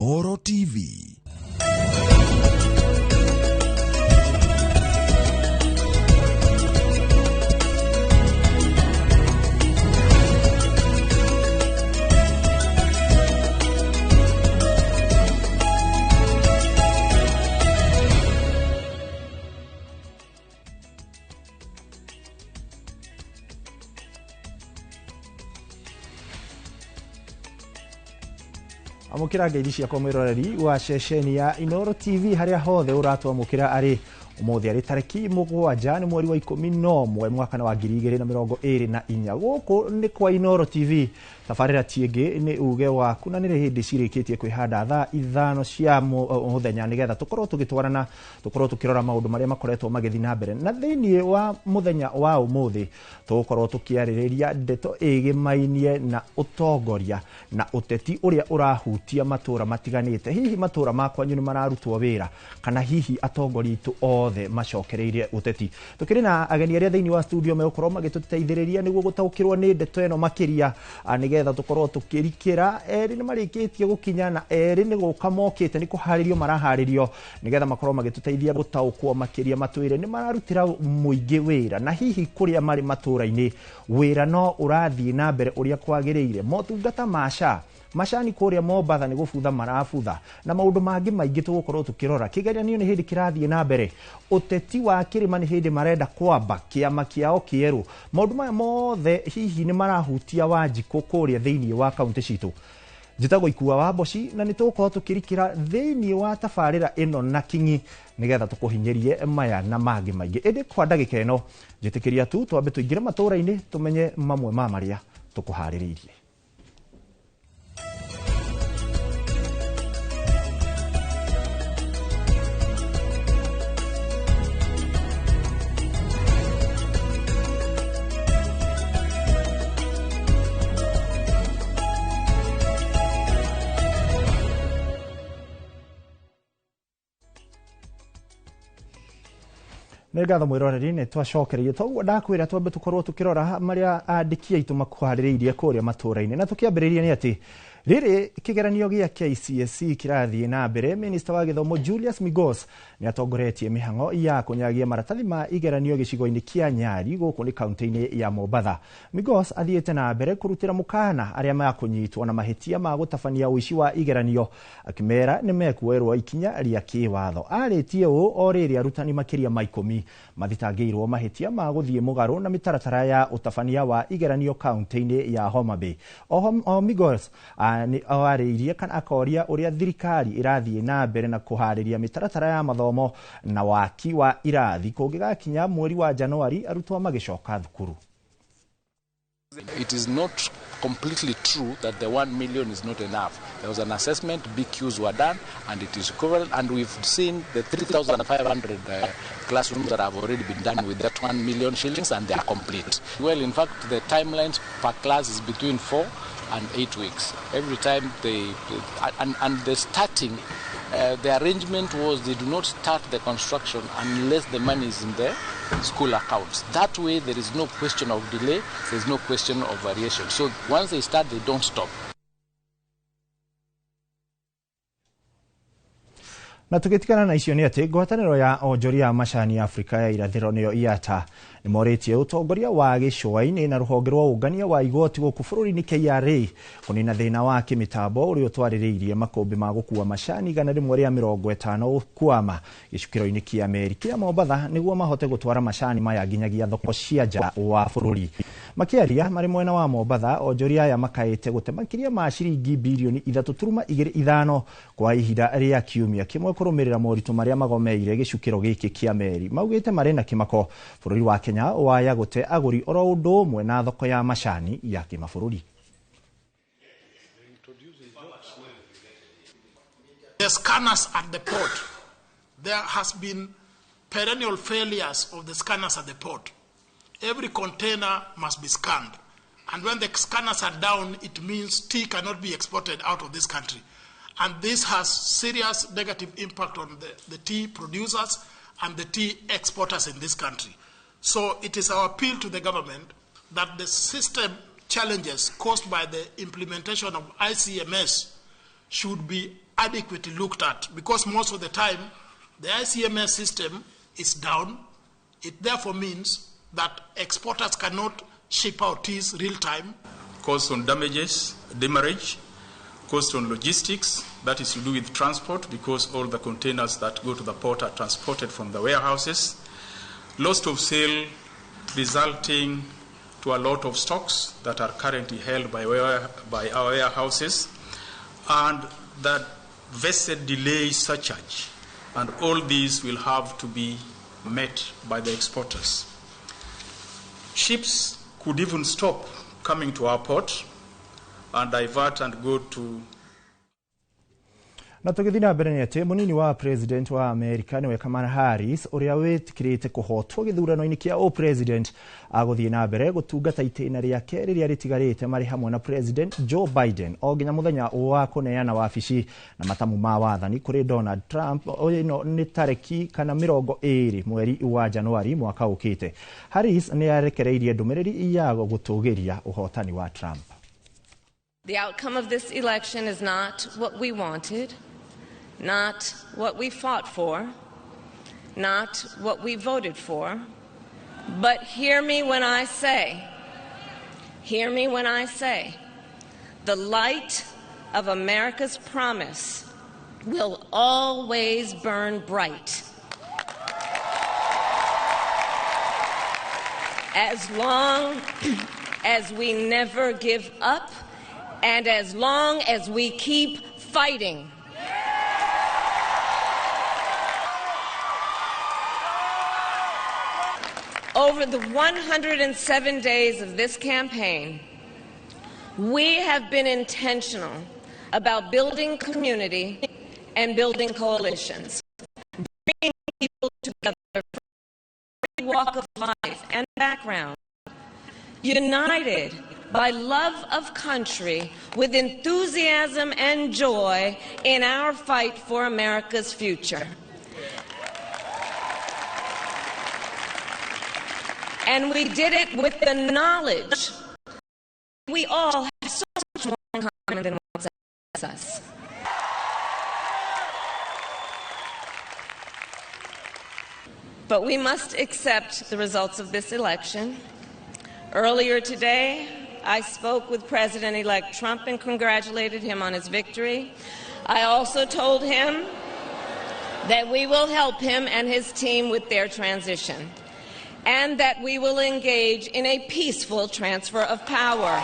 Inoro TV. Amũkĩra ngeithi ciakwa mwĩroreri wa ceceni ya Inoro TV harĩa hothe ũratwamũkĩra arĩ ũmũthĩ arĩ tarĩki 7 nĩ mweri wa 11 mwaka wa 2024. Gũkũ nĩ kwa Inoro TV, tabarĩra tiĩngĩ nĩ uge waku na nĩrĩ hĩndĩ cirĩkĩtie kwĩhanda thaa 5 cia mũthenya nĩgetha tũkorwo tũgĩtwarana, tũkorwo tũkĩrora maũndũ marĩa makoretwo magĩthiĩ na mbere. Na thĩinĩ wa mũthenya wa ũmũthĩ tũgũkorwo tũkĩarĩrĩria ndeto ĩgĩmainie na ũtongoria na ũteti ũrĩa ũrahutia matũra matiganĩte. Hihi matũra ma kwanyu nĩ mararutwo wĩra kana hihi atongoria aitũ othe macokereirie ũteti? Tũkĩrĩ na ageni arĩa thĩinĩ wa studio megũkorwo magĩtũteithĩrĩria nĩguo gũtaũkĩrwo nĩ ndeto ĩno makĩria, nĩgetha tũkorwo tũkĩrikĩra. Erĩ nĩ marĩkĩtie gũkinya na erĩ nĩ gũka mokĩte, nĩ kũharĩrio maraharĩrio nĩgetha makorwo magĩtũteithia gũtaũkwo makĩria, matwĩre nĩ mararutĩra mũingĩ wĩra na hihi kũrĩa marĩ matũra-inĩ wĩra no ũrathiĩ na mbere ũrĩa kwagĩrĩire. Motungata ma SHA macani kũrĩa Mombatha nĩ gũbutha marabutha na maũndũ mangĩ maingĩ tũgũkorwo tũkĩrora. Kĩgeranio nĩ hĩndĩ kĩrathiĩ na mbere, ũteti wa kĩrĩma nĩ hĩndĩ marenda kwamba kĩama kĩao kĩerũ. Maũndũ maya mothe hihi nĩ marahutia Wanjikũ kũrĩa thĩinĩ wa kaunti citũ. Njĩtagwo Ikua wa Mboci na nĩ tũgũkorwo tũkĩrikĩra thĩinĩ wa tabarĩra ĩno na kinyi nĩgetha tũkũhinyĩrie maya na mangĩ maingĩ. Ĩndĩ kwa ndagĩka ĩno njĩtĩkĩria tu twambe tũingĩre matũra-inĩ tũmenye mamwe ma marĩa tũkũharĩrĩirie. Nĩ ngatho mwĩroreri, nĩ twacokereirie toguo ndakwĩra twambe tũkorwo tũkĩrora marĩa andĩki aitũ makũharĩrĩirie kũrĩa matũra-inĩ. Na tũkĩambĩrĩria nĩ atĩ rĩrĩ kĩgeranio gĩa KCSE kĩrathiĩ na mbere, Minista wa gĩthomo Julius Migos nĩ atongoretie mĩhang'o ya kũnyagia maratathi ma igeranio gĩcigo-inĩ kĩa Nyali gũkũ nĩ kaunti-inĩ ya Mombatha. Migos athiĩte na mbere kũrutĩra mũkana arĩa makũnyitwo na mahĩtia ma gũtabania ũici wa igeranio, akĩmera nĩ mekuoerwo ikinya rĩa kĩwatho. Arĩtie ũũ o rĩrĩ arutani makĩria ma 10 mathitangĩirwo mahĩtia ma gũthiĩ mũgarũ na mĩtaratara ya ũtabania wa igeranio kaunti-inĩ ya Homa Bay. O Migos nĩ arĩirie kana akoria ũrĩa thirikari ĩrathiĩ na mbere na kũharĩria mĩtaratara ya mathomo na waki wa irathi kũngĩgakinya mweri wa Januari arutwo magĩcoka thukuru. It is not completely true that the 1 million is not enough. There was an assessment, BQs were done, and it is equivalent, and we've seen the 3,500 classrooms that have already been done with that 1 million shillings, and they are complete. Well, in fact, the timelines per class is between 4 and 8 weeks. Every time they, and the starting, the arrangement was they do not start the construction unless the money is in the school accounts. That way there is no question of delay, there is no question of variation. So once they start, they don't stop. Na tũgĩtigana na icio nĩ atĩ ngwatanĩro ya onjoria a macani Afrika ya irathĩro nĩyo IATA nĩ morĩtie ũtongoria wa gĩcũa-inĩ na rũhonge rwa ũngania wa igoti gũkũ bũrũri-inĩ KRA kũnina thĩna wa kĩmĩtambo ũrĩa ũtwarĩrĩirie makũmbĩ ma gũkua macani 150 kwama gĩcukĩro-inĩ kĩa meri kĩa Mombatha nĩguo mahote gũtwara macani maya nginyagia thoko cia nja wa bũrũri. Makĩaria marĩ mwena wa Mombatha, onjoria aya makaĩte gũte makĩria ma ciringi birioni 3.25 kwa ihinda rĩa kiumia kĩmwe kũrũmĩrĩra moritũ marĩa magomeire gĩcukĩro gĩkĩ kĩa meri. Maugĩte marĩ na kĩmako bũrũri wa Kenya waya gũte agũri oro ũndũ ũmwe na thoko ya macani ya kĩmabũrũri. The scanners at the port. There has been perennial failures of the scanners at the port. Every container must be scanned. And when the scanners are down, it means tea cannot be exported out of this country. And this has serious negative impact on the tea producers and the tea exporters in this country. So it is our appeal to the government that the system challenges caused by the implementation of ICMS should be adequately looked at, because most of the time the ICMS system is down. It therefore means that exporters cannot ship out teas real time. Cost on damages, demurrage, cost on logistics, that is to do with transport, because all the containers that go to the port are transported from the warehouses. Loss of sale resulting to a lot of stocks that are currently held by our warehouses, and that vested delay surcharge, and all these will have to be met by the exporters. Ships could even stop coming to our port and divert and go to. Na tũgĩthiĩ na mbere nĩ atĩ mũnini wa president wa America nĩwe Kamala Harris ũrĩa wĩtĩkĩrĩte kũhotwo gĩthurano-inĩ kĩa o-president agũthiĩ na mbere gũtungata itĩna rĩake rĩrĩa rĩtigarĩte marĩ hamwe na President Joe Biden o nginya mũthenya wa kũneana wabici na matamu ma wathani kũrĩ Donald Trump. Ĩno nĩ tarĩki kana 20 mweri wa Januari mwaka ũkĩte. Harris nĩ arekereirie ndũmĩrĩri ya gũtũgĩria ũhotani wa Trump. The outcome of this election is not what we wanted, not what we fought for, not what we voted for, but hear me when I say, hear me when I say, the light of America's promise will always burn bright. As long as we never give up, and as long as we keep fighting. Over the 107 days of this campaign, we have been intentional about building community and building coalitions, bringing people together from every walk of life and background, united by love of country, with enthusiasm and joy in our fight for America's future. And we did it with the knowledge we all have so much more in common than what separates us. But we must accept the results of this election. Earlier today, I spoke with President-elect Trump and congratulated him on his victory. I also told him that we will help him and his team with their transition, and that we will engage in a peaceful transfer of power.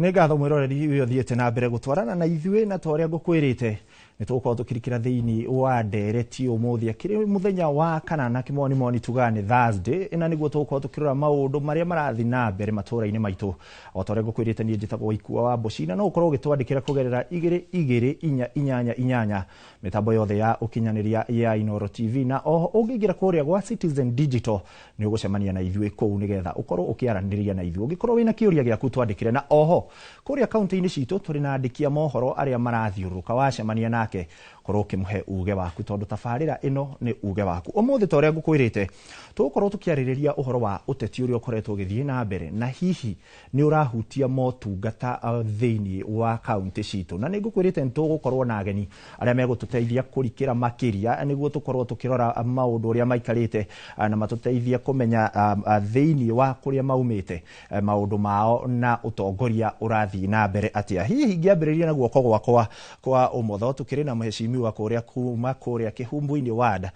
Nĩ ngatho mwĩroreri ũyũ ũthiĩte na mbere gũtwarana na ithuĩ na ta ũrĩa ngũkwĩrĩte nĩ tũgũkorwo tũkĩrikĩra thĩinĩ wa ndereti ũmũthĩ akĩrĩ mũthenya wa kana na kĩmonimoni tugaga nĩ Thursday, na nĩguo tũgũkorwo tũkĩrora maũndũ marĩa marathiĩ na mbere matũũra-inĩ maitũ. O ta ũrĩa ngũkwĩrĩte niĩ njĩtagwo Waikua wa Mboci, na no ũkorwo ũgĩtwandĩkĩra kũgerera 2 2 4 8 8 mĩtambo yothe ya ũkinyanĩria ya Inooro TV, na oho ũngĩingĩra kũrĩa gwa Citizen Digital nĩ ũgũcemania na ithuĩ kũu nĩgetha ũkorwo ũkĩaranĩria na ithuĩ. Ũngĩkorwo wĩna kĩũria gĩaku twandĩkĩre, na oho kũrĩa kaunti-inĩ citũ tũrĩ na andĩki a mohoro arĩa marathiũrũrũka, wacemania nake korwo ũkĩmũhe uge waku tondũ tabarĩra ĩno nĩ uge waku. Ũmũthĩ ta ũrĩa ngũkwĩrĩte tũgũkorwo tũkĩarĩrĩria ũhoro wa ũteti ũrĩa ũkoretwo ũgĩthiĩ na mbere na hihi nĩ ũrahutia motungata thĩinĩ wa kaunti citũ, na nĩ ngũkwĩrĩte nĩ tũgũkorwo na ageni arĩa megũtũteithia kũrikĩra makĩria nĩguo tũkorwo tũkĩrora maũndũ ũrĩa maikarĩte na matũteithie kũmenya thĩinĩ wa kũrĩa maumĩte maũndũ mao na ũtongoria ũrathiĩ na mbere atĩa. Hihi ngĩambĩrĩria na guoko gwakwa kwa ũmotho tũkĩrĩ na mheshimiwa kũrĩa kuma kũrĩa Kĩhumbu-inĩ ward,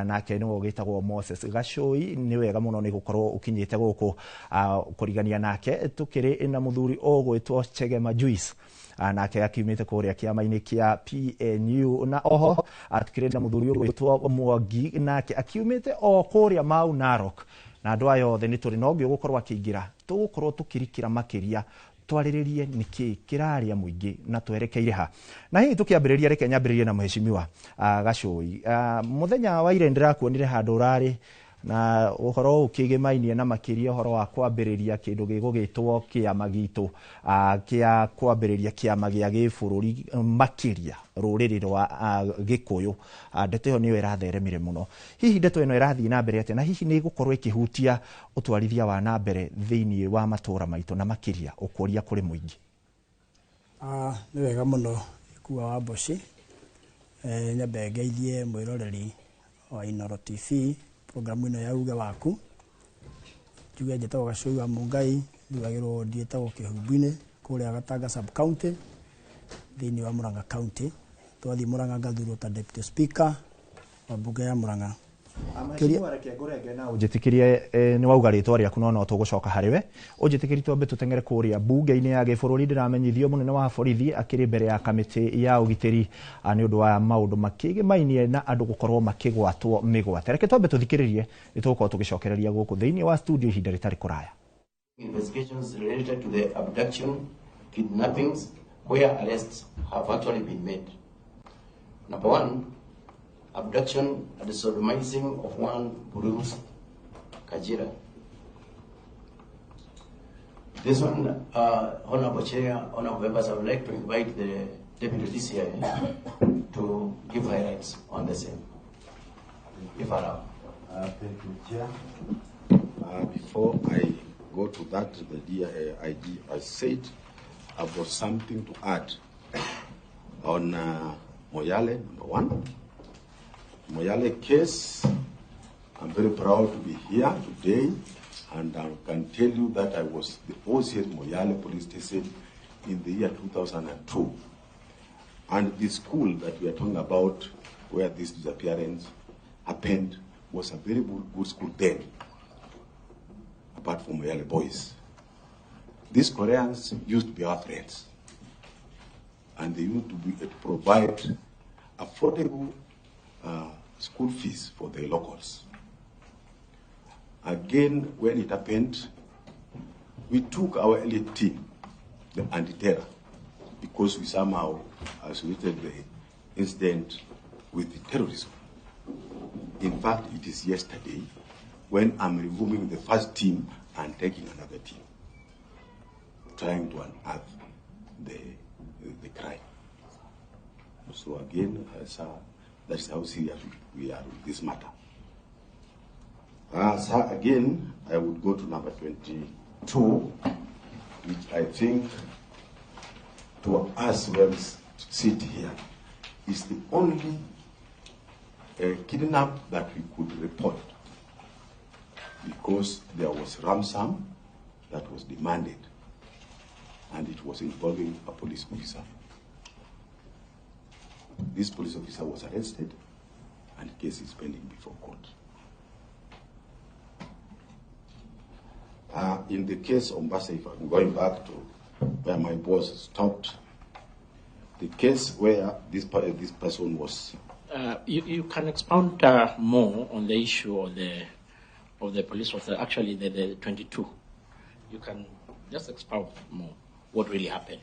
nake nĩwe ũgĩtagwo Moses Gacũi. Nĩ wega mũno nĩ gũkorwo ũkinyĩte gũkũ. Kũrigania nake tũkĩrĩ na mũthuri ũgwĩtwo Chegema Juice, nake akiumĩte kũrĩa kĩama-inĩ kĩa PNU, na oho tũkĩrĩ na mũthuri ũgwĩtwo Mwangi, nake akiumĩte o kũrĩa Mau Narok. Na andũ aya othe nĩ tũrĩ na ũngĩ ũgũkorwo akĩingĩra, tũgũkorwo tũkĩrikĩra makĩria twarĩrĩrie nĩkĩ kĩraria mũingĩ na twerekeire ha. Na hihi tũkĩambĩrĩria, reke nyambĩrĩrie na mheshimiwa Gacũi. Mũthenya wa ira ndĩrakuonire handũ ũrarĩ Na ũhoro ũkĩgĩmainie na makĩria ũhoro wa kwambĩrĩria kĩndũ gĩgũgĩtwo kĩama gitũ kĩa kwambĩrĩria kĩama gĩa gĩbũrũri makĩria rũrĩrĩ rwa Gĩkũyũ. Ndeto ĩyo nĩyo ĩratheremire mũno. Hihi ndeto ĩno ĩrathiĩ na mbere atĩa, na hihi nĩ ĩgũkorwo ĩkĩhutia ũtwarithia wa na mbere thĩinĩ wa matũra maitũ na makĩria ũkũria kũrĩ mũingĩ? Nĩ wega mũno Gĩkua wa Mboci. Nyambe ngeithie mwĩroreri wa Inooro TV programu ĩno ya Uge Waku. Njuge njĩtagwo Gacũi wa Mũngai, thuragĩrwo wodi ĩtagwo Kĩhumbu-inĩ kũrĩa Gatanga sub county thĩinĩ wa Murang'a county. Twathiĩ Murang'a ngathurwo ta deputy speaker wa mbunge ya Murang'a. Mheshimiwa, reke ngũrenge na ũnjĩtĩkĩrie, nĩ wauga rĩtwa rĩaku no no tũgũcoka harĩ we. Ũnjĩtĩkĩrie twambe tũteng'ere kũrĩa mbunge-inĩ ya gĩbũrũri. Ndĩramenyithio mũnene wa borithi akĩrĩ mbere ya kamĩtĩ ya ũgitĩri nĩ ũndũ wa maũndũ makĩgĩmainie na andũ gũkorwo makĩgwatwo mĩgwate. Reke twambe tũthikĩrĩrie, nĩ tũgũkorwo tũgĩcokereria gũkũ thĩinĩ wa studio ihinda rĩtarĩ kũraya. Investigations related to the abduction, kidnappings, where arrests have actually been made. Number one, abduction and sodomizing of one Bruce Kajira. This one, Honorable Chair, Honorable Members, I would like to invite the Deputy DCI to give highlights on the same, if allowed. Thank you, Chair. Before I go to that, the DIG has said I've got something to add on Moyale, number one. Moyale case, I'm very proud to be here today, and I can tell you that I was the OCS Moyale Police Station in the year 2002. And the school that we are talking about, where this disappearance happened, was a very good school then, apart from Moyale boys. These Koreans used to be our friends, and they used to provide affordable school fees for the locals. Again, when it happened, we took our elite team, the anti-terror, because we somehow associated the incident with the terrorism. In fact, it is yesterday when I'm removing the first team and taking another team, trying to unearth the crime. So again, sir, that's how serious we are with this matter. Sir, again, I would go to number 22, which I think to us where we sit here is the only kidnap that we could report, because there was ransom that was demanded, and it was involving a police officer. This police officer was arrested, and the case is pending before court. In the case of Mombasa, if I'm going back to where my boss stopped, the case where this person was... You can expound more on the issue of the police officer, actually the 22. You can just expound more what really happened.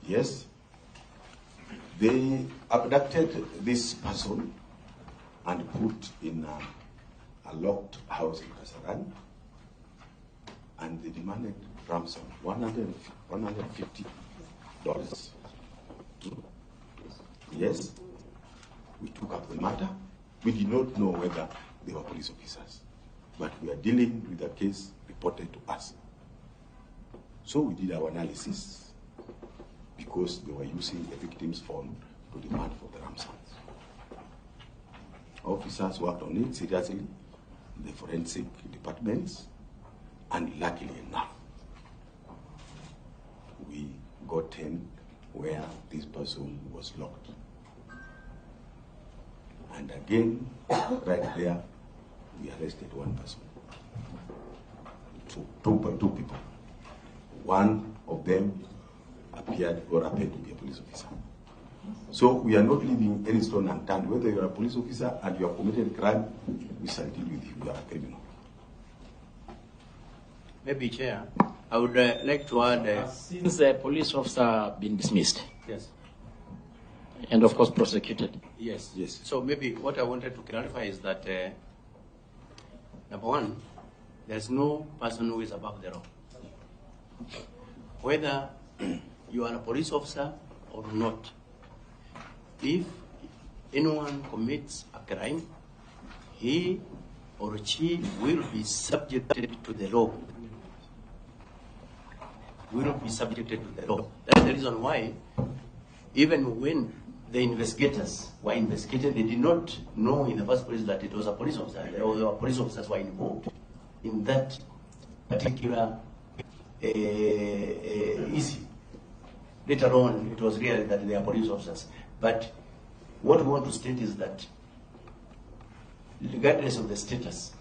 Yes. They abducted this person and put in a locked house in Kasarani, and they demanded ransom, $150. Yes, we took up the matter. We did not know whether they were police officers, but we are dealing with a case reported to us. So we did our analysis, because they were using the victim's phone to demand for the ransom. Officers worked on it seriously, the forensic departments, and luckily enough, we got in where this person was locked. And again, right there, we arrested one person, two people. One of them appeared to be a police officer. So we are not leaving any stone unturned. Whether you are a police officer and you have committed a crime, we shall deal with you. You are a criminal. Maybe, Chair, I would like to add... Since the police officer been dismissed. Yes. And of course prosecuted. Yes. Yes. So maybe what I wanted to clarify is that Number one, there's no person who is above the law. Whether you are a police officer or not, if anyone commits a crime, he or she will be subjected to the law. Will be subjected to the law. That's the reason why, even when the investigators were investigated, they did not know in the first place that it was a police officer, or the police officers were involved in that particular issue. Later on, it was realized that they are police officers. But what we want to state is that, regardless of the status,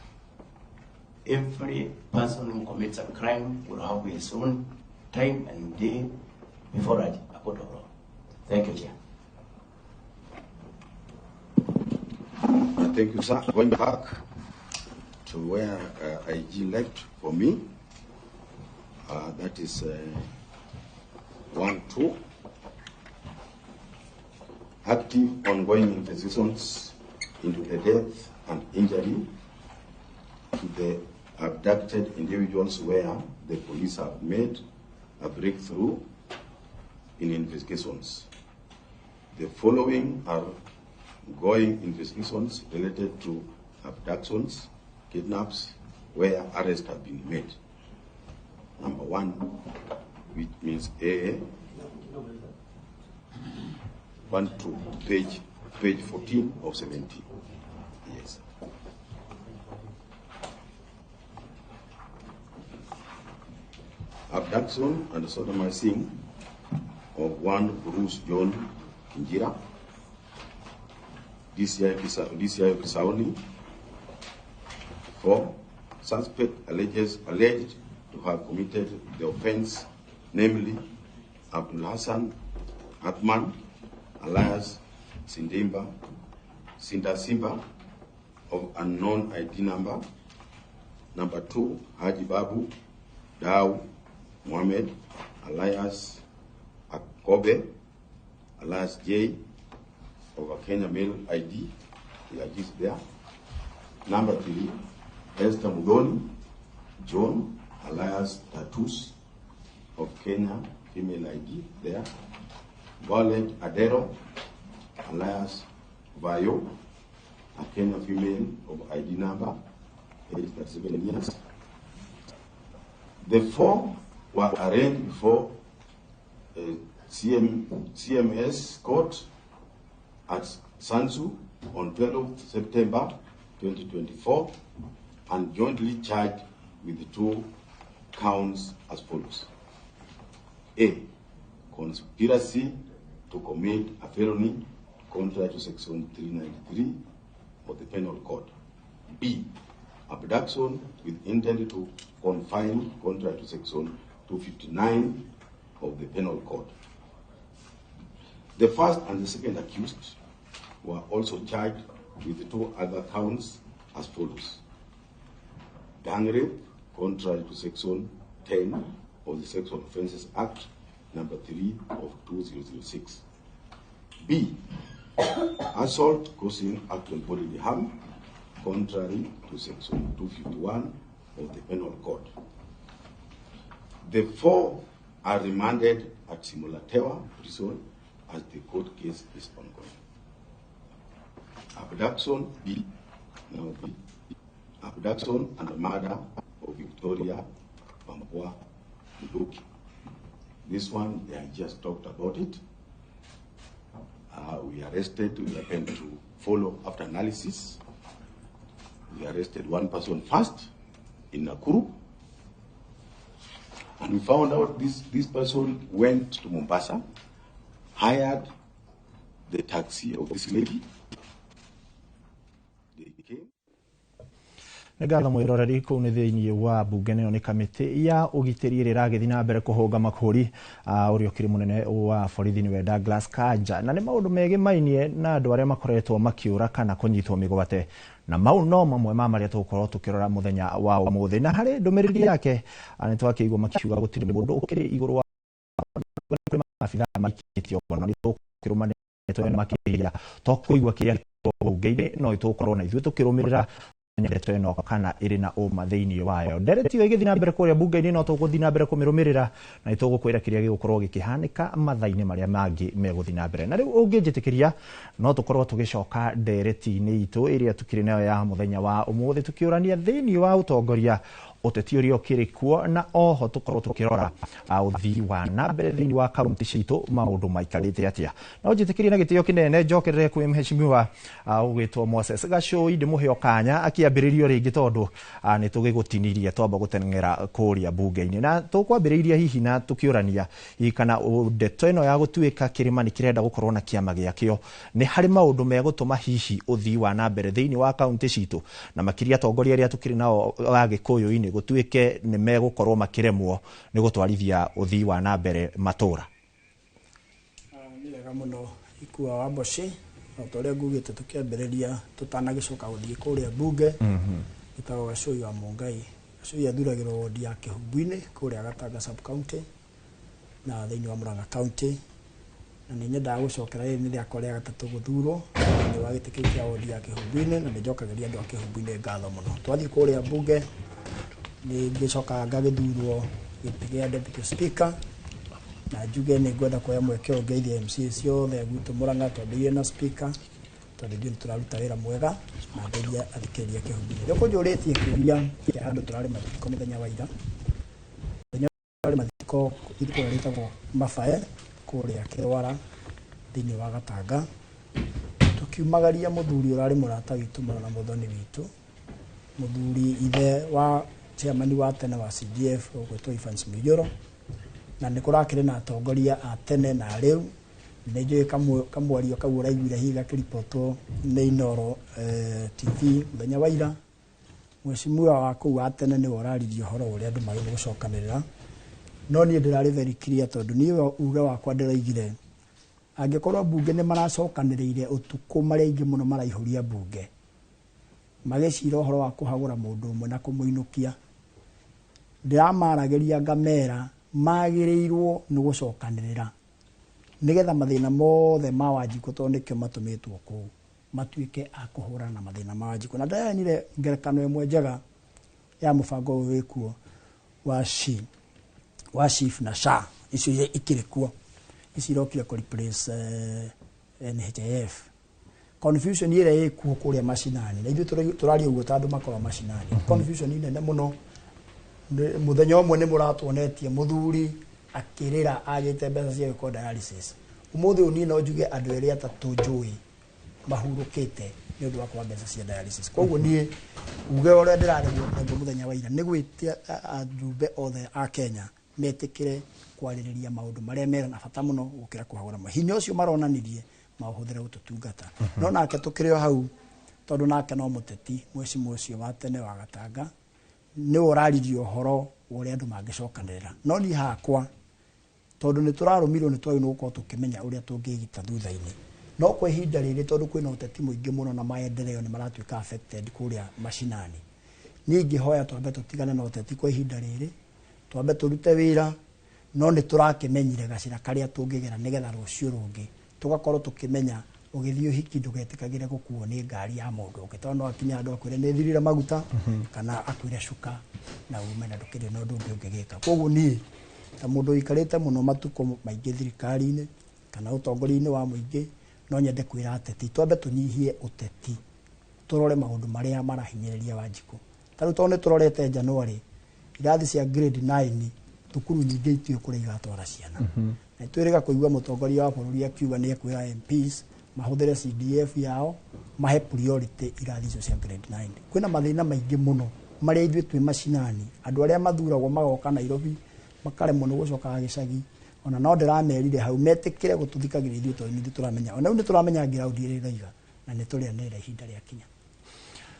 every person who commits a crime will have his own time and day before a court of law. Thank you, Chair. Thank you, sir. Going back to where IG left for me, that is 1, 2. Active ongoing investigations into the death and injury to the abducted individuals where the police have made a breakthrough in investigations. The following are ongoing investigations related to abductions, kidnaps, where arrests have been made. Number one, which means A, 1, 2, page 14 of 17. Yes. Abduction and sodomizing of one Bruce John Kinjira, DCI, DCI Kisauni. Four, suspect alleged to have committed the offense, namely Abdul Hassan Athman, alias Sindimba, Sinda Simba, of unknown ID number. Number two, Haji Babu Dau Mohammed, alias Akobe, alias J, of a Kenya male ID, the ID is there. Number three, Esther Mudoni John, alias Tatus, of Kenya female ID there. Violet Adero, alias Vayo, a Kenya female of ID number, age 37 years. The four were arraigned before CMS court at Shanzu on 12th September 2024 and jointly charged with the two counts as follows. A, conspiracy to commit a felony contrary to section 393 of the Penal Code. B, abduction with intent to confine contrary to section 259 of the Penal Code. The first and the second accused were also charged with the two other counts as follows. Gang rape, contrary to section 10 of the Sexual Offences Act, number 3 of 2006. B, assault causing actual bodily harm, contrary to section 251 of the Penal Code. The four are remanded at Shimo La Tewa prison as the court case is ongoing. Abduction B, now B, abduction and murder of Victoria Wambua Muthuki. This one, they just talked about it. We arrested, we happened to follow after analysis. We arrested one person first in Nakuru. And we found out this person went to Mombasa, hired the taxi of this lady. They came. Nĩ ngatho mwĩroreri. Kũu nĩ thĩinĩ wa mbunge, nayo nĩ kamĩtĩ ya ũgitĩri ĩrĩa ĩragĩthiĩ na mbere kũhũnga makũri ũrĩa ũkĩrĩ mũnene wa borithi nĩwe Douglas Kanja, na nĩ maũndũ megĩmainie na andũ arĩa makoretwo makĩũra kana kũnyitwo mĩgwate, na mau no mamwe ma marĩa tũgũkorwo tũkĩrora mũthenya wa ũmũthĩ. Na harĩ ndũmĩrĩri yake nĩ twakĩigua makiuga gũtirĩ mũndũ ũkĩrĩ igũrũ wa kũrĩ maabithaa maikĩtio ngono. Nĩ tũkĩrũmanĩtwo makĩria to kũigua kĩrĩa mbunge-inĩ, no tũgũkorwo na ithuĩ tũkĩrũmĩrĩra. Ndeto ĩno kana ĩrĩ na ũma thĩinĩ wayo. Ndereti ĩyo ĩgĩthiĩ na mbere kũrĩa bunge-inĩ, no tũgũthiĩ na mbere kũmĩrũmĩrĩra na nĩ tũgũkwĩra kĩrĩa gĩgũkorwo gĩkĩhanĩka mathaa-inĩ marĩa mangĩ megũthiĩ na mbere. Na rĩu ũngĩnjĩtĩkĩria, no tũkorwo tũgĩcoka ndereti-inĩ itũ ĩrĩa tũkĩrĩ nayo ya mũthenya wa ũmũthĩ, tũkĩũrania thĩinĩ wa ũtongoria, ũteti ũrĩa ũkĩrĩ kuo, na oho tũkorwo tũkĩrora ũthii wa na mbere thĩinĩ wa kaunti citũ, maũndũ maikarĩte atĩa. No njĩtĩkĩrie na gĩtĩo kĩnene njokerere kwĩ mheshimiwa ũgwĩtwo Moses Gacũi, ndĩmũhe o kanya akĩambĩrĩrio rĩngĩ, tondũ nĩ tũgĩgũtinirie twamba gũteng'era kũrĩa bunge-inĩ, na tũkwambĩrĩirie hihi na tũkĩũrania hihi kana ndeto ĩno ya gũtuĩka kĩrĩma nĩ kĩrenda gũkorwo na kĩama gĩakĩo nĩ harĩ maũndũ megũtũma hihi ũthii wa na mbere thĩinĩ wa kaunti citũ, na makĩria atongoria arĩa tũkĩrĩ nao a Gĩkũyũ-inĩ, gũtuĩke nĩ megũkorwo makĩremwo nĩ gũtwarithia ũthii wa na mbere matũra. Nĩ wega mũno, Ikua wa Mboci. O ta ũrĩa ngugĩte tũkĩambĩrĩria, tũtanagĩcoka gũthiĩ kũrĩa bunge, gĩtagwo Gacũi wa Mũngai. Gacũi athuragĩrwo wondi ya Kĩhumbu-inĩ kũrĩa Gatanga sub county na thĩinĩ wa Murang'a county, na nĩ nyendaga gũcokera, rĩrĩ nĩ rĩakwa rĩa gatatũ gũthurwo thĩinĩ wa gĩtĩ kĩu kĩa wondi ya Kĩhumbu-inĩ, na nĩ njokagĩria andũ a Kĩhumbu-inĩ ngatho mũno. Twathiĩ kũrĩa bunge, nĩ ngĩcokaga ngagĩthurwo gĩtĩ gĩa deputy speaker, na njuge nĩ ngwenda kuoya mweke ũyũ ngeithie MCA ciothe gwitũ Murang'a, twambĩrĩrie na speaker, tondũ ithuĩ nĩ tũraruta wĩra mwega, na ngeithie athikĩrĩria Kĩhumbu-inĩ. Rĩu kũnjũrĩtie kĩũria kĩa handũ tũrarĩ mathiko mũthenya wa ira. Mũthenya ũrarĩ mathiko itũra rĩtagwo Mabae kũrĩa Kĩrwara thĩinĩ wa Gatanga, tũkiumagaria mũthuri ũrarĩ mũrata witũ mũno na mũthoni witũ, mũthuri ithe wa chairman wa tene wa CDF ũgwĩtwo Evans Mũiyũro, na nĩ kũrakĩrĩ na atongoria a tene na rĩu. Nĩ njũĩ kamwario kau ũraiguire hihi gakĩribotwo nĩ Inoro TV mũthenya wa ira. Mheshimiwa wa kũu wa tene nĩwe ũraririe ũhoro ũrĩa andũ magĩrĩirwo gũcokanĩrĩra, no niĩ ndĩrarĩ very clear, tondũ niĩ uge wakwa ndĩroigire angĩkorwo mbunge nĩ maracokanĩrĩire ũtukũ marĩ aingĩ mũno, maraihũria mbunge magĩcira ũhoro wa kũhagũra mũndũ ũmwe na kũmũinũkia, ndĩramaragĩria ngamera magĩrĩirwo nĩ gũcokanĩrĩra nĩgetha mathĩna mothe ma Wanjikũ, tondũ nĩkĩo matũmĩtwo kũu, matuĩke a kũhũrana na mathĩna ma Wanjikũ. Na ndĩraheanire ngerekano ĩmwe njega ya mũbango ũyũ wĩkuo wa SHI, wa SHIF na SHA, icio iria ikĩrĩ kuo, ici irokire kũ replace NHIF. Confusion ĩrĩa ĩkuo kũrĩa macinani, na ithuĩ tũraria ũguo ta andũ makoragwo macinani, confusion nene mũno. Mũthenya ũmwe nĩ mũratuonetie mũthuri akĩrĩra agĩte mbeca cia gwĩkwo dialysis. Ũmũthĩ ũyũ niĩ no njuge andũ erĩ atatũ njũĩ mahurũkĩte nĩ ũndũ wa kwaga mbeca cia dialysis. Koguo niĩ uge ũrĩa ndĩrarĩ naguo mũthenya wa ira nĩ gwĩtia ajumbe othe a Kenya metĩkĩre kwarĩrĩria maũndũ marĩa mena na bata mũno gũkĩra kũhagũra. Hinya ũcio maronanirie maũhũthĩre gũtũtungata. No nake tũkĩrĩ o hau, tondũ nake no mũteti, mheshimiwa ũcio wa tene wa Gatanga nĩwe ũraririe ũhoro wa ũrĩa andũ mangĩcokanĩrĩra. No niĩ hakwa, tondũ nĩ tũrarũmirwo, nĩ twagĩrĩirwo gũkorwo tũkĩmenya ũrĩa tũngĩgita thutha-inĩ. No kwa ihinda rĩrĩ, tondũ kwĩna ũteti mũingĩ mũno na maendeleo nĩ maratuĩka affected kũrĩa macinani, niĩ ingĩhoya twambe tũtigane na ũteti kwa ihinda rĩrĩ, twambe tũrute wĩra, no nĩ tũrakĩmenyire gacĩra karĩa tũngĩgera nĩgetha rũciũ rũngĩ tũgakorwo tũkĩmenya ũgĩthiĩ ũhiki ndũgetĩkagĩre gũkuo nĩ ngari ya mũndũ ũngĩ, tondũ no akinye handũ akwĩre nĩ thirire maguta kana akwĩre cuka na ume na ndũkĩrĩ na ũndũ ũngĩ ũngĩgĩka. Koguo niĩ ta mũndũ ũikarĩte mũno matukũ maingĩ thirikari-inĩ kana ũtongoria-inĩ wa mũingĩ, no nyende kwĩra ateti twambe tũnyihie ũteti, tũrore maũndũ marĩa marahinyĩrĩria Wanjikũ. Ta rĩu tondũ nĩ tũrorete January, irathi cia grade 9 thukuru nyingĩ itiũĩ kũrĩa igatwara ciana, na twĩrĩga kũigua mũtongoria wa bũrũri akiuga nĩ ekwĩra MPs mahũthĩre CDF yao mahe priority irathi icio cia grade 9. Kwĩna mathĩna maingĩ mũno marĩa ithuĩ twĩ macinani, andũ arĩa mathuragwo magoka Nairobi makaremwo nĩ gũcoka gĩcagi. Ona no ndĩramerire hau metĩkĩre gũtũthikagĩrĩria ithuĩ, tondũ nĩ ithuĩ tũramenya, ona rĩu nĩ tũramenya ground ĩrĩa ĩroiga, na nĩ tũrĩanĩrĩra ihinda rĩakinya.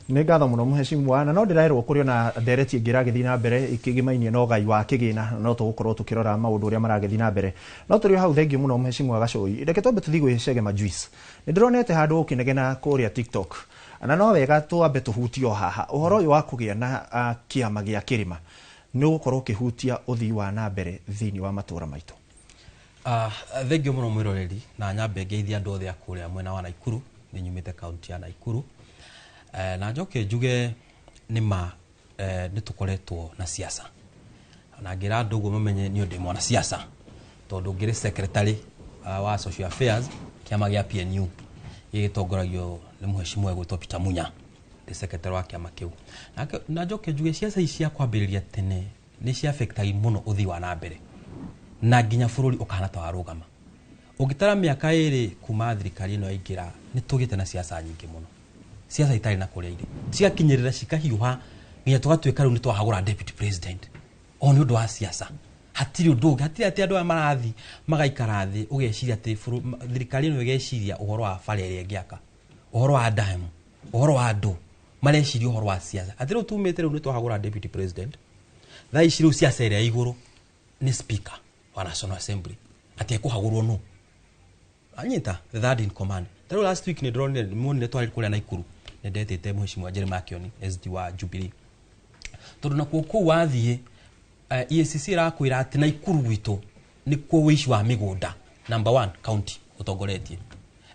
Nĩ ngatho mũno, mheshimiwa. Na no ndĩrerwo kũrĩ ona ndereti ĩngĩ ĩragĩthiĩ na mbere ĩkĩgĩmainie na ũgai wa kĩgĩna, no tũgũkorwo tũkĩrora maũndũ ũrĩa maragĩthiĩ na mbere. No tũrĩ o hau, thengiũ mũno, mheshimiwa Gacũi. Reke twambe tũthiĩ gwĩ Chege Majuice. Nĩ ndĩronete handũ ũkĩnegena kũrĩa TikTok, na no wega twambe tũhutie o haha ũhoro ũyũ wa kũgĩa na kĩama gĩa kĩrĩma nĩ ũgũkorwo ũkĩhutia ũthii wa na mbere thĩinĩ wa matũra maitũ. Thengiũ mũno, mwĩroreri, na nyambe ngeithie andũ othe a kũrĩa mwena wa Naikuru. Nĩ nyumĩte kaunti ya Naikuru. Na njoke njuge Nĩ ma nĩ tũkoretwo na siasa na ngĩra andũ ũguo mamenye niĩ ndĩ mwana siasa, tondũ ngĩrĩ secretary wa social affairs kĩama gĩa PNU gĩgĩtongoragio nĩ mũheshimiwa egwĩtwo Peter Munya, ndĩ secretary wa kĩama kĩu. Na njoke njuge ciaca ici cia kwambĩrĩria tene nĩ ciafectagi mũno ũthii wa na mbere na nginya bũrũri ũkahana ta warũgama. Ũngĩtara mĩaka 2 kuma thirikari ĩno yaingĩra, nĩ tũgĩte na siasa nyingĩ mũno, siasa itarĩ na kũrĩa irĩ, cigakinyĩrĩra cikahiũha nginya tũgatuĩka rĩu nĩ twahagũra deputy president o nĩ ũndũ wa siasa. Hatirĩ ũndũ ũngĩ, hatirĩ atĩ andũ aya marathi magaikara thĩ ũgeciria atĩ thirikari ĩno ĩgeciria ũhoro wa bara ĩrĩa ĩngĩaka, ũhoro wa dam, ũhoro wa andũ, mareciria ũhoro wa siasa. Atĩ rĩu tumĩte rĩu nĩ twahagũra deputy president, thaa ici rĩu siasa ĩrĩa igũrũ nĩ speaker wa National Assembly, atĩ ekũhagũrwo nũ anyita the third in command. Tarĩu last week nĩ ndĩronire muonire twarĩ kũrĩa Naikuru, nĩ ndetĩte mheshimiwa Jeremiah Kioni SD wa Jubilee, tondũ nakuo kũu wathiĩ EACC ĩrakwĩra atĩ Naikuru gwitũ nĩkuo wĩici wa mĩgũnda number 1 county ũtongoretie.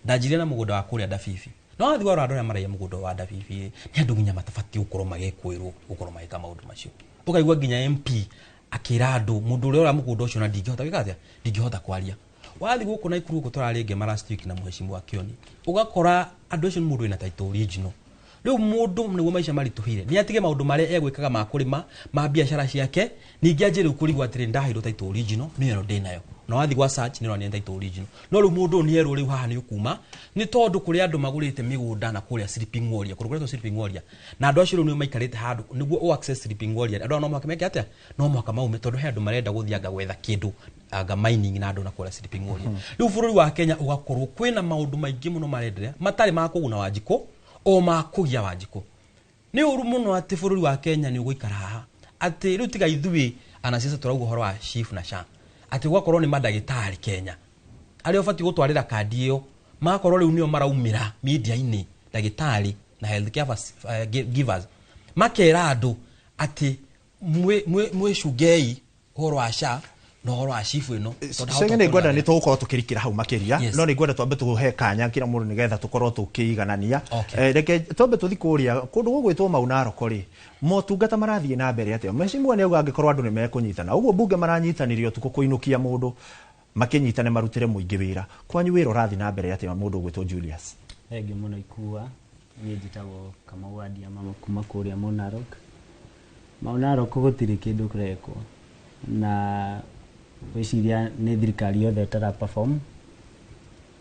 Ndanjirie na mũgũnda wa kũrĩa Ndabibi, no wathiĩ warora andũ arĩa maraiya mũgũnda wa Ndabibi nĩ andũ nginya matabatiĩ gũkorwo magĩkwĩrwo gũkorwo magĩka maũndũ macio. Ũkaigua nginya MP akĩra andũ mũndũ ũrĩa ũra mũgũnda ũcio na ndingĩhota gwĩka atĩa, ndingĩhota kwaria. Wathiĩ gũkũ Naikuru gũkũ tũrarĩ ngema last week na mheshimiwa Kioni, ũgakora andũ acio nĩ mũndũ wĩna title original. Rĩu mũndũ nĩguo maica maritũhire nĩ atige maũndũ marĩa egwĩkaga ma kũrĩma ma biacara ciake, ningĩ anjie rĩu kũrigwo atĩrĩ ndaheirwo title original nĩ ĩno ndĩnayo, na wathiĩ gwa search nĩ ũronire title original, no rĩu mũndũ ũyũ nĩ erwo rĩu haha nĩ ũkuma, nĩ tondũ kũrĩ andũ magũrĩte mĩgũnda na kũrĩa Sleeping Warrior, kũndũ kũretwo Sleeping Warrior, na andũ acio rĩu nĩo maikarĩte handũ nĩguo ũ access Sleeping Warrior, andũ aya no mũhaka meke atĩa, no mũhaka maume, tondũ he andũ marenda gũthiĩ anga gwetha kĩndũ anga mining na andũ na kũrĩa Sleeping Warrior. Rĩu bũrũri wa Kenya ũgakorwo kwĩna maũndũ maingĩ mũno marenderea matarĩ ma kũguna Wanjikũ o ma kũgia Wanjikũ. Nĩ ũru mũno atĩ bũrũri wa Kenya nĩ ũgũikara haha atĩ rĩu tiga ithuĩ anasiasa tũrauga ũhoro wa SHIF na SHA, atĩ gũgakorwo nĩ mandagĩtarĩ Kenya arĩa ũbatiĩ gũtwarĩra kandi ĩyo magakorwo rĩu nĩo maraumĩra media-inĩ, ndagĩtarĩ na health care givers makera andũ atĩ mwĩcungei ũhoro wa SHA na ũhoro wa SHIF ĩno. Cenge nĩ ngwenda nĩ tũgũkorwo tũkĩrikĩra hau makĩria, no nĩ ngwenda twambe tũhe kanya kila mũndũ nĩgetha tũkorwo tũkĩiganania. Reke twambe tũthi kũrĩa kũndũ gũgwĩtwo Mau Narok rĩ, motungata marathiĩ na mbere atĩa? Mheshimiwa nĩ auga angĩkorwo andũ nĩ mekũnyitana ũguo mbunge maranyitanĩrio ũtukũ kũinũkia mũndũ makĩnyitane marutĩre mũingĩ wĩra, kwanyu wĩra ũrathiĩ na mbere atĩa mũndũ ũgwĩtwo Julius? Thengiũ mũno Ikua, niĩ njĩtagwo Kamau wa Ndiama kuma kũrĩa Mau Narok. Mau Narok gũtirĩ kĩndũ kĩrekwo na gwĩciria nĩ thirikari yothe ĩtara perform,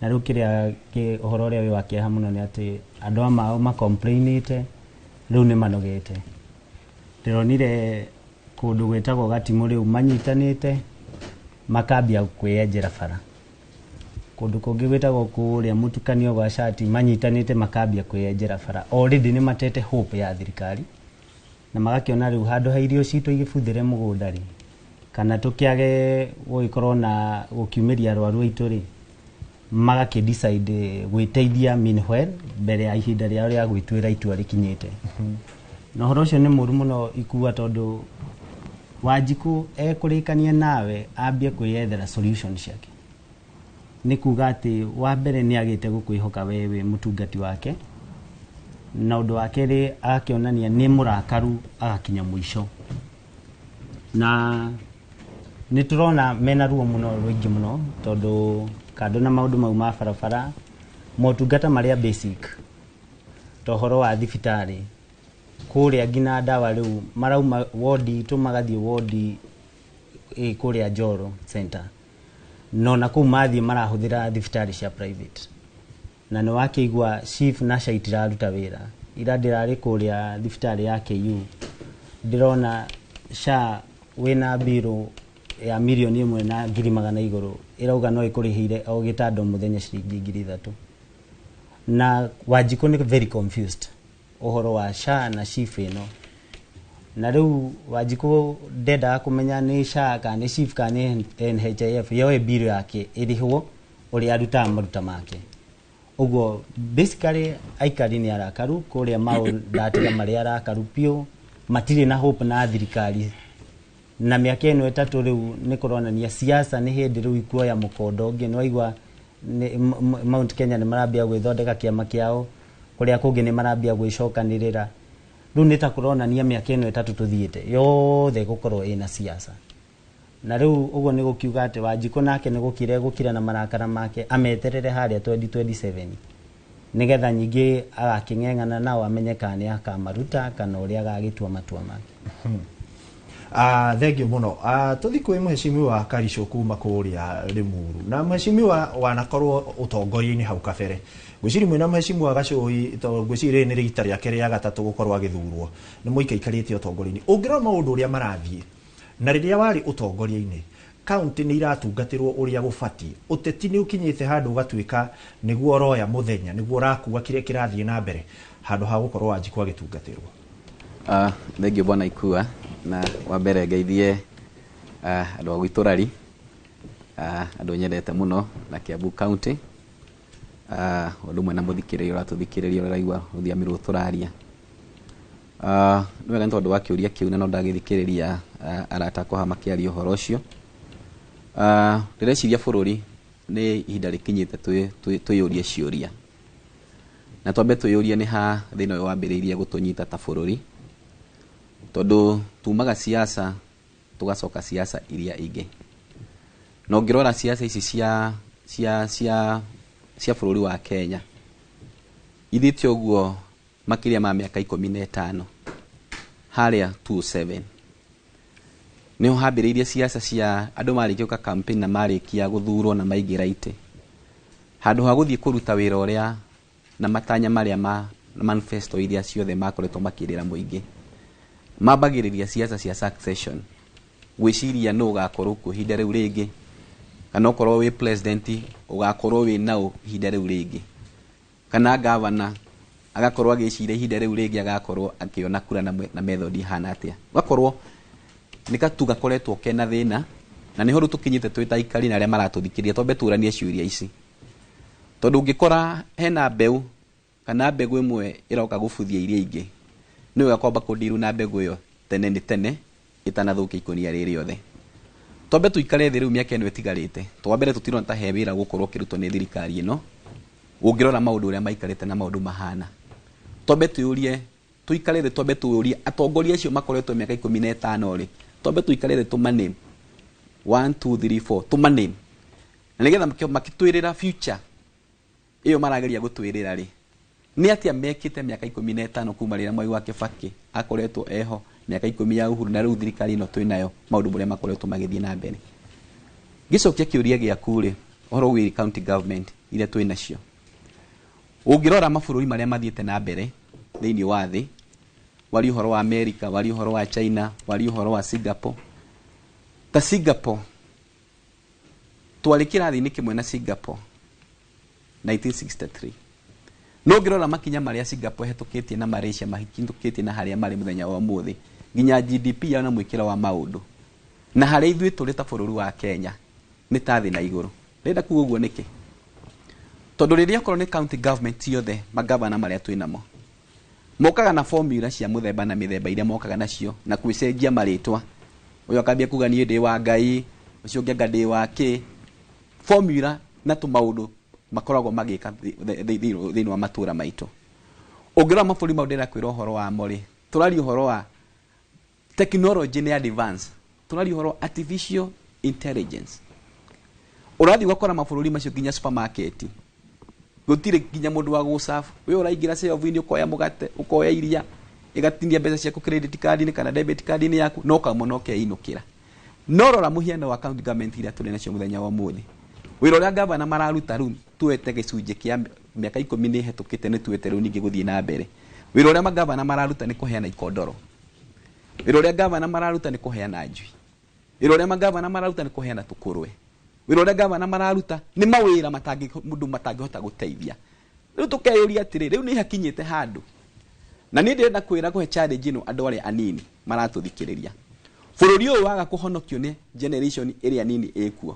na rĩu kĩrĩa ũhoro ũrĩa wĩ wa kĩeha mũno nĩ atĩ andũ a mao macomplainĩte rĩu nĩ manogete. Ndĩronire kũndũ gwĩtagwo Gatimũ rĩu manyitanĩte makambia kwĩyenjera bara, kũndũ kũngĩ gwĩtagwo kũrĩa mũtukanio gwa cati manyitanĩte makambia kwĩyenjera bara. Already nĩ matete hope ya thirikari na magakĩona rĩu handũ ha irio citũ igĩbuthĩre mũgũnda rĩ, kana tũkĩage gũgĩkorwo na gũkiumĩria arwaru aitũ rĩ, magakĩ decide gwĩteithia meanwhile mbere ya ihinda rĩao rĩa gwĩtuĩra itua rĩkinyĩte. Na ũhoro ũcio nĩ mũru mũno Ikua, tondũ Wanjikũ ekũrĩkania nawe ambie kwĩyethera solution ciake. Nĩ kuga atĩ wa mbere nĩ agĩte gũkwĩhoka we wĩ mũtungati wake, na ũndũ wa kerĩ agakĩonania nĩ mũrakaru agakinya mũico. Na nĩ tũrona mena ruo mũno rũingĩ mũno, tondũ kando na maũndũ mau ma barabara, motungata marĩa basic ta ũhoro wa thibitarĩ kũrĩa nginya ndawa rĩu marauma wodi itũ magathiĩ wodi kũrĩa Njoro Center, no na kũu mathiĩ marahũthĩra thibitarĩ cia private. Na nĩ wakĩigua SHIF na SHA itiraruta wĩra. Ira ndĩrarĩ kũrĩa thibitarĩ ya KU, ndĩrona SHA wĩna mbirũ ya 1,100,000 igũrũ ĩrauga no ĩkũrĩhĩire o gĩtanda mũthenya ciringi 3,000. Na Wanjikũ nĩ very confused ũhoro wa SHA na SHIF ĩno, na rĩu Wanjikũ ndendaga kũmenya nĩ SHA kana nĩ SHIF kana nĩ NHIF, yoe mbirũ yake ĩrĩhwo ũrĩa arutaga maruta make. Ũguo basically aikari nĩ arakaru kũrĩa Mau, ndatiga marĩ arakaru biũ, matirĩ na hope na thirikari. Na mĩaka ĩno 3 rĩu nĩ kũronania siasa nĩ hĩndĩ rĩu ikuoya mũkondo ũngĩ. Nĩ waigua Mount Kenya nĩ marambia gwĩthondeka kĩama kĩao, kũrĩa kũngĩ nĩ marambia gwĩcokanĩrĩra. Rĩu nĩ ta kũronania mĩaka ĩno 3 tũthiĩte yothe gũkorwo ĩna siasa. Na rĩu ũguo nĩ gũkiuga atĩ Wanjikũ nake nĩ gũkira gũkira na marakara make ameterere harĩa 2027 nĩgetha nyingĩ agakĩng'eng'ana nao amenye kana nĩ akamaruta kana ũrĩa agagĩtua matua make. Thengiũ mũno. Tũthiĩ kwĩ mheshimiwa Karisho kuma kũrĩa Limuru. Na mheshimiwa wanakorwo ũtongoria-inĩ hau kabere. Ngwĩciria mwĩna mheshimiwa Gacũi, tondũ ngwĩciria rĩrĩ nĩ rita rĩake rĩa gatatũ gũkorwo agĩthurwo. Nĩ mũikaikarĩte ũtongoria-inĩ. Ũngĩrora maũndũ ũrĩa marathiĩ na rĩrĩa warĩ ũtongoria-inĩ, kaunti nĩ iratungatĩrwo ũrĩa gũbatiĩ. Ũteti nĩ ũkinyĩte handũ ũgatuĩka nĩguo ũroya mũthenya, nĩguo ũrakua kĩrĩa kĩrathiĩ na mbere handũ ha gũkorwo Wanjikũ agĩtungatĩrwo. Thengiũ bwana Ikua, na wa mbere ngeithie andũ a gwitũ Rari, andũ nyendete mũno na Kiambu County, ũndũ ũmwe na mũthikĩrĩria ũratũthikĩrĩria ũraigua rũthiomi rũrũ tũraria. Nĩ wega nĩ tondũ wa kĩũria kĩu na no ndagĩthikĩrĩria arata akwa haha makĩaria ũhoro ũcio. Ndĩreciria bũrũri nĩ ihinda rĩkinyĩte twĩyũrie ciũria. Na twambe twĩyũrie nĩ ha thĩna ũyũ wambĩrĩirie gũtũnyita ta bũrũri, tondũ tumaga siasa tũgacoka siasa iria ingĩ. Na ũngĩrora siasa ici cia bũrũri wa Kenya ithiĩte ũguo makĩria ma mĩaka 15 harĩa 27 nĩho hambĩrĩirie siasa cia andũ marĩkia gũka campaign na marĩkia gũthurwo na maingĩra itĩ, handũ ha gũthiĩ kũruta wĩra ũrĩa na matanya marĩa ma manifesto iria ciothe makoretwo makĩrĩra mũingĩ, mambagĩrĩria siasa cia succession, gwĩciria nũ ũgakorwo kuo ihinda rĩu rĩngĩ, kana okorwo wĩ president ũgakorwo wĩ naũ ihinda rĩu rĩngĩ, kana governor agakorwo agĩciria ihinda rĩu rĩngĩ agakorwo akĩona kura na method ihana atĩa. Ũgakorwo nĩ gatu gakoretwo kena thĩna, na nĩho rĩu tũkinyĩte twĩ ta aikari na arĩa maratũthikĩrĩria twambe tũranie ciũria ici, tondũ ũngĩkora hena mbeũ kana mbegũ ĩmwe ĩroka gũbuthia iria ingĩ, nĩ wega kwamba kũndiru na mbegũ ĩyo tene nĩ tene ĩtanathũkia ikũnia rĩrĩ rĩothe. Twambe tũikare thĩ rĩu mĩaka ĩno ĩtigarĩte, twambere tũtirona ta he wĩra gũkorwo ũkĩrutwo nĩ thirikari ĩno, ũngĩrora maũndũ ũrĩa maikarĩte na maũndũ mahana. Twambe twĩyũrie, tũikare thĩ twambe twĩyũrie atongoria acio makoretwo mĩaka 15 rĩ, twambe tũikare thĩ tũmaname 1 2 3 4 tũmaname, na nĩgetha makĩtwĩrĩra future ĩyo marageria gũtwĩrĩra rĩ, nĩ atĩa mekĩte mĩaka 15 kuma rĩrĩa Mwai wa Kibaki akoretwo eho, mĩaka 10 ya Uhuru, na rĩu thirikari ĩno twĩnayo maũndũ marĩa makoretwo magĩthiĩ na mbere. Ngĩcokia kĩũria gĩaku rĩ, ũhoro wĩgiĩ county government iria twĩnacio, ũngĩrora mabũrũri marĩa mathiĩte na mbere thĩinĩ wa thĩ, wari ũhoro wa America, wari ũhoro wa China, wari ũhoro wa Singapore. Ta Singapore twarĩ kĩrathi-inĩ kĩmwe na Singapore 1963. No ũngĩrora makinya marĩa Singapore ĩhetũkĩtie na Malaysia mahĩtũkĩtie na harĩa marĩ mũthenya wa ũmũthĩ, nginya GDP yao na mwĩkĩro wa maũndũ, na harĩa ithuĩ tũrĩ ta bũrũri wa Kenya nĩ ta thĩ na igũrũ. Ndĩrenda kuga ũguo nĩkĩ? Tondũ rĩrĩa okorwo nĩ county government ciothe magavana marĩa twĩ namo mokaga na formula cia mũthemba na mĩthemba iria mokaga nacio na gwĩcenjia marĩtwa, ũyũ akambia kuga niĩ ndĩ wa Ngai, ũcio ũngĩ anga ndĩ wa kĩ, formula na tũmaũndũ makoragwo magĩka thĩinĩ wa matũra maitũ. Ũngĩrora mabũrũri mau ndĩrakwĩra ũhoro wamo rĩ, tũraria ũhoro wa technology nĩ advance, tũraria ũhoro wa artificial intelligence. Ũrathiĩ ũgakora mabũrũri macio nginya supermarket gũtirĩ nginya mũndũ wa gũcabu, we ũraingĩra shelf-inĩ ũkoya mũgate, ũkoya iria, ĩgatinia mbeca ciaku credit card-inĩ kana debit card-inĩ yaku, no ũkauma na ũkeinũkĩra. No rora mũhiano wa county government iria tũrĩ nacio mũthenya wa ũmũthĩ, wĩra ũrĩa gavana mararuta rĩu tuete gĩcunjĩ kĩa mĩaka 10 nĩ ĩhetũkĩte, nĩ tuete rĩu ningĩ gũthiĩ na mbere. Wĩra ũrĩa magavana mararuta nĩ kũheana ikondoro, wĩra ũrĩa gavana mararuta nĩ kũheana njui, wĩra ũrĩa magavana mararuta nĩ kũheana tũkũrwe, wĩra ũrĩa gavana mararuta nĩ mawĩra mũndũ matangĩhota gũteithia. Rĩu tũkeyũria atĩrĩ, rĩu nĩ hakinyĩte handũ, na niĩ ndĩrenda kwĩra kũhe challenge ĩno andũ arĩa anini maratũthikĩrĩria, bũrũri ũyũ waga kũhonokio nĩ generation ĩrĩa nini ĩkuo,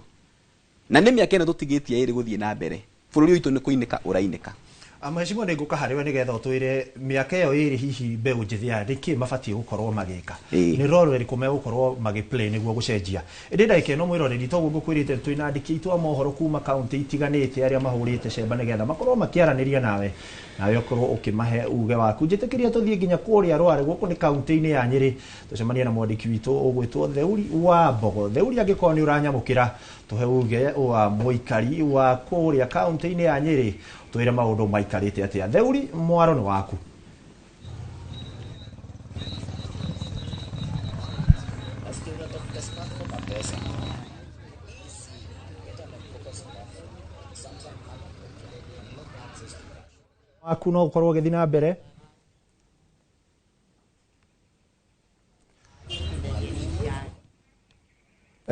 na nĩ mĩaka ĩno tũtigĩtie ĩrĩ gũthiĩ na mbere, bũrũri witũ nĩ kũinĩka ũrainĩka. Mheshimiwa, nĩ ngũka harĩ we nĩgetha ũtwĩre mĩaka ĩyo ĩrĩ hihi mbeũ njĩthĩ aya nĩkĩ mabatiĩ gũkorwo magĩka, nĩ role ĩrĩkũ megũkorwo magĩplay nĩguo gũcenjia. Ĩndĩ ndagĩka ĩno, mwĩroreri, toguo ngũkwĩrĩte, twĩna andĩki aitũ a mohoro kuma kaunti itiganĩte arĩa mahũrĩte cemba nĩgetha makorwo makĩaranĩria nawe, nawe ũkorwo ũkĩmahe uge waku. Njĩtĩkĩria tũthiĩ nginya kũrĩa Rware, gũkũ nĩ kaunti-inĩ ya Nyĩrĩ, tũcemanie na mwandĩki witũ ũgwĩtwo Theuri wa Mbogo. Theuri, angĩkorwo nĩ ũranyamũkĩra, tũhe uge wa mũikari wa kũrĩa kaunti-inĩ ya Nyĩrĩ, twĩre maũndũ maikarĩte atĩa. Theuri, mwaro nĩ waku. Waku no ũkorwo ũgĩthiĩ na mbere.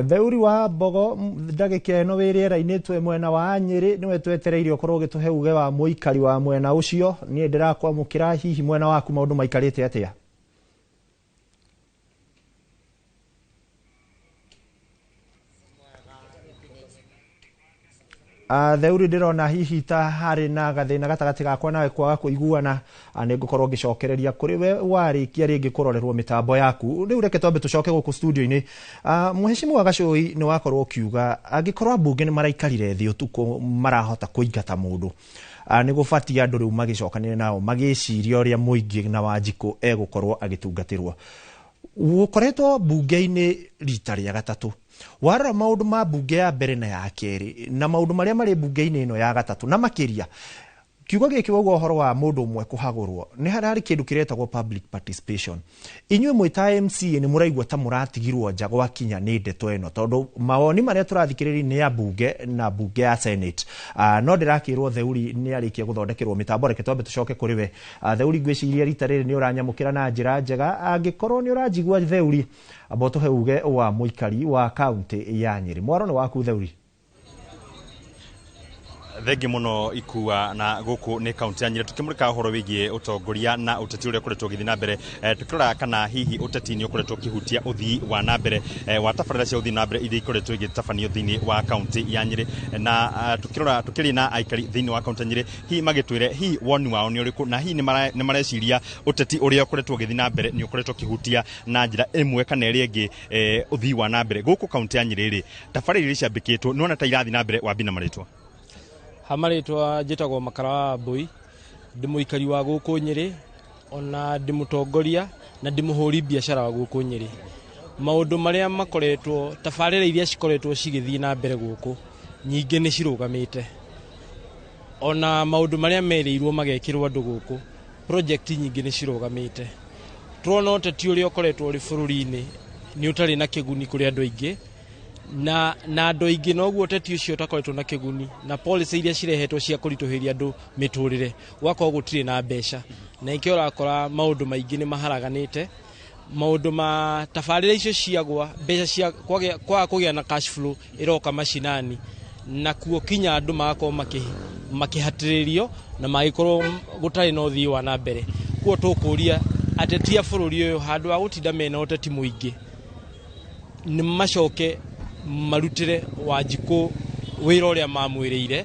Theuri wa Mbogo, ndagĩka ĩno wĩ rĩera-inĩ, twĩ mwena wa Nyĩrĩ, nĩwe twetereire ũkorwo ũgĩtũhe uge wa mũikari wa mwena ũcio. Niĩ ndĩrakwamũkĩra, hihi mwena waku maũndũ maikarĩte atĩa? Theuri, ndĩrona hihi ta harĩ na gathĩna gatagatĩ gakwa nawe kwaga kũiguana. Nĩ ngũkorwo ngĩcokereria kũrĩ we warĩkia rĩngĩ kũrorerwo mĩtambo yaku. Rĩu reke twambe tũcoke gũkũ studio-inĩ. Mheshimiwa Gacũi, nĩ wakorwo ũkiuga angĩkorwo ambunge nĩ maraikarire thĩ ũtukũ marahota kũingata mũndũ, nĩ gũbatiĩ andũ rĩu magĩcokanĩre nao magĩciria ũrĩa mũingĩ na Wanjikũ egũkorwo agĩtungatĩrwo. Gũkoretwo mbunge-inĩ rita rĩa gatatũ, warora maũndũ ma mbunge ya mbere na ya kerĩ na maũndũ marĩa marĩ mbunge-inĩ ĩno ya gatatũ, na makĩria kiugo gĩkĩ wauga ũhoro wa mũndũ ũmwe kũhagũrwo, nĩ hararĩ kĩndũ kĩretagwo public participation. Inyuĩ mwĩ ta MCA nĩ mũraigua ta mũratigirwo nja gwakinya nĩ ndeto ĩno, tondũ mawoni marĩa tũrathikĩrĩria nĩ ya mbunge na mbunge ya Senate? No ndĩrakĩrwo Theuri nĩ arĩkia gũthondekerwo mĩtambo, reke twambe tũcoke kũrĩ we. Theuri, ngwĩciria rita rĩrĩ nĩ ũranyamũkĩra na njĩra njega. Angĩkorwo nĩ ũranjigua, Theuri, amba ũtũhe uge wa mũikari wa kaunti ya Nyĩrĩ. Mwaro nĩ waku, Theuri. Thengi muno, Ikua. Na guku ni kaunti ya Nyĩrĩ, tukimurika uhoro wigie utongoria na uteti uria ukoretwo ugithii na mbere, tukirora kana hihi uteti ni ukoretwo ukihutia uthii wa na mbere wa tabarĩra cia uthii na mbere iria ikoretwo igĩtabanio thĩinĩ wa kaunti ya Nyĩrĩ, na tukirora tukĩrĩ na aikari thĩinĩ wa kaunti ya Nyĩrĩ, hihi magĩtwĩre hihi woni wao nĩ ũrĩkũ, na hihi nĩ mareciria ũteti ũrĩa ũkoretwo ũgĩthiĩ na mbere nĩ ũkoretwo ũkĩhutia na njĩra ĩmwe kana ĩrĩa ĩngĩ ũthii wa na mbere gũkũ kaunti ya Nyĩrĩ rĩ, tabarĩra iria ciambĩkĩtwo nĩwona ta irathiĩ na mbere. Wambi na marĩtwa. Ha marĩtwa njĩtagwo Makara wa Mbũi, ndĩ mũikari wa gũkũ Nyĩrĩ, ona ndĩ mũtongoria na ndĩ mũhũri biacara wa gũkũ Nyĩrĩ. Maũndũ marĩa makoretwo, tabarĩra iria cikoretwo cigĩthiĩ na mbere gũkũ, nyingĩ nĩ cirũgamĩte. Ona maũndũ marĩa merĩirwo magekĩrwo andũ gũkũ, project nyingĩ nĩ cirũgamĩte. Tũrona ũteti ũrĩa ũkoretwo ũrĩ bũrũri-inĩ nĩ ũtarĩ na kĩguni kũrĩ andũ aingĩ, na andũ aingĩ noguo ũteti ũcio ũtakoretwo na kĩguni na policy iria cirehetwo cia kũritũhĩria andũ mĩtũrĩre, gũgakorwo gũtirĩ na mbeca, na nĩkĩo ũrakora maũndũ maingĩ nĩ maharaganĩte. Maũndũ ma tabarĩra icio ciagwa, mbeca cia kwaga kũgĩa na cash flow ĩroka macinani, na kuo kinya andũ magakorwo makĩhatĩrĩrio na magĩkorwo gũtarĩ na ũthii wa na mbere. Kuo tũkũria ateti a bũrũri ũyũ, handũ ha gũtinda mena ũteti mũingĩ, nĩ macoke marutĩre Wanjikũ wĩra ũrĩa mamwĩrĩire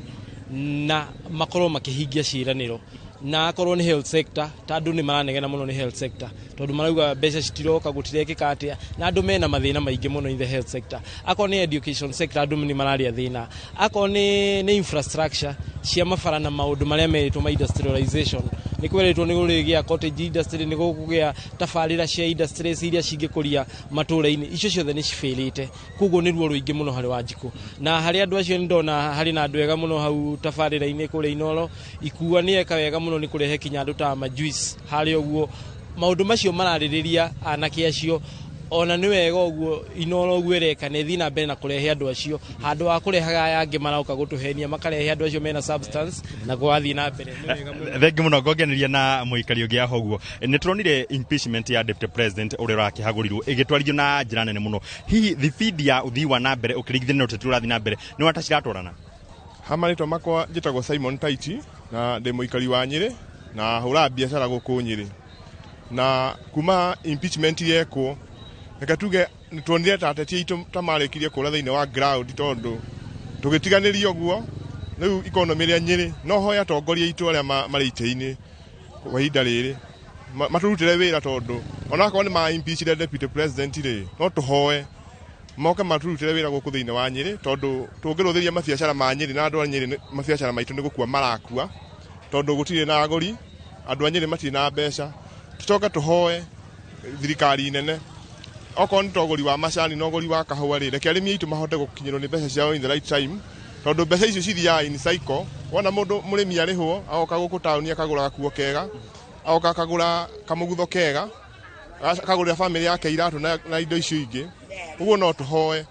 na makorwo makĩhingia ciĩranĩro, na akorwo nĩ health sector, ta andũ nĩ maranegena mũno nĩ health sector, tondũ marauga mbeca citiroka, gũtirekĩka atĩa, na andũ mena mathĩna maingĩ mũno in the health sector. Akorwo nĩ education sector, andũ nĩ mararia thĩna. Akorwo nĩ infrastructure cia mabara na maũndũ marĩa merĩtwo ma industrialization, nĩ kwerĩtwo nĩ gũrĩgĩa cottage industry, nĩ gũkũgĩa tabarĩra cia industries iria cingĩkũria matũũra-inĩ, icio ciothe nĩ cibĩrĩte. Koguo nĩ ruo rũingĩ mũno harĩ Wanjikũ na harĩ andũ acio. Nĩ ndona harĩ na andũ ega mũno hau tabarĩra-inĩ kũrĩa Inoro. Ikua nĩ eka wega mũno nĩ kũrehe kinya andũ ta majuice harĩa ũguo, maũndũ macio mararĩrĩria anake acio. Ona nĩ wega ũguo Inoro ũguo ĩreka, nĩ ĩthiĩ na mbere na kũrehe andũ acio handũ ha kũrehaga aya angĩ maroka gũtũhenia, makarehe andũ acio mena substance na gwathiĩ na mbere. Nĩ wega mũno. Thengi muno. Ngongeneria na muikari ũngĩ aho ũguo. Nĩ turonire impeachment ya deputy president ũrĩa ũrakĩhagũrirwo ĩgĩtwarithio na njĩra nene mũno. Hihi thibindi ya ũthii wa na mbere ũkĩringithania na ũteti ũrathiĩ na mbere nĩ wata ciratwarana? Ha marĩtwa makwa njĩtagwo Simon Taiti, na ndĩ mũikari wa Nyĩrĩ na hũraga biacara gũkũ Nyĩrĩ. Na kuma impeachment yekwo, reke tuge nĩ tuonire ta ateti aitũ ta marĩkirie kũra thĩinĩ wa ground, tondũ tũgĩtiganĩrio ũguo. Rĩu economy ĩrĩa Nyĩrĩ no hoya atongoria aitũ arĩa marĩ itĩ-inĩ kwa ihinda rĩrĩ matũrutĩre wĩra, tondũ onakorwo nĩ ma impeachire deputy president rĩ, no tũhoe moke matũrutĩre wĩra gũkũ thĩinĩ wa Nyĩrĩ, tondũ tũngĩrũthĩria mabiacara ma Nyĩrĩ na andũ a Nyĩrĩ mabiacara maitũ nĩ gũkua marakua, tondũ gũtirĩ na agũri, andũ a Nyĩrĩ matirĩ na mbeca. Tũcoke tũhoe thirikari nene, okorwo nĩ ta ũgũri wa macani na ũgũri wa kahũa rĩ, reke arĩmi aitũ mahote gũkinyĩrwo nĩ mbeca ciao in the right time, tondũ mbeca icio cithiaga in cycle. Wona mũndũ mũrĩmi arĩhwo agoka gũkũ taũni akagũra gakuo kega, agoka akagũra kamũgutho kega, akagũrĩra bamĩrĩ yake iratũ na indo icio ingĩ. Ũguo no tũhoe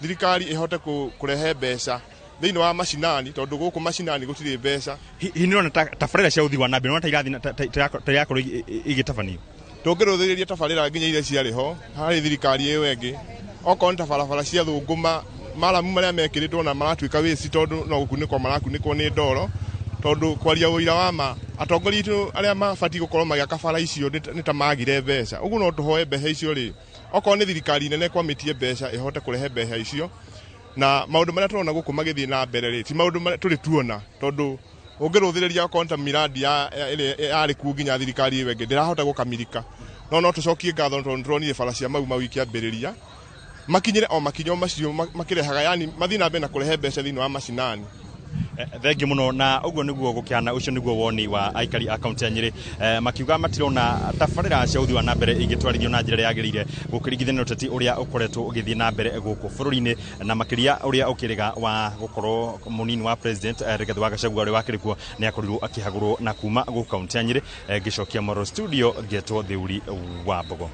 thirikari ĩhote kũrehe mbeca thĩinĩ wa macinani, tondũ gũkũ macinani gũtirĩ mbeca. Hihi nĩũrona tabarĩra cia ũthii wa na mbere nĩũrona ta irathiĩ ta irakorwo igĩtabanio? Tũngĩrũthĩrĩria tabarĩra nginya iria ciarĩ ho harĩ thirikari ĩyo ĩngĩ, okorwo nĩ ta barabara cia Thũngũma, maramu marĩa mekĩrĩtwo na maratuĩka wĩci, tondũ no gũkunĩkwo marakunĩkwo nĩ ndoro, tondũ kwaria ũira wa ma atongoria aitũ arĩa mabatiĩ gũkorwo magĩaka bara icio nĩ ta magire mbeca. Ũguo no tũhoe mbeca icio rĩ, okorwo nĩ thirikari nene kwamĩtie mbeca ĩhote kũrehe mbeca icio. Na maũndũ marĩa tũrona gũkũ magĩthiĩ na mbere rĩ, ti maũndũ marĩa tũrĩ tuona, tondũ ũngĩrũthĩrĩria okorwo nĩ ta miradi ĩrĩa yarĩ kuo nginya thirikari ĩyo ĩngĩ ndĩrahota gũkamilika. No tũcokie ngatho tondũ nĩtũronire bara cia Mau Mau ikĩambĩrĩria, makinyĩre o makinyo macio makĩrehaga, yani mathiĩ na mbere na kũrehe mbeca thĩinĩ wa macinani. Thengiũ mũno. Na ũguo nĩguo gũkĩhana, ũcio nĩguo woni wa aikari a kaunti ya Nyĩrĩ, makiuga matirona tabarĩra cia ũthii wa na mbere igĩtwarithio na njĩra ĩrĩa yagĩrĩire gũkĩringithania na ũteti ũrĩa ũkoretwo ũgĩthiĩ na mbere gũkũ bũrũri-inĩ, na makĩria ũrĩa ũkĩrĩga wa gũkorwo mũnini wa president Rigathĩ wa Gachagua ũrĩa wakĩrĩ kuo nĩ akorirwo akĩhagũrwo. Na kuma gũkũ kaunti ya Nyĩrĩ, ngĩcokia Moro studio, ngetwo Theuri wa Mbogo.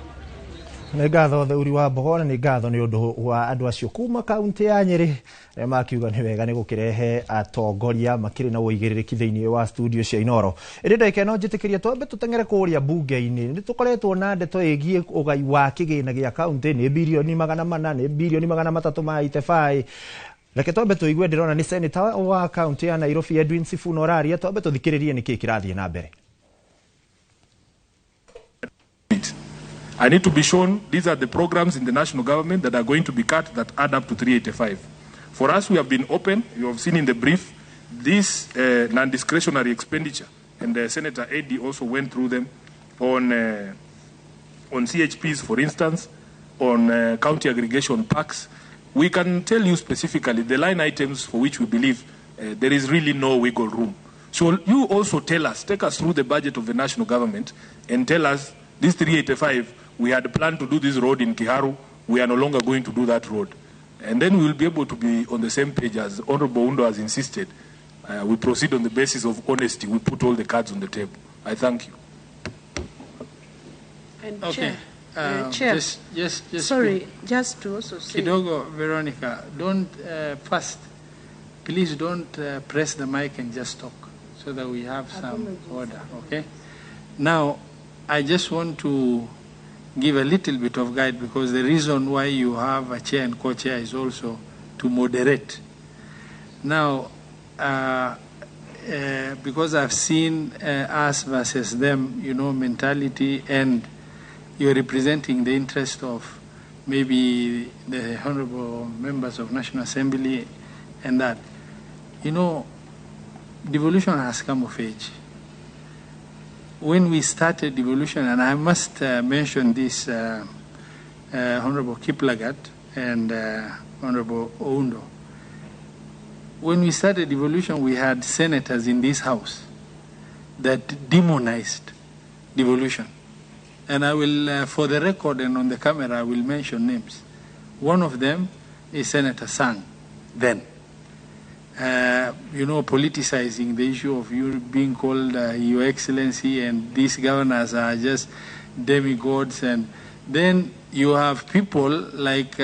Nĩ ngatho Theuri wa Mbogo, na nĩ ngatho nĩ ũndũ wa andũ acio kuma kaunti ya Nyĩrĩ arĩa makiuga nĩ wega nĩ gũkĩrehe atongoria makĩrĩ na ũigĩrĩrĩki thĩinĩ wa studio cia Inooro. Ĩndĩ ndagĩka ĩno njĩtĩkĩria twambe tũteng'ere kũrĩa mbunge-inĩ. Nĩ tũkoretwo na ndeto ĩgiĩ ũgai wa kĩgĩna gĩa kaunti, nĩ birioni 400, nĩ birioni 300 ma itebai. Reke twambe tũigue, ndĩrona nĩ senator wa kaunti ya Nairobi Edwin Sifuna ũraria, twambe tũthikĩrĩrie nĩkĩĩ kĩrathiĩ na mbere. I need to be shown these are the programs in the national government that are going to be cut that add up to 385. For us, we have been open. You have seen in the brief this non-discretionary expenditure, and Senator Eddie also went through them on CHPs, for instance, on county aggregation packs. We can tell you specifically the line items for which we believe there is really no wiggle room. So you also tell us, take us through the budget of the national government and tell us this 385, we had planned to do this road in Kiharu, we are no longer going to do that road. And then we will be able to be on the same page as Honorable Oundo has insisted. We proceed on the basis of honesty. We put all the cards on the table. I thank you. And okay. Chair, Chair. Just sorry, just to also say. Kidogo, Veronica, don't first, please don't press the mic and just talk so that we have some order, okay? Now, I just want to give a little bit of guide, because the reason why you have a chair and co-chair is also to moderate. Now, because I've seen us versus them, you know, mentality, and you're representing the interest of maybe the honorable members of National Assembly and that. You know, devolution has come of age. When we started devolution, and I must mention this, Honorable Kiplagat and Honorable Oundo. When we started devolution, we had senators in this house that demonized devolution. And I will, for the record and on the camera, I will mention names. One of them is Senator Sang, then. You know, politicizing the issue of you being called Your Excellency, and these governors are just demigods. And then you have people like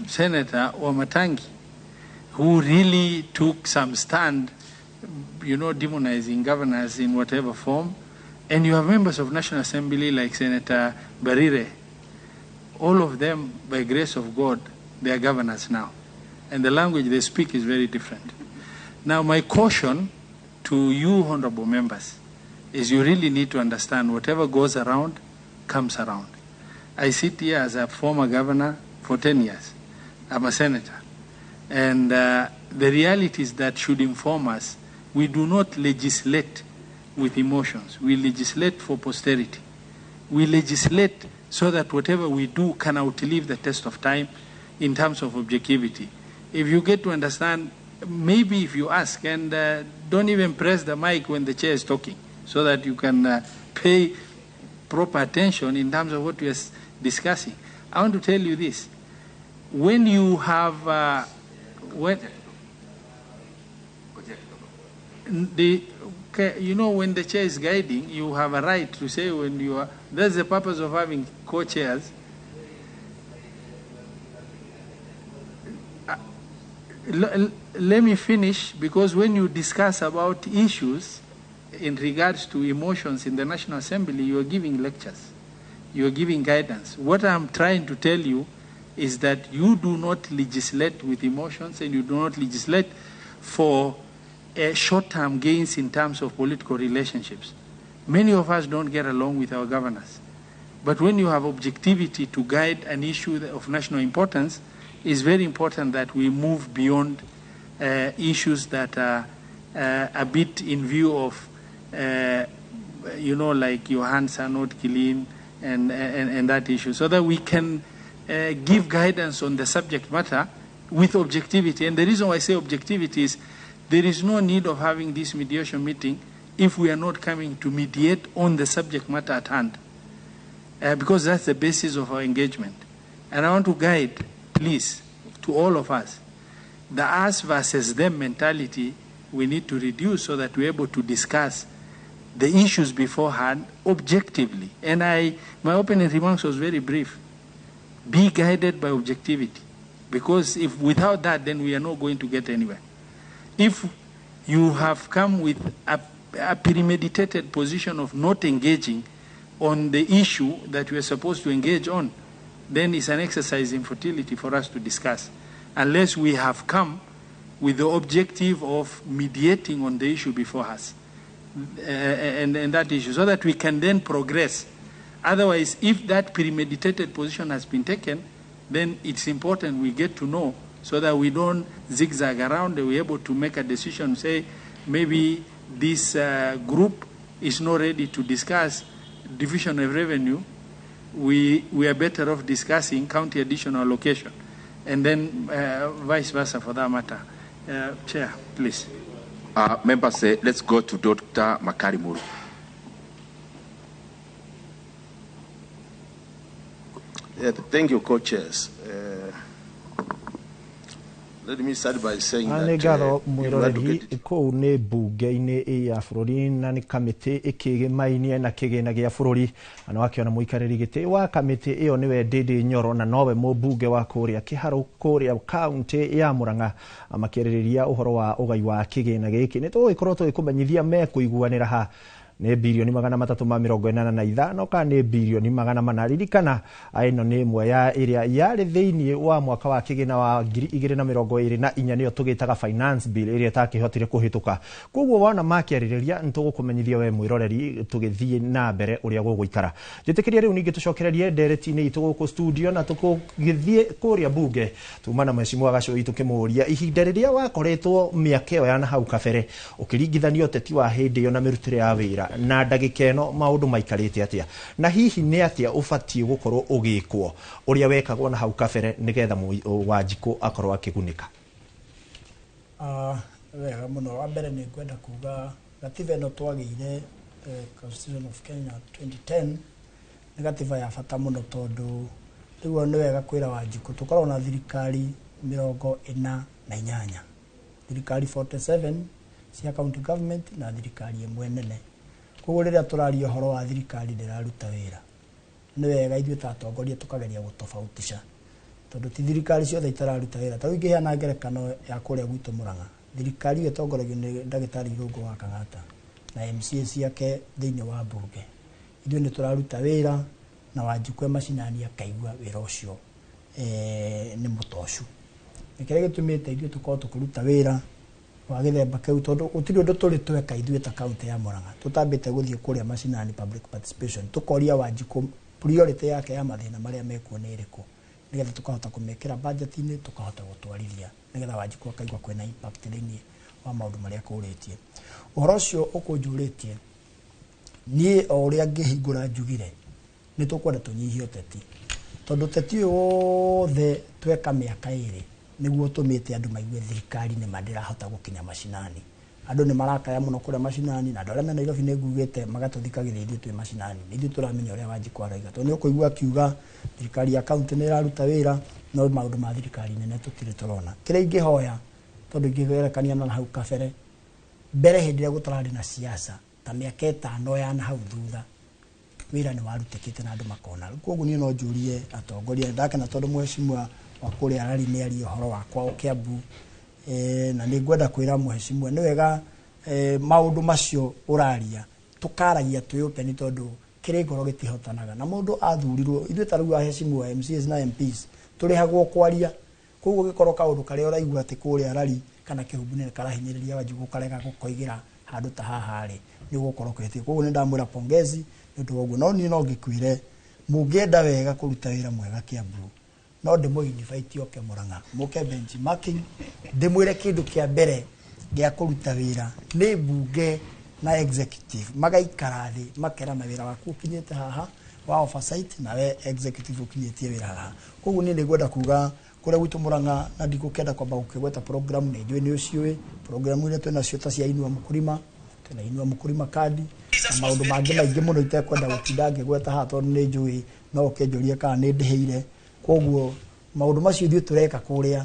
Senator Wamatangi, who really took some stand, you know, demonizing governors in whatever form. And you have members of National Assembly like Senator Barire. All of them, by grace of God, they are governors now. And the language they speak is very different. Now, my caution to you, honorable members, is you really need to understand whatever goes around comes around. I sit here as a former governor for 10 years. I'm a senator. And the realities that should inform us, we do not legislate with emotions. We legislate for posterity. We legislate so that whatever we do can outlive the test of time in terms of objectivity. If you get to understand, maybe if you ask, and don't even press the mic when the chair is talking, so that you can pay proper attention in terms of what we are discussing. I want to tell you this. When you have... you know, when the chair is guiding, you have a right to say when you are... That's the purpose of having co-chairs. Let me finish, because when you discuss about issues in regards to emotions in the National Assembly, you are giving lectures. You are giving guidance. What I'm trying to tell you is that you do not legislate with emotions, and you do not legislate for short-term gains in terms of political relationships. Many of us don't get along with our governors. But when you have objectivity to guide an issue of national importance, it's very important that we move beyond issues that are a bit in view of, you know, like your hands are not clean and that issue, so that we can give guidance on the subject matter with objectivity. And the reason why I say objectivity is there is no need of having this mediation meeting if we are not coming to mediate on the subject matter at hand, because that's the basis of our engagement. And I want to guide, please, to all of us, the us versus them mentality we need to reduce so that we're able to discuss the issues beforehand objectively. And my opening remarks was very brief. Be guided by objectivity, because if without that, then we are not going to get anywhere. If you have come with a premeditated position of not engaging on the issue that we are supposed to engage on, then it's an exercise in futility for us to discuss, unless we have come with the objective of mediating on the issue before us, and that issue, so that we can then progress. Otherwise, if that premeditated position has been taken, then it's important we get to know so that we don't zigzag around and we're able to make a decision, say, maybe this group is not ready to discuss division of revenue. We are better off discussing county additional allocation, and then vice versa for that matter. Chair, please. Members, let's go to Dr. Makari Muru. Yeah, thank you, co-chairs. Let me start by saying that nĩ ngatho mwĩroreri kũu nĩ mbunge-inĩ ya bũrũri na nĩ kamĩtĩ ĩkĩgĩmainie na kĩgĩna gĩa bũrũri na nĩwakĩona mũikarĩri gĩtĩ wa kamĩtĩ ĩyo nĩwe Ndindi Nyoro na nowe mũmbunge wa kũrĩa Kĩharũ kũrĩa kaũntĩ ya Murang'a makĩarĩrĩria ũhoro wa ũgai wa kĩgĩna gĩkĩ. Nĩ tũgũgĩkorwo tũgĩkũmenyithia mekũiguanĩra ha nĩ birioni 385 kana nĩ birioni 400. Ririkana ĩno nĩ ĩmwe ya ĩrĩa yarĩ thĩinĩ wa mwaka wa kĩgĩna wa 2024 nĩyo tũgĩtaga finance bill ĩrĩa ĩtakĩhotire kũhĩtũka. Koguo wona makĩarĩrĩria nĩ tũgũkũmenyithia we mwĩroreri tũgĩthiĩ na mbere ũrĩa gũgũikara. Njĩtĩkĩria rĩu ningĩ tũcokererie ndereti-inĩ itũ gũkũ studio na tũgĩthiĩ kũrĩa mbunge tuma na mheshimiwa Gacũi tũkĩmũria ihinda rĩrĩa wakoretwo mĩaka ĩyo ya na hau kabere ũkĩringithania ũteti wa hĩndĩ ĩyo na mĩrutĩre ya wĩra na ndagĩka ĩno maũndũ maikarĩte atĩa na hihi nĩ atĩa ũbatiĩ gũkorwo ũgĩkwo ũrĩa wekagwo na hau kabere nĩgetha Wanjikũ akorwo akĩgunĩka. Wega mũno. Wa mbere nĩ ngwenda kuga gatiba ĩno twagĩire Constitution of Kenya 2010 nĩ gatiba ya bata mũno tondũ rĩu nĩ wega kwĩra Wanjikũ tũkoragwo na thirikari 48, thirikari 47 cia county government na thirikari ĩmwe nene. Koguo rĩrĩa tũraria ũhoro wa thirikari ndĩraruta wĩra nĩ wega ithuĩ ta atongoria tũkageria gũtofautisha tondũ ti thirikari ciothe itararuta wĩra. Ta rĩu ingĩheana ngerekano ya kũrĩa gwitũ Murang'a, thirikari ĩyo ĩtongoragio nĩ ndagĩtarĩ Irũngũ wa Kang'ata na MCA ciake thĩinĩ wa mbunge. Ithuĩ nĩ tũraruta wĩra na Wanjikũ e macinani akaigua wĩra ũcio nĩ mũtocu. Nĩ kĩrĩa gĩtũmĩte ithuĩ tũkorwo tũkĩruta wĩra wa gĩthemba kĩu tondũ gũtirĩ ũndũ tũrĩ tweka ithuĩ ta kaũntĩ ya Murang'a tũtambĩte gũthiĩ kũrĩa macinani public participation tũkoria Wanjikũ priority yake ya mathĩna marĩa mekuo nĩ ĩrĩkũ. Nĩgetha tũkahota kũmĩkĩra budget-inĩ, tũkahota gũtwarithia nĩgetha Wanjikũ akaigua kwĩna impact thĩinĩ wa maũndũ marĩa kũrĩtie. Ũhoro ũcio ũkũnjũrĩtie, niĩ o ũrĩa ngĩhingũra njugire nĩ tũkwenda tũnyihie ũteti, tondũ ũteti ũyũ wothe tweka mĩaka 2 nĩguo ũtũmĩte andũ maigue thirikari nĩ ndĩrahota gũkinya macinani. Andũ nĩ marakaya mũno kũrĩa macinani, na andũ arĩa me Nairobi nĩ ngugĩte magatũthikagĩrĩria ithuĩ twĩ macinani, nĩ ithuĩ tũramenya ũrĩa Wanjikũ arauga, tondũ nĩ ũkũigua akiuga thirikari ya kaunti nĩ ĩraruta wĩra, no maũndũ ma thirikari nene tũtirĩ tũrona. Kĩrĩa ingĩhoya, tondũ ingĩgerekania na hau kabere, mbere hĩndĩ ĩrĩa gũtararĩ na siasa ta mĩaka 5 ya na hau thutha, wĩra nĩ warutĩkĩte na andũ makona. Koguo niĩ no njũrie atongoria, ndakena tondũ mheshimiwa wa kũrĩa arari nĩ aria ũhoro wakwa o Kiambu, na nĩ ngwenda kwĩra mheshimiwa nĩ wega maũndũ macio ũraria tũkaragia twĩ open, tondũ kĩrĩ ngoro gĩtihotanaga na mũndũ athurirwo. Ithuĩ ta rĩu aheshimiwa MCAs na MPs tũrĩhagwo kwaria, koguo gĩkorwo kaũndũ karĩa ũraigua atĩ kũrĩa arari kana kĩhumbu-inĩ karahinyĩrĩria Wanjikũ karega gũkoigĩra handũ ta haha rĩ, nĩ ũgũkorwo ũkĩhĩtia. Koguo nĩ ndamwĩra pongezi nĩ ũndũ wa ũguo, no niĩ no ngĩkwĩre mũngĩenda wega kũruta wĩra mwega Kiambu, no ndĩmũ invite oke Murang'a mũke benchmarking, ndĩmwĩre kĩndũ kĩa mbere gĩa kũruta wĩra nĩ mbunge na executive magaikara thĩ makerana wĩra waku ũkinyĩte haha wa oversight, na we executive ũkinyĩtie wĩra haha. Koguo niĩ nĩngwenda kuga kũrĩa gwitũ Murang'a, na ndigũkĩenda kwamba gũkĩgweta program, nĩ njũĩ nĩ ũciũĩ program iria twĩnacio ta cia Inua Mũkũrima, twĩna Inua Mũkũrima kandi na maũndũ mangĩ maingĩ mũno itekwenda gũtinda ngĩgweta haha, tondũ nĩ njũĩ no ũkĩnjũrie kana nĩ ndĩhĩire. Koguo maũndũ macio ithuĩ tũreka kũrĩa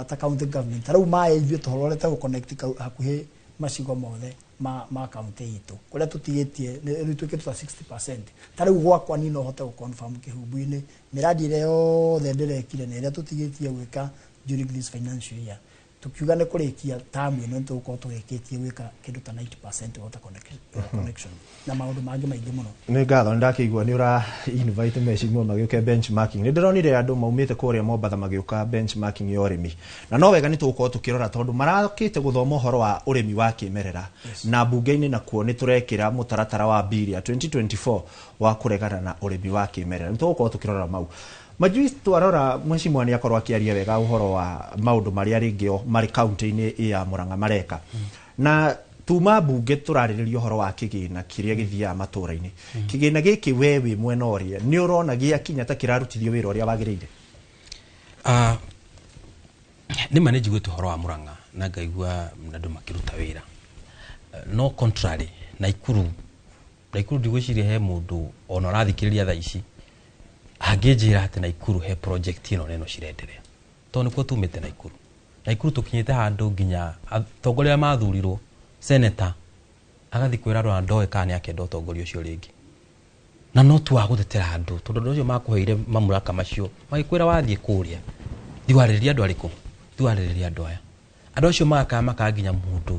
ta county government, ta rĩu maĩ ithuĩ tũrorete gũ-connect hakuhĩ macigo mothe ma county itũ kũrĩa tũtigĩtie rĩu twĩkĩte ta 60%. Ta rĩu gwakwa niĩ no hote gũ-confirm kĩhumbu-inĩ mĩradi ĩrĩa yothe ndĩrekire na ĩrĩa tũtigĩtie gwĩka during this financial year, tukiuga nĩ kũrĩkia term ĩno nĩ tũgũkorwo tũrĩkĩtie gwĩka kĩndũ ta 90% water connection na maũndũ mangĩ maingĩ mũno. Nĩ ngatho, nĩ ndakĩigua nĩ ũra invite mheshimiwa magĩũke benchmarking. Nĩ ndĩronire andũ maumĩte kũrĩa Mombatha magĩũka benchmarking ya ũrĩmi, na no wega nĩ tũgũkorwo tũkĩrora tondũ marakĩte gũthoma ũhoro wa ũrĩmi wa kĩmerera, na mbunge-inĩ nakuo nĩ tũrekĩra mũtaratara wa bill ya 2024 wa kũregana na ũrĩmi wa kĩmerera. Nĩ tũgũkorwo tũkĩrora mau majuĩ. Twarora mheshimiwa nĩ akorwo akĩaria wega ũhoro wa maũndũ marĩa rĩngĩ o marĩ kaunti-inĩ ya Murang'a mareka, na tuma mbunge tũrarĩrĩria ũhoro wa kĩgĩna kĩrĩa gĩthiaga matũra-inĩ. Kĩgĩna gĩkĩ we wĩ mwena ũrĩa nĩ ũrona gĩakinya ta kĩrarutithio wĩra ũrĩa wagĩrĩire? Nĩ ma nĩ njiguĩte ũhoro wa Murang'a na ngaigua andũ makĩruta wĩra, no contrary Naikuru, Naikuru ndigwĩciria he mũndũ ona ũrathikĩrĩria thaa ici angĩnjĩra atĩ Naikuru he project ĩno na ĩno cirenderea, tondũ nĩkuo tumĩte Naikuru. Naikuru tũkinyĩte handũ nginya atongoria arĩa mathurirwo, senator agathiĩ kwĩra andũ ona ndoĩ kana nĩ akenda ũtongoria ũcio rĩngĩ, na no tu wa gũtetera andũ, tondũ andũ acio makũheire mamlaka macio magĩkwĩra wathiĩ kũrĩa thiĩ warĩrĩria andũ arĩkũ, thiĩ warĩrĩria andũ aya. Andũ acio magakaya makaga nginya mũndũ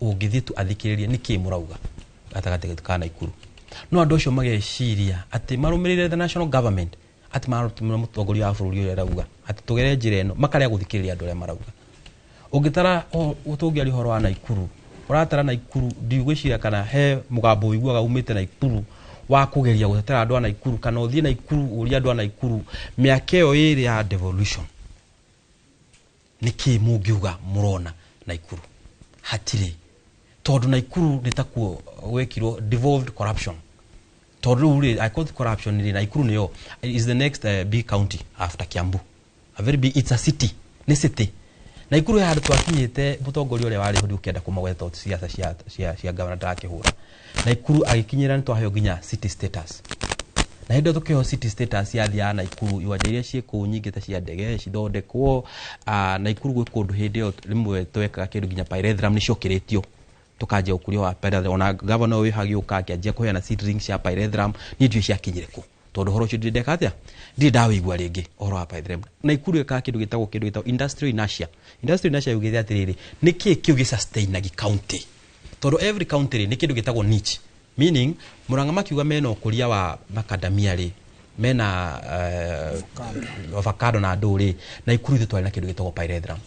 ũngĩthiĩ tu athikĩrĩrie nĩkĩ mũrauga gatagatĩ ka Naikuru. No andũ acio mageciria atĩ marũmĩrĩire the national government, atĩ marũmĩrĩire mũtongoria wa bũrũri ũrĩa arauga atĩ tũgere njĩra ĩno, makarega gũthikĩrĩria andũ arĩa marauga. Ũngĩtara tũngĩaria ũhoro wa Naikuru, ũratara Naikuru, ndigwĩciria kana he mũgambo ũiguaga umĩte Naikuru wa kũgeria gũtetera andũ a Naikuru, kana ũthiĩ Naikuru ũrie andũ a Naikuru mĩaka ĩyo ĩrĩ ya devolution nĩkĩ mũngiuga mũrona Naikuru hatirĩ, tondũ Naikuru nĩ takuo gwekirwo devolved corruption, tondũ rĩu rĩ, I call it corruption rĩ, Naikuru nĩyo is the next big county after Kiambu, a very big, it's a city, nĩ city. Naikuru he handũ twakinyĩte mũtongoria ũrĩa warĩ ho ndikũenda kũmũgweta tondũ siasa cia governor ndarakĩhũra. Naikuru agĩkinyĩra nĩ twaheo nginya city status, na hĩndĩ ĩyo tũkĩheo city status yathiaga Naikuru iwanja iria ciĩ kũu nyingĩ ta cia ndege cithondekwo. Naikuru gwĩ kũndũ hĩndĩ ĩyo rĩmwe twekaga kĩndũ nginya pyrethrum nĩciokĩrĩtio, tũkanjia ũkũria wa pyrethrum. Ona governor ũyũ agĩũka akĩanjia kũheana seedlings cia pyrethrum, niĩ ndiũĩ ciakinyire kũ, tondũ ũhoro ũcio ndirĩ ndeka atĩa, ndirĩ ndawĩigua rĩngĩ ũhoro wa pyrethrum. Naikuru ĩkaga kĩndũ gĩtagwo industrial inertia. Industrial inertia yugĩte atĩrĩrĩ, nĩkĩ kĩu gĩsustainagi county, tondũ every county rĩ nĩ kĩndũ gĩtagwo niche, meaning Murang'a makiuga mena ũkũria wa macadamia rĩ, mena avocado na andũ rĩ, Naikuru ithuĩ twarĩ na kĩndũ gĩtagwo pyrethrum.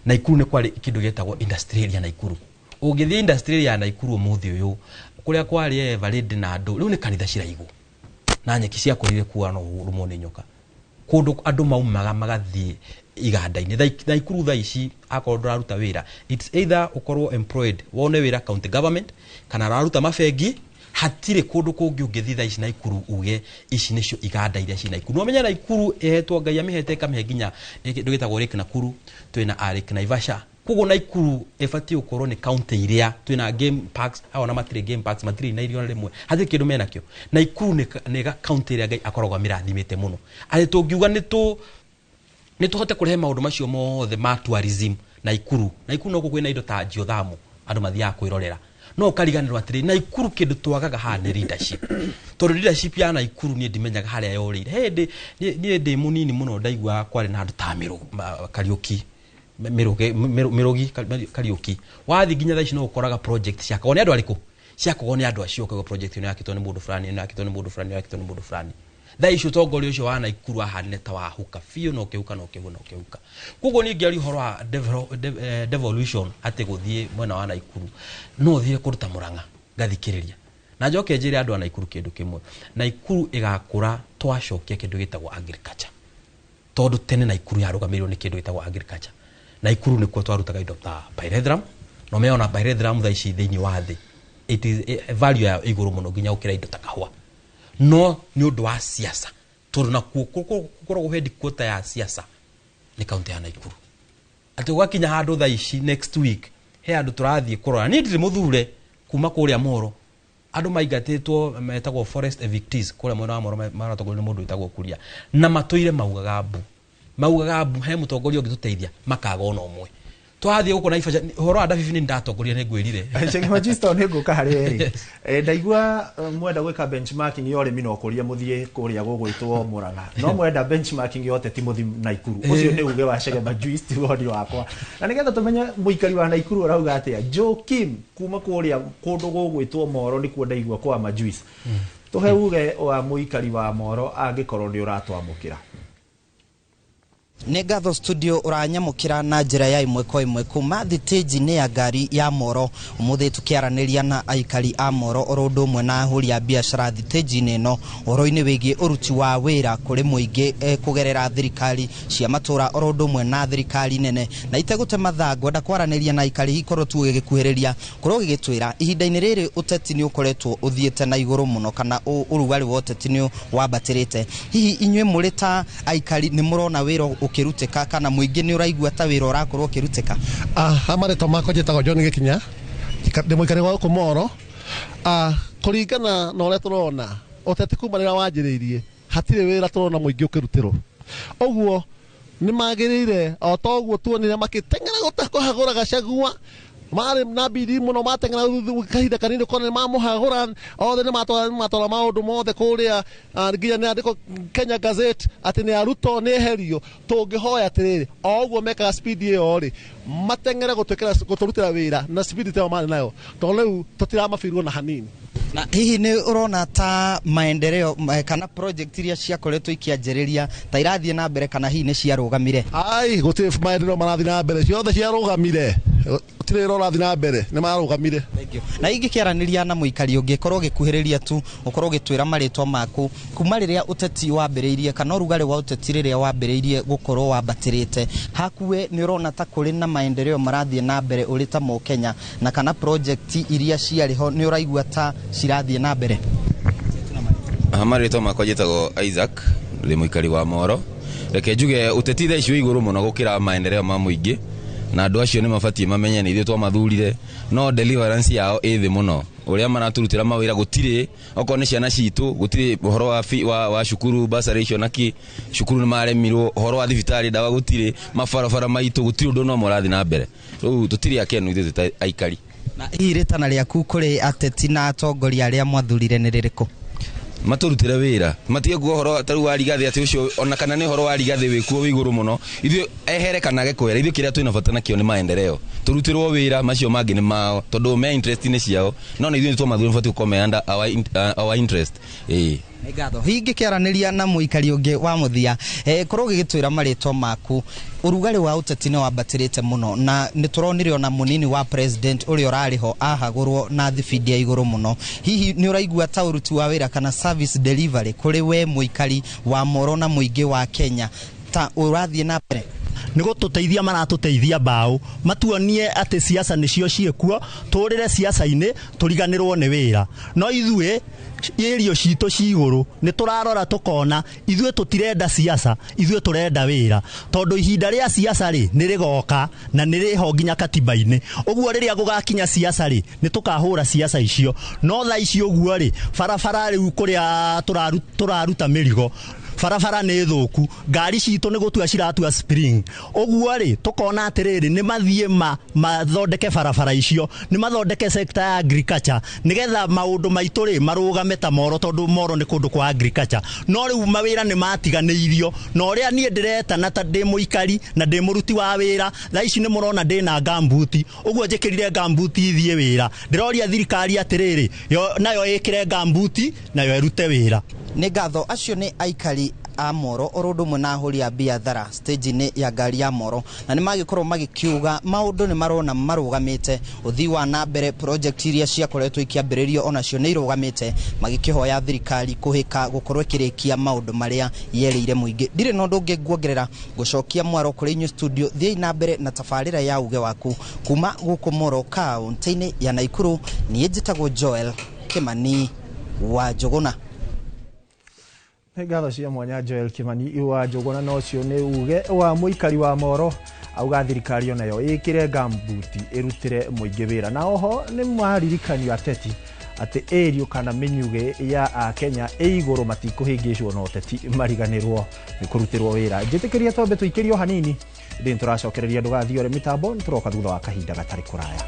Naikuru nĩ kwarĩ kĩndũ gĩtagwo industrial area. Naikuru ũngĩthiĩ industrial area ya Naikuru ũmũthĩ ũyũ, kũrĩa kwarĩ Eveready na andũ, rĩu nĩ kanitha ciraigwo na nyeki ciakũrire kuo no ũrũmwo nĩ nyoka. Kũndũ andũ maumaga magathiĩ iganda-inĩ. Naikuru thaa ici akorwo ndũraruta wĩra, it's either ũkorwo employed wone wĩra county government kana ũraruta mabengi. Hatirĩ kũndũ kũngĩ ũngĩthiĩ thaa ici Naikuru uge ici nĩcio iganda iria ci Naikuru. No ũmenye Naikuru ĩhetwo, Ngai amĩhete ĩkamĩhe nginya kĩndũ gĩtagwo Lake Nakuru, twĩna Lake Naivasha. Koguo Naikuru ĩbatiĩ gũkorwo nĩ county iria twĩna game parks. Hao ona matirĩ game parks, matirĩ na irio rĩmwe, hatirĩ kĩndũ menakĩo. Naikuru nĩ county ĩrĩa Ngai akoragwo amĩrathimĩte mũno, atĩ tũngiuga nĩ tũhote kũrehe maũndũ macio mothe ma tourism Naikuru. Naikuru no kwĩna indo ta geothermal andũ mathiaga kwĩrorera, no ũkariganĩrwo atĩrĩ, Naikuru kĩndũ twagaga haha nĩ leadership, tondũ leadership ya Naikuru niĩ ndimenyaga harĩa yorĩire. He hĩndĩ niĩ ndĩ mũnini mũno ndaiguaga kwarĩ na andũ ta Kariũki Mĩrũgi Kariũki. Wathiĩ nginya thaa ici no ũkoraga project ciakagwo nĩ andũ arĩkũ? Ciakagwo nĩ andũ acio, ũkaigua project ĩno yakĩtwo nĩ mũndũ fulani, ĩno yakĩtwo nĩ mũndũ fulani, ĩno yakĩtwo nĩ mũndũ fulani. Thaa ici ũtongoria ũcio wa Naikuru wahanire ta wahuka biũ na ũkĩhuka na ũkĩhuka na ũkĩhuka. Koguo niĩ ngĩaria ũhoro wa devolution, atĩ gũthiĩ mwena wa Naikuru, no thiĩ kũndũ ta Murang'a ngathikĩrĩria na njoke njĩre andũ a Naikuru kĩndũ kĩmwe: Naikuru ĩgakũra twacokia kĩndũ gĩtagwo agriculture, tondũ tene Naikuru yarũgamĩrĩirwo nĩ kĩndũ gĩtagwo agriculture. Naikuru nĩkuo twarutaga indo ta pyrethrum, na ũmeona pyrethrum thaa ici thĩinĩ wa thĩ it is value yayo igũrũ mũno nginya gũkĩra indo ta kahũa. No nĩ ũndũ wa siasa, tondũ nakuo gũkoragwo headquarter ya siasa nĩ kaunti ya Naikuru, atĩ ũgakinya handũ thaa ici next week he andũ tũrathiĩ kũrora, niĩ ndirĩ mũthure kuma kũrĩa Moro, andũ maingatĩtwo metagwo forest evictees kũrĩa mwena wa Moro, maratongorio nĩ mũndũ wĩtagwo Kuria, na matũire maugaga mbu, maugaga mbu he mũtongoria ũngĩtũteithia, makaga ona ũmwe. Twathiĩ gũkũ Naivasha, ũhoro wa Ndabibi nĩ ndatongoria, nĩ ngwĩrire. Chege Magisto, nĩ ngũka harĩ we rĩ. Ndaigua mwenda gwĩka benchmarking ya ũrĩmi no kũria mũthiĩ kũrĩa gũgwĩtwo Murang'a, no mwenda benchmarking ya ũteti mũthi Naikuru. Ũcio nĩ uge wa Chege Majuice, ti woni wakwa. Na nĩgetha tũmenye mũikari wa Naikuru arauga atĩa, Joe Kim kuma kũrĩa kũndũ gũgwĩtwo Moro nĩkuo ndaigua kwa Majuice, tũhe uge wa mũikari wa Moro angĩkorwo nĩ ũratwamũkĩra. Nĩ ngatho studio ũranyamũkĩra na njĩra ya ĩmwe kwa ĩmwe kuma thitĩnji-inĩ ya ngari ya Moro. Ũmũthĩ tũkĩaranĩria na aikari a Moro oro ũndũ ũmwe na ahũri a biacara thitĩnji-inĩ ĩno ũhoro-inĩ wĩgiĩ ũruti wa wĩra kũrĩ mũingĩ kũgerera thirikari cia matũra oro ũndũ ũmwe na thirikari nene. Na itegũte mathaa, ngwenda kwaranĩria na aikari ikorwo tu ũgĩgĩkuhĩrĩria korwo ũgĩgĩtwĩra ihinda-inĩ rĩrĩ ũteti nĩ ũkoretwo ũthiĩte na igũrũ mũno, kana ũrugarĩ wa ũteti nĩ wambatĩrĩte. Hihi inyuĩ mũrĩ ta aikari nĩ mũrona wĩra ũkĩrutĩka, kana mũingĩ nĩ ũraigua ta wĩra ũrakorwo ũkĩrutĩka? Ha marĩtwa makwa njĩtagwo John Gĩkinya, ndĩ mũikari wa gũkũ Moro. Kũringana na ũrĩa tũrona ũteti kuma rĩrĩa wanjĩrĩirie, hatirĩ wĩra tũrona mũingĩ ũkĩrutĩrwo. Ũguo nĩ magĩrĩire o ta ũguo tuonire makĩteng'era kũhagũra Gachagua, marĩ na bidii mũno, mateng'era kahinda kanini kona nĩ mamũhagũra othe, nĩ matwara maũndũ mothe kũrĩa, nginya nĩ andĩkwo Kenya Gazette atĩ nĩ Ruto nĩ eherio. Tũngĩhoya atĩrĩrĩ, o ũguo mekaga speed ĩyo rĩ, mateng'ere gũtũrutĩra wĩra na speed ta ĩyo marĩ nayo, tondũ rĩu tũtiramabirwo na hanini. Na hihi nĩ ũrona ta maendeleo kana project iria ciakoretwo ikĩanjĩrĩria ta irathiĩ na mbere, kana hihi nĩ ciarũgamire? Ai, gũtirĩ maendeleo marathiĩ na mbere, ciothe ciarũgamire, gũtirĩ wĩra ũrathiĩ na mbere, nĩ marũgamire. Na ingĩkĩaranĩria na mũikari ũngĩ, korwo ũgĩkuhĩrĩria tu ũkorwo ũgĩtwĩra marĩtwa maku, kuma rĩrĩa ũteti wambĩrĩirie kana ũrugarĩ wa ũteti rĩrĩa wambĩrĩirie gũkorwo wambatĩrĩte hakuwe, nĩ ũrona ta kũrĩ na maendeleo marathiĩ na mbere ũrĩ ta Mũkenya, na kana project iria ciarĩ ho nĩ ũraigua ta cirathiĩ na mbere? Marĩtwa makwa njĩtagwo Isaac, ndĩ mũikari wa Moro. Reke njuge ũteti thaa ici wĩ igũrũ mũno gũkĩra maendeleo ma mũingĩ, na andũ acio nĩ mabatiĩ mamenye nĩ ithuĩ twamathurire, no deliverance yao ĩ thĩ mũno. Ũrĩa maratũrutĩra mawĩra gũtirĩ, okorwo nĩ ciana citũ gũtirĩ ũhoro wa cukuru, bursary icio na kĩ, cukuru nĩ maremirwo, ũhoro wa thibitarĩ ndawa gũtirĩ, mabarabara maitũ gũtirĩ ũndũ no mũrathiĩ na mbere. Rĩu tũtirĩ akenu ithuĩ twĩ ta aikari. Na hihi rĩtana rĩaku kũrĩ ateti na atongoria arĩa mwathurire nĩ rĩrĩkũ? Matũrutĩre wĩra, matige kuga ũhoro ta rĩu wa Rigathĩ, atĩ ũcio ona kana nĩ ũhoro wa Rigathĩ wĩkuo wĩ igũrũ mũno, ithuĩ ehere kana age kwehera, ithuĩ kĩrĩa twĩna bata nakĩo nĩ maendeleo, tũrutĩrwo wĩra, macio mangĩ nĩ mao tondũ me interest-inĩ ciao, no nĩ ithuĩ nĩ twamathurire, batiĩ gũkorwo me under our interest. Nĩ ngatho. Hihi ngĩkĩaranĩria na mũikari ũngĩ wa mũthia, korwo ũgĩgĩtwĩra marĩtwa maku. Ũrugarĩ wa ũteti nĩ wambatĩrĩte mũno, na nĩ tũronire ona mũnini wa president ũrĩa ũrarĩ ho ahagũrwo na thibindi ya igũrũ mũno. Hihi nĩ ũraigua ta ũruti wa wĩra kana service delivery kũrĩ we mũikari wa Moro na mũingĩ wa Kenya ta ũrathiĩ na mbere? Nĩ gũtũteithia maratũteithia mbaũ, matuonie atĩ siasa nĩcio ciĩkuo, tũrĩre siasa-inĩ tũriganĩrwo nĩ wĩra. No ithuĩ irio citũ ci igũrũ, nĩ tũrarora tũkona ithuĩ tũtirenda siasa, ithuĩ tũrenda wĩra, tondũ ihinda rĩa siasa rĩ nĩ rĩgoka na nĩ rĩho nginya katiba-inĩ. Ũguo rĩrĩa gũgakinya siasa rĩ, nĩ tũkahũra siasa icio. No thaa ici ũguo rĩ, barabara rĩu kũrĩa tũraruta mĩrigo, barabara nĩ thũku, ngari citũ nĩ gũtua ciratua spring. Ũguo rĩ, tũkona atĩrĩrĩ, nĩ mathiĩ mathondeke barabara icio, nĩ mathondeke sector ya agriculture, nĩgetha maũndũ maitũ rĩ marũgame ta Moro, tondũ Moro nĩ kũndũ kwa agriculture. No rĩu mawĩra nĩ matiganĩirio, na ũrĩa niĩ ndĩretana ta ndĩ mũikari na ndĩ mũruti wa wĩra, thaa ici nĩ mũrona ndĩna ngambuti, ũguo njĩkĩrire ngambuti ithiĩ wĩra. Ndĩroria thirikari atĩrĩrĩ, yo nayo ĩkĩre ngambuti nayo ĩrute wĩra. Nĩ ngatho. Acio nĩ aikari a Moro oro ũndũ ũmwe na ahũri a biathara stage-inĩ ya ngari ya Moro, na nĩ magĩkorwo magĩkiuga maũndũ nĩ marona marũgamĩte, ũthii wa na mbere project iria ciakoretwo ikĩambĩrĩrio onacio nĩ irũgamĩte, magĩkĩhoya thirikari kũhĩka gũkorwo ĩkĩrĩkia maũndũ marĩa yerĩire mũingĩ. Ndirĩ na ũndũ ũngĩ nguongerera, gũcokia mwaro kũrĩ inyuĩ studio. Thiĩi na mbere na tabarĩra ya uge waku kuma gũkũ Moro kaunti-inĩ ya Naikuru. Niĩ njĩtagwo Joel Kimani wa Njũgũna. Nĩ ngatho cia mwanya Joel Kimani wa Njũgũna. Na ũcio nĩ uge wa mũikari wa Moro, auga thirikari onayo ĩkĩre ngambuti ĩrutĩre mũingĩ wĩra. Na oho nĩ maririkanio ateti atĩ ĩrio kana mĩnyugĩ ya akenya ĩ igũrũ, matikũhĩngĩcwo na ũteti mariganĩrwo nĩ kũrutĩrwo wĩra. Njĩtĩkĩria twambe tũikĩrio hanini, ndĩ nĩtũracokereria, ndũgathiĩ ore mĩtambo, nĩ tũroka thutha wa kahinda gatarĩ kũraya.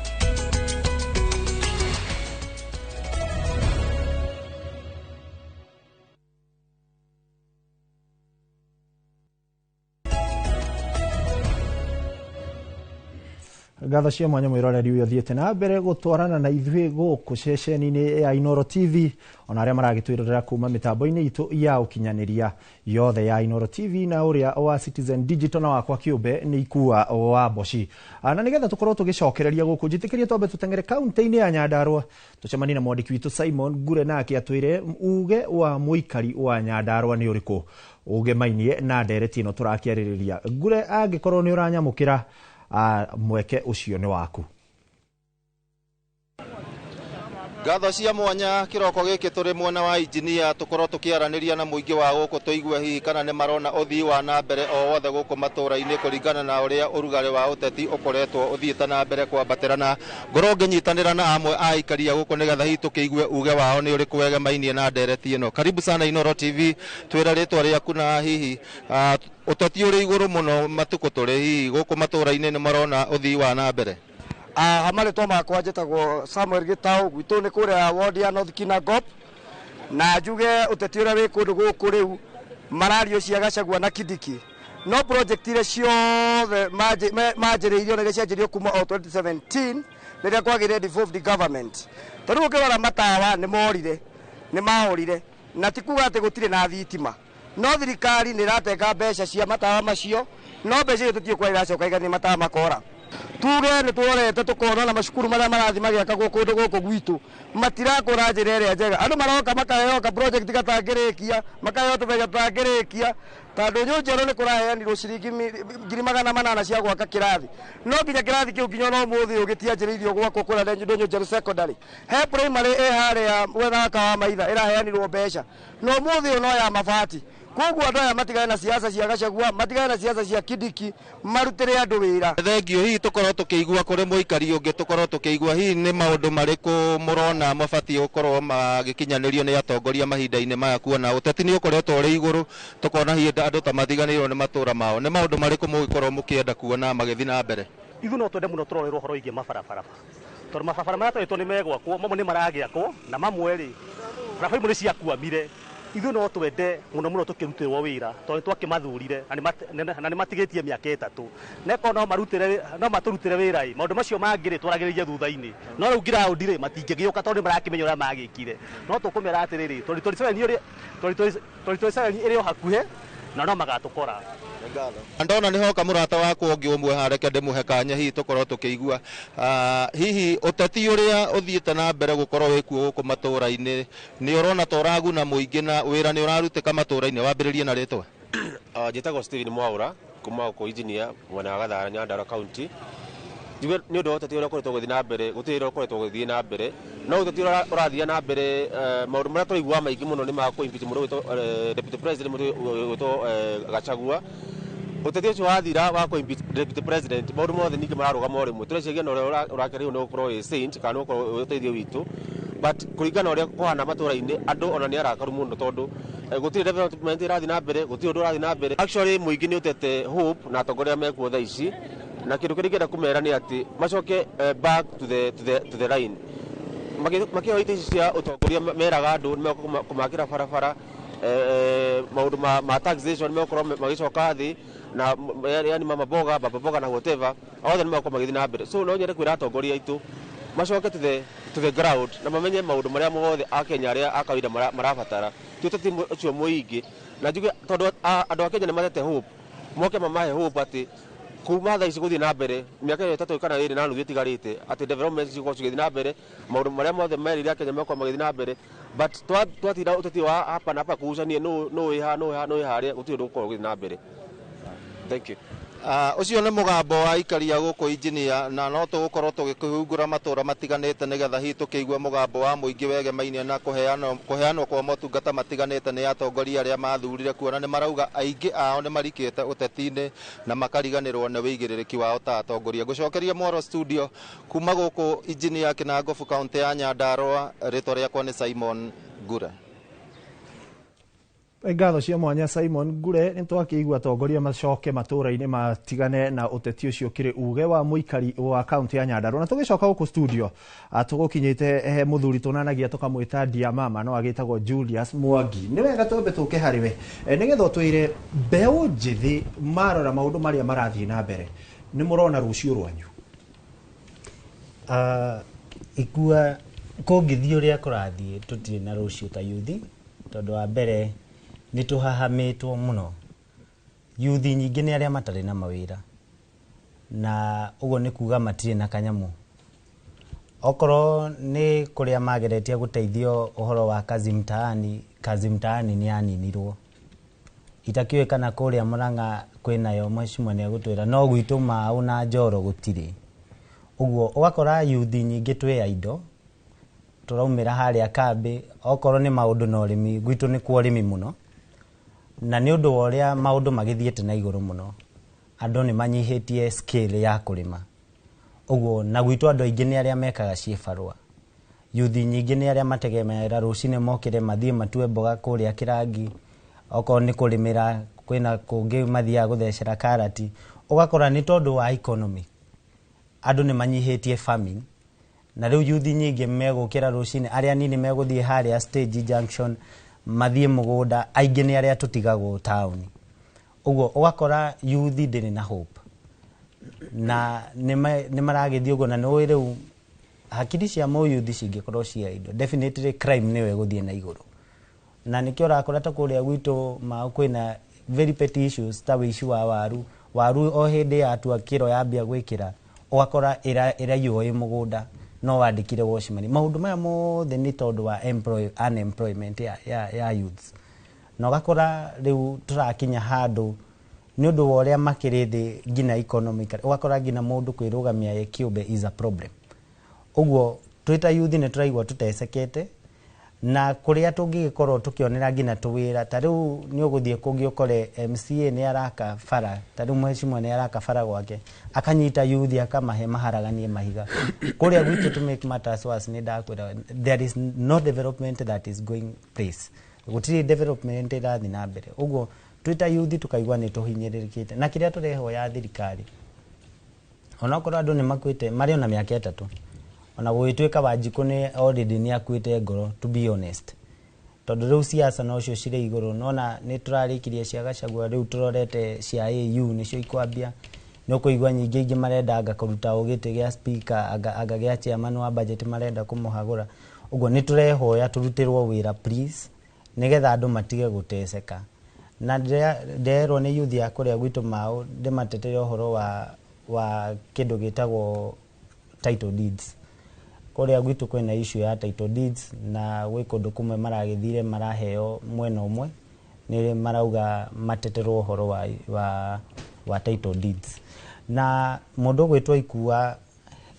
Ngatho cia mwanya mwĩroreri ũyũ ũthiĩte na mbere gũtwarana na ithuĩ gũkũ ceceni-inĩ ya Inooro TV, ona arĩa maragĩtwĩrorera kuma mĩtambo-inĩ itũ ya ũkinyanĩria yothe ya Inooro TV na ũrĩa wa Citizen Digital, na wakwa kĩũmbe nĩ Ikua wa Mboci. Na nĩgetha tũkorwo tũgĩcokereria gũkũ, njĩtĩkĩrie twambe tũteng'ere kaunti-inĩ ya Nyandarua tũcemanie na mwandĩki witũ Simon Ngure, nake atwĩre uge wa mũikari wa Nyandarua nĩ ũrĩkũ ũgemainie na ndereti ĩno tũrakĩarĩrĩria. Ngure, angĩkorwo nĩ ũranyamũkĩra, mweke ũcio nĩ waku. Ngatho cia mwanya. Kĩroko gĩkĩ tũrĩ mwena wa injinia, tũkorwo tũkĩaranĩria na mũingĩ wa gũkũ, tũigue hihi kana nĩ marona ũthii wa na mbere o wothe gũkũ matũra-inĩ kũringana na ũrĩa ũrugarĩ wa ũteti ũkoretwo ũthiĩte na mbere kwambatĩra. Na ngorwo ngĩnyitanĩra na amwe a aikari a gũkũ nĩgetha hihi tũkĩigue uge wao nĩ ũrĩkũ wegemainie na ndereti ĩno. Karibu sana Inooro TV, twĩra rĩtwa rĩaku na hihi ũteti ũrĩ igũrũ mũno matukũ tũrĩ, hihi gũkũ matũra-inĩ nĩ marona ũthii wa na mbere? Marĩtwa makwa njĩtagwo Samuel Gĩtaũ, gwitũ nĩ kũrĩa ward ya North Kinangop, na njuge ũteti ũrĩa wĩ kũndũ gũkũ rĩu marario cia Gachagua na Kindiki, no project iria ciothe manjĩrĩirio na iria cianjĩrĩirio kuma o 2017 rĩrĩa kwagĩire devolved government, ta rĩu ũngĩrora matawa nĩ morire, nĩ mahorire, na ti kuga atĩ gũtirĩ na thitima, no thirikari nĩ ĩratenga mbeca cia matawa macio, no mbeca icio tũtiũĩ kũrĩa iracoka igani, matawa makora. Tuge nĩ tũrorete tũkona na macukuru marĩa marathiĩ magĩakagwo kũndũ gũkũ gwitũ matirakũra njĩra ĩrĩa njega. Andũ maroka makaheo ka project gatangĩrĩkia, makaheo tũbeca tũtangĩrĩkia, tondũ Nyũnjerũ nĩ kũraheanirwo ciringi 800,000 cia gwaka kĩrathi, no nginya kĩrathi kĩu nginya ona ũmũthĩ ũyũ gĩtianjĩrĩirio gwakwo kũrĩa Ndũnyũ secondary. He primary ĩ harĩa mwena wa Kawamaitha ĩraheanirwo mbeca, no ũmũthĩ ũyũ no ya mabati. Koguo andũ aya matigane na siasa cia Gachagua, matigane na siasa cia Kindiki, marutĩre andũ wĩra. Thengio. Hihi tũkorwo tũkĩigua kũrĩ mũikari ũngĩ, tũkorwo tũkĩigua hihi nĩ maũndũ marĩkũ mũrona mabatiĩ gũkorwo magĩkinyanĩrio nĩ atongoria mahinda-inĩ maya, kuona ũteti nĩ ũkoretwo ũrĩ igũrũ, tũkona hihi andũ ta matiganĩirwo nĩ matũra mao, nĩ maũndũ marĩkũ mũgĩkorwo mũkĩenda kuona magĩthiĩ na mbere? Ithuĩ no twende mũno tũrorerwo ũhoro wĩgiĩ mabarabara, tondũ mabarabara marĩa twerĩtwo nĩ megwakwo, mamwe nĩ maragĩakwo na mamwe rĩ, barabara imwe nĩ ciakwamire. Ithuĩ no twende mũno mũno tũkĩrutĩrwo wĩra tondũ nĩ twakĩmathurire na nĩ matigĩtie mĩaka 3 nekorwo no marutĩre no matũrutĩre wĩra ĩ maũndũ macio mangĩ rĩ twaragĩrĩrie thutha-inĩ no rĩu ground rĩ matingĩgĩũka tondũ nĩ marakĩmenya ũrĩa magĩkire no tũkũmera atĩrĩrĩ 2027 ĩrĩ o hakuhĩ na no magatũkora. Ndona nĩ hoka mũrata wakwa ũngĩ ũmwe hareke ndĩmũhe kanya hihi tũkorwo tũkĩigua hihi ũteti ũrĩa ũthiĩte na mbere gũkorwo wĩkuo gũkũ matũũra-inĩ nĩ ũrona ta ũraguna mũingĩ na wĩra nĩ ũrarutĩka matũũra-inĩ wambĩrĩrie na rĩtwa. Njĩtagwo Steven Mwaura kuma gũkũ engineer mwena wa Gathara Nyandarua County. Njuge nĩ ũndũ wa ũteti ũrĩa ũkoretwo ũgĩthiĩ na mbere gũtirĩ wĩra ũkoretwo ũgĩthiĩ na mbere no ũteti ũrĩa ũrathiĩ na mbere maũndũ marĩa tũraigua maingĩ mũno nĩ ma kũ-impeach mũndũ ũgwĩtwo deputy president mũndũ ũgwĩtwo Gachagua. Ũteti ũcio wathira wa kũ-impeach deputy president maũndũ mothe ningĩ mararũgama o rĩmwe tũreciria na ũrĩa ũrakĩrĩirwo nĩ gũkorwo wĩ saint kana nĩ gũkorwo wĩ ũteithio witũ but kũringana na ũrĩa kũhana matũũra-inĩ andũ ona nĩ arakaru mũno tondũ gũtirĩ development ĩrathiĩ na mbere gũtirĩ ũndũ ũrathiĩ na mbere. Actually mũingĩ nĩ ũtete hope na atongoria mekuo thaa ici na kĩndũ kĩrĩa ingĩenda kũmera nĩ atĩ macoke back to the line makĩoya itĩ ici cia ũtongoria meraga andũ nĩ kũmakĩra barabara maũndũ ma taxation nĩ megũkorwo magĩcoka thĩ na yani mama boga baba boga na whatever othe nĩ megũkorwo magĩthiĩ na mbere so no nyende kwĩra atongoria aitũ macoke to the ground na mamenye maũndũ marĩa mothe akenya arĩa a kawaida marabatara ti ũteti ũcio mũingĩ na njuge tondũ andũ a Kenya nĩ matete hope moke mamahe hope atĩ kuma thaa ici gũthiĩ na mbere mĩaka ĩyo 3 kana 2.5 ĩtigarĩte atĩ development cikorwo cigĩthiĩ na mbere maũndũ marĩa mothe merĩire akenya megũkorwo magĩthiĩ na mbere but twatinda ũteti wa hapa na hapa kũgucania nũ wĩ haha nũ wĩ haha nũ wĩ harĩa gũtirĩ ũndũ ũgũkorwo ũgĩthiĩ na mbere. Thank you. Ũcio nĩ mũgambo wa aikari a gũkũ engineer na no tũgũkorwo tũgĩkĩhungura matũũra matiganĩte nĩgetha hihi tũkĩigue mũgambo wa mũingĩ wegemainie na kũheanwo kwa motungata matiganĩte nĩ atongoria arĩa mathurire kuona nĩ marauga aingĩ ao nĩ marikĩte ũteti-inĩ na makariganĩrwo nĩ wĩigĩrĩrĩki wao ta atongoria. Ngũcokeria Mworo studio kuma gũkũ engineer Kinangofu kaunti ya Nyandarua, rĩtwa rĩakwa nĩ Simon Ngure. Ngatho cia mwanya Simon Ngure nĩ twakĩigua atongoria macoke matũũra-inĩ matigane na ũteti ũcio ũkĩrĩ uge wa mũikari wa kaunti ya Nyandarua. Na tũgĩcoka gũkũ studio tũgũkinyĩte he mũthuri tũnanagia tũkamwĩta Ndia Mama no agĩtagwo Julius Mwangi. Nĩ wega twambe tũke harĩ we nĩgetha ũtwĩre mbeũ njĩthĩ marora maũndũ marĩa marathiĩ na mbere nĩ mũrona rũciũ rwanyu. Ikua kũngĩthiĩ ũrĩa kũrathiĩ tũtirĩ na rũciũ ta yuthi tondũ wa mbere nĩ tũhahamĩtwo mũno. Yuthi nyingĩ nĩ arĩa matarĩ na mawĩra na ũguo nĩ kuga matirĩ na kanyamũ. Okorwo nĩ kũrĩa mageretie gũteithio ũhoro wa kazi mtaani, kazi mtaani nĩ yaninirwo. Itakĩũĩ kana kũrĩa Murang'a kwĩnayo mheshimiwa nĩ egũtwĩra no gwitũ Mau na Njoro gũtirĩ. Ũguo ũgakora yuthi nyingĩ twĩ indo tũraumĩra harĩa kambĩ okorwo nĩ maũndũ na ũrĩmi gwitũ nĩ kwa ũrĩmi mũno na nĩ ũndũ wa ũrĩa maũndũ magĩthiĩte na igũrũ mũno andũ nĩ manyihĩtie scale ya kũrĩma. Ũguo na gwitũ andũ aingĩ nĩ arĩa mekaga ciĩbarũa. Yuthi nyingĩ nĩ arĩa mategemeera rũcinĩ mokĩre mathiĩ matue mboga kũrĩa kĩrangi okorwo nĩ kũrĩmĩra kwĩna kũngĩ mathiaga gũthecera karati ũgakora nĩ tondũ wa economy andũ nĩ manyihĩtie farming na rĩu yuthi nyingĩ megũkĩra rũcinĩ arĩa nini megũthiĩ harĩa stage junction mathiĩ mũgũnda aingĩ nĩ arĩa tũtigagwo taũni. Ũguo ũgakora yuthi ndĩrĩ na hope na nĩ maragĩthiĩ ũguo na nĩ ũĩ rĩu hakiri cia mũyuthi cingĩkorwo cia indo definitely crime nĩyo ĩgũthiĩ na igũrũ na nĩkĩo ũrakora ta kũrĩa gwitũ Mau kwĩna very petty issues ta wĩici wa waru waru o hĩndĩ yatua kĩro yambia gwĩkĩra ũgakora ĩraiywo ĩ mũgũnda no wandĩkire watchman. Maũndũ maya mothe nĩ tondũ wa unemployment ya youths na ũgakora rĩu tũrakinya handũ nĩ ũndũ wa ũrĩa makĩrĩ thĩ nginya economically ũgakora nginya mũndũ kwĩrũgamia ye kĩũmbe is a problem. Ũguo twĩ ta youth nĩ tũraigua tũtecekete na kũrĩa tũngĩgĩkorwo tũkĩonera nginya tũwĩra ta rĩu nĩ ũgũthiĩ kũngĩ ũkore MCA nĩ araka bara ta rĩu mheshimiwa nĩ araka bara gwake akanyita youth akamahe maharaganie mahiga kũrĩa gwitũ to make matters worse nĩ ndakwĩra there is no development that is going place gũtirĩ development ĩrathiĩ na mbere. Ũguo twĩ ta youth tũkaigua nĩ tũhinyĩrĩrĩkĩte na kĩrĩa tũrehoya thirikari onokorwo andũ nĩ makuĩte marĩ ona mĩaka 3 ona gũgĩtuĩka Wanjikũ nĩ already nĩ akuĩte ngoro to be honest Tondũ rĩu siasa nocio cirĩ igũrũ. Nona nĩ tũrarĩkirie cia Gachagua, rĩu tũrorete cia AU nĩcio ikwambia. Nĩ ũkũigua nyingĩ ingĩ marenda anga kũruta o gĩtĩ gĩa speaker, anga gĩa chairman wa budget marenda kũmũhagũra. Ũguo nĩ tũrehoya tũrutĩrwo wĩra please, nĩgetha andũ matige gũteceka. Na nderwo nĩ youth ya kũrĩa gwitũ Mau ndĩmatetere ũhoro wa kĩndũ gĩtagwo title deeds. Kũrĩa gwitũ kwĩna issue ya title deeds, na gwĩ kũndũ kũmwe maragĩthire maraheo mwena ũmwe, nĩ marauga mateterwo ũhoro wa title deeds. Na mũndũ ũgwĩtwo Ikua,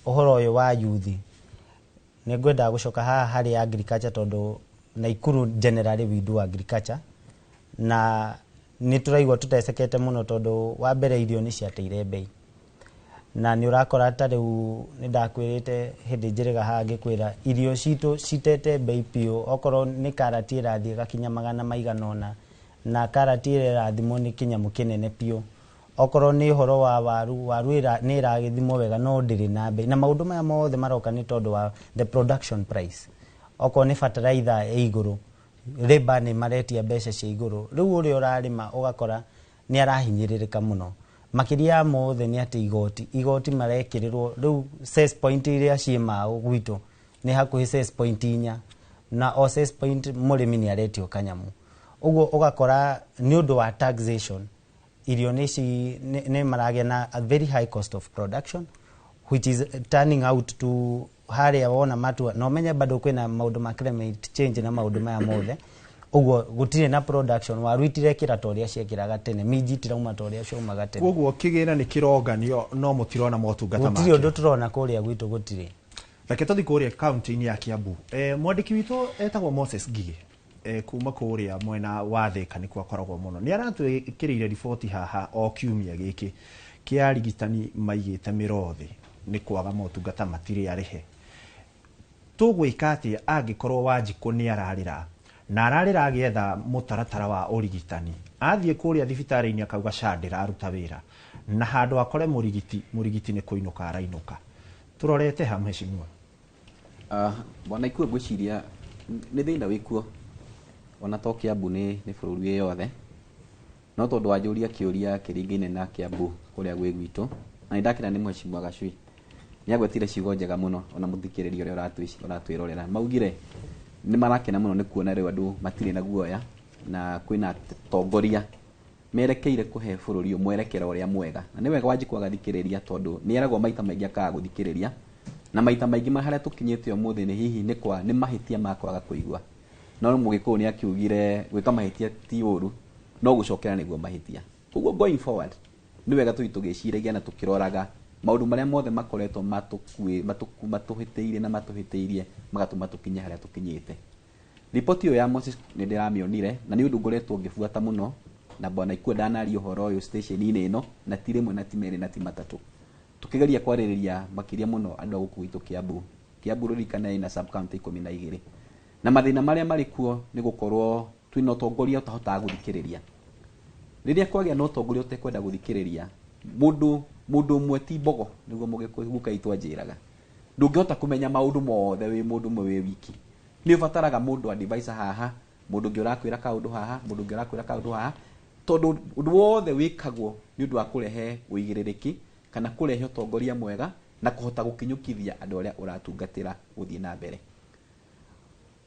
ũhoro ũyũ wa youth, nĩ ngwenda gũcoka haha harĩ agriculture, tondũ Naikuru generally we do agriculture, na nĩ tũraigua tũtecekete mũno tondũ wa mbere irio nĩ ciateire bei. Na nĩ ũrakora ta rĩu nĩ ndakwĩrĩte hĩndĩ njĩrĩga haha ngĩkwĩra irio citũ citete bei biũ. Okorwo nĩ karati ĩrathiĩ ĩgakinya magana maigana ũna, na karati ĩrĩa ĩrathimwo nĩ kĩnyamũ kĩnene biũ. Okorwo nĩ ũhoro wa waru, waru nĩ ĩragĩthimwo wega no ndĩrĩ na bei. Na maũndũ maya mothe maroka nĩ tondũ wa the production price. Okorwo nĩ fertilizer ĩ igũrũ, labour nĩ maretia mbeca cia igũrũ. Rĩu ũrĩa ũrarĩma ũgakora nĩ arahinyĩrĩrĩka mũno. Makĩria ya mothe nĩ atĩ igoti marekĩrĩrwo rĩu cess point iria ciĩ Mau gwitũ nĩ hakuhĩ cess point 4, na o cess point mũrĩmi nĩ aretio kanyamũ. Ũguo ũgakora nĩ ũndũ wa taxation irio nĩ maragĩa na a very high cost of production, which is turning out to harĩa wona matua. Na ũmenye bado kwĩna maũndũ ma climate change na maũndũ maya mothe. Ũguo gũtirĩ na production, waru itirekĩra ta ũrĩa ciekĩraga tene, minji itirauma ta ũrĩa ciaumaga tene. Koguo kĩgĩna nĩ kĩronganio no mũtirona motungata Gũtirĩ makĩo. ũndũ tũrona kũrĩa gwitũ, gũtirĩ. Reke tũthiĩ kũrĩa kaunti-inĩ ya Kiambu. Mwandĩki witũ etagwo Moses Ngigĩ, kuma kũrĩa mwena wa Thika nĩkuo akoragwo mũno. Nĩ aratwĩkĩrĩire riboti haha o kiumia gĩkĩ kĩa arigitani maigĩte mĩro thĩ nĩ kwaga motungata matirĩ arĩhe. Tũgwĩka atĩa angĩkorwo Wanjikũ nĩ ararĩra na ararĩra agĩetha mũtaratara wa ũrigitani, athiĩ kũrĩa thibitarĩ-inĩ akauga SHA ndĩraruta wĩra, na handũ akore mũrigiti nĩ kũinũka arainũka. Tũrorete ha mheshimiwa? Bwana Ikue, ngwĩciria nĩ thĩna wĩkuo ona to Kiambu, nĩ bũrũri wĩ yothe, no tondũ wanjũria kĩũria kĩringaine na Kiambu kũrĩa gwĩ gwitũ, na nĩ ndakena nĩ mheshimiwa Gachui nĩ agwetire ciugo njega mũno, ona mũthikĩrĩria ũrĩa ũratwĩrorera maugire nĩ marakena mũno nĩ kuona rĩu andũ matirĩ na guoya na kwĩna atongoria merekeire kũhe bũrũri ũyũ mwerekero ũrĩa mwega. Na nĩ wega Wanjikũ agathikĩrĩria, tondũ nĩ eragwo maita maingĩ akaga gũthikĩrĩria, na maita maingĩ harĩa tũkinyĩte ũmũthĩ nĩ hihi nĩ kwa nĩ mahĩtia ma kwaga kũigua. No Mũgĩkũyũ nĩ akiugire gwĩka mahĩtia ti ũru, no gũcokera nĩguo mahĩtia. Koguo going forward nĩ wega tũthiĩ tũgĩciragia na tũkĩroraga maũndũ marĩa mothe makoretwo matũhĩtĩirie na matũhĩtĩirie magatũma tũkinye harĩa tũkinyĩte. Riboti ĩyo ya Moses nĩ ndĩramĩonire na nĩ ũndũ ngoretwo ngĩbuata mũno, na bwana Ikue ndanaria ũhoro ũyũ station-inĩ ĩno na ti rĩmwe na ti merĩ na ti matatũ, tũkĩgeria kwarĩrĩria makĩria mũno andũ a gũkũ gwitũ Kiambu. Kiambu rũririkane ĩna sub county 12, na mathĩna marĩa marĩ kuo nĩ gũkorwo twĩna ũtongoria ũtahotaga gũthikĩrĩria. Rĩrĩa kwagĩa na ũtongoria ũtekwenda gũthikĩrĩria mũndũ ũmwe ti mbogo, nĩguo Mũgĩkũyũ guka witũ anjĩraga, ndũngĩhota kũmenya maũndũ mothe wĩ mũndũ ũmwe wĩ wiki. Nĩ ũbataraga mũndũ advisor haha, mũndũ ũngĩ ũrakwĩra kaũndũ haha, mũndũ ũngĩ ũrakwĩra kaũndũ haha, tondũ ũndũ wothe wĩkagwo nĩ ũndũ wa kũrehe ũigĩrĩrĩki kana kũrehe ũtongoria mwega na kũhota gũkinyũkithia andũ arĩa ũratungatĩra gũthiĩ na mbere.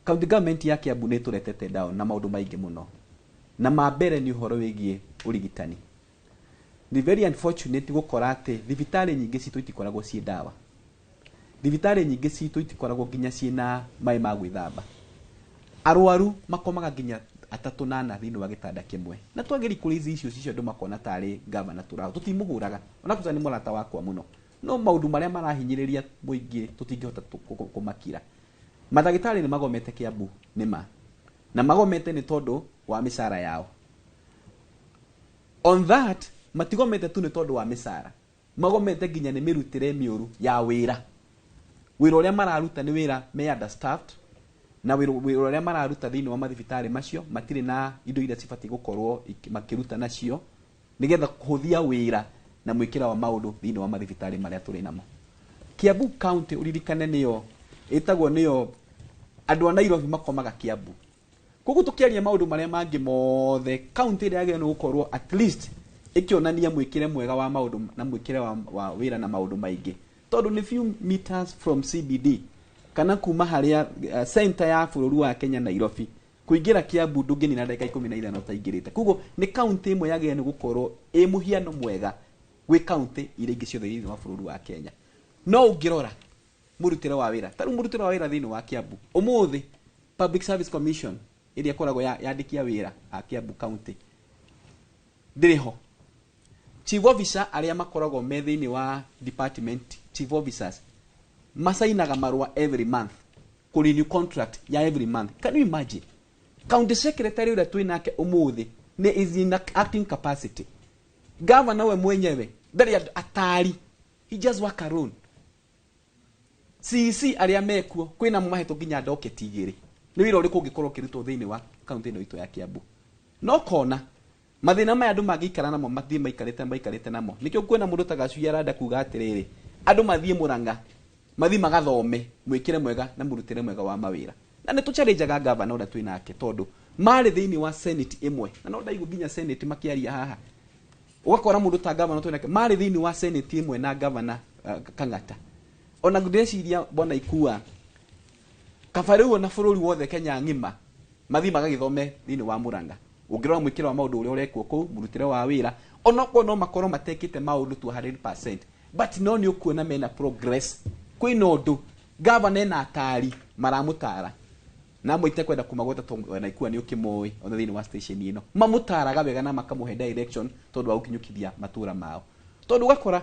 County government ya Kiambu nĩ ĩtũretete down na maũndũ maingĩ mũno, na ma mbere nĩ ũhoro wĩgiĩ ũrigitani. Ni very unfortunate gũkora atĩ thibitarĩ nyingĩ citũ itikoragwo ciĩ ndawa, thibitarĩ nyingĩ citũ itikoragwo nginya ciĩna maĩ ma gwĩthamba. Arwaru makomaga nginya 3 na 4 thĩinĩ wa gĩtanda kĩmwe, na twageri kũrĩ ici icio cicio andũ makona tarĩ gavana tũraho, tũtimũhũraga ona kũca nĩ mũrata wakwa mũno, no maũndũ marĩa marahinyĩrĩria mũingĩ tũtingĩhota kũmakira. Mandagĩtarĩ nĩ magomete Kiambu nĩ ma, na magomete nĩ tondũ wa mĩcara yao. On that matigomete tu nĩ tondũ wa mĩcara, magomete nginya nĩ mĩrutĩre mĩũru ya wĩra. Wĩra ũrĩa mararuta nĩ wĩra me understaffed, na wĩra ũrĩa mararuta thĩinĩ wa mathibitarĩ macio matirĩ na indo iria cibatiĩ gũkorwo makĩruta nacio nĩgetha kũhũthia wĩra na mwĩkĩra wa maũndũ thĩinĩ wa mathibitarĩ marĩa tũrĩ namo. Kiambu County ũririkane nĩyo ĩtagwo nĩyo andũ a Nairobi makomaga Kiambu, Koguo tukiaria maundu maria mangi mothe, county ĩrĩa yagĩrĩirwo nĩ gũkorwo at least ĩkĩonania mwĩkĩre mwega wa maundu na mwĩkĩre wa wĩra na maundu maingĩ, tondũ nĩ few meters from CBD kana kuma harĩa center ya bũrũri wa Kenya, Nairobi, kũingĩra Kiambu ndũngĩnina ndagĩka 15 ũtaingĩrĩte. Koguo nĩ county ĩmwe yagĩrĩirwo nĩ gũkorwo ĩ mũhiano mwega gwĩ county iria ingĩ ciothe thĩinĩ wa bũrũri wa Kenya. No ũngĩrora mũrutĩre wa wĩra, ta rĩu mũrutĩre wa wĩra thĩinĩ wa Kiambu ũmũthĩ, Public Service Commission ĩrĩa ĩkoragwo yandĩkia wĩra a Kiambu County ndĩrĩ ho. Chief officer arĩa makoragwo me thĩinĩ wa department, chief officers masainaga marũa every month kũ renew contract ya every month. Can you imagine? County secretary ũrĩa twĩ nake ũmũthĩ nĩ is in acting capacity. Governor we mwenyewe ndarĩ atari, he just work alone. CEC arĩa mekuo kwĩna mahetwo nginya ndoketi 2. Nĩ wĩra ũrĩkũ ũngĩkorwo ũkĩrutwo thĩinĩ wa kaunti ĩno itũ ya Kiambu? No kona mathĩna maya andũ mangĩikara namo, mathiĩ maikarĩte namo. Nĩkĩo kwĩna mũndũ ta Gacui arenda kuga atĩrĩrĩ, andũ mathiĩ Mũrang'a, mathiĩ magathome mwĩkĩre mwega na mũrutĩre mwega wa mawĩra. Na nĩ tũchallengeaga gavana ũrĩa twĩ nake, tondũ marĩ thĩinĩ wa senate ĩmwe, na no ndaigua nginya senate makĩaria haha, ũgakora mũndũ ta gavana twĩ nake marĩ thĩinĩ wa senate ĩmwe na gavana Kang'ata. Ona ndĩreciria bwana Ikua, kaba rĩu ona bũrũri wothe Kenya ng'ima mathiĩ magagĩthome thĩinĩ wa Mũrang'a. Ũngĩrora mwĩkĩre wa maũndũ ũrĩa ũrekwo kũu, mũrutĩre wa wĩra, onokorwo no makorwo matekĩte maũndũ to 100%, but no nĩ ũkuona mena progress. Kwĩna ũndũ gavana ena atari maramũtara, na amwe itekwenda kũmagweta tondũ ona Ikua nĩ ũkĩmoĩ ona thĩinĩ wa station ĩno, mamũtaraga wega na makamũhe direction tondũ wa gũkinyũkithia matũra mao. Tondũ ũgakora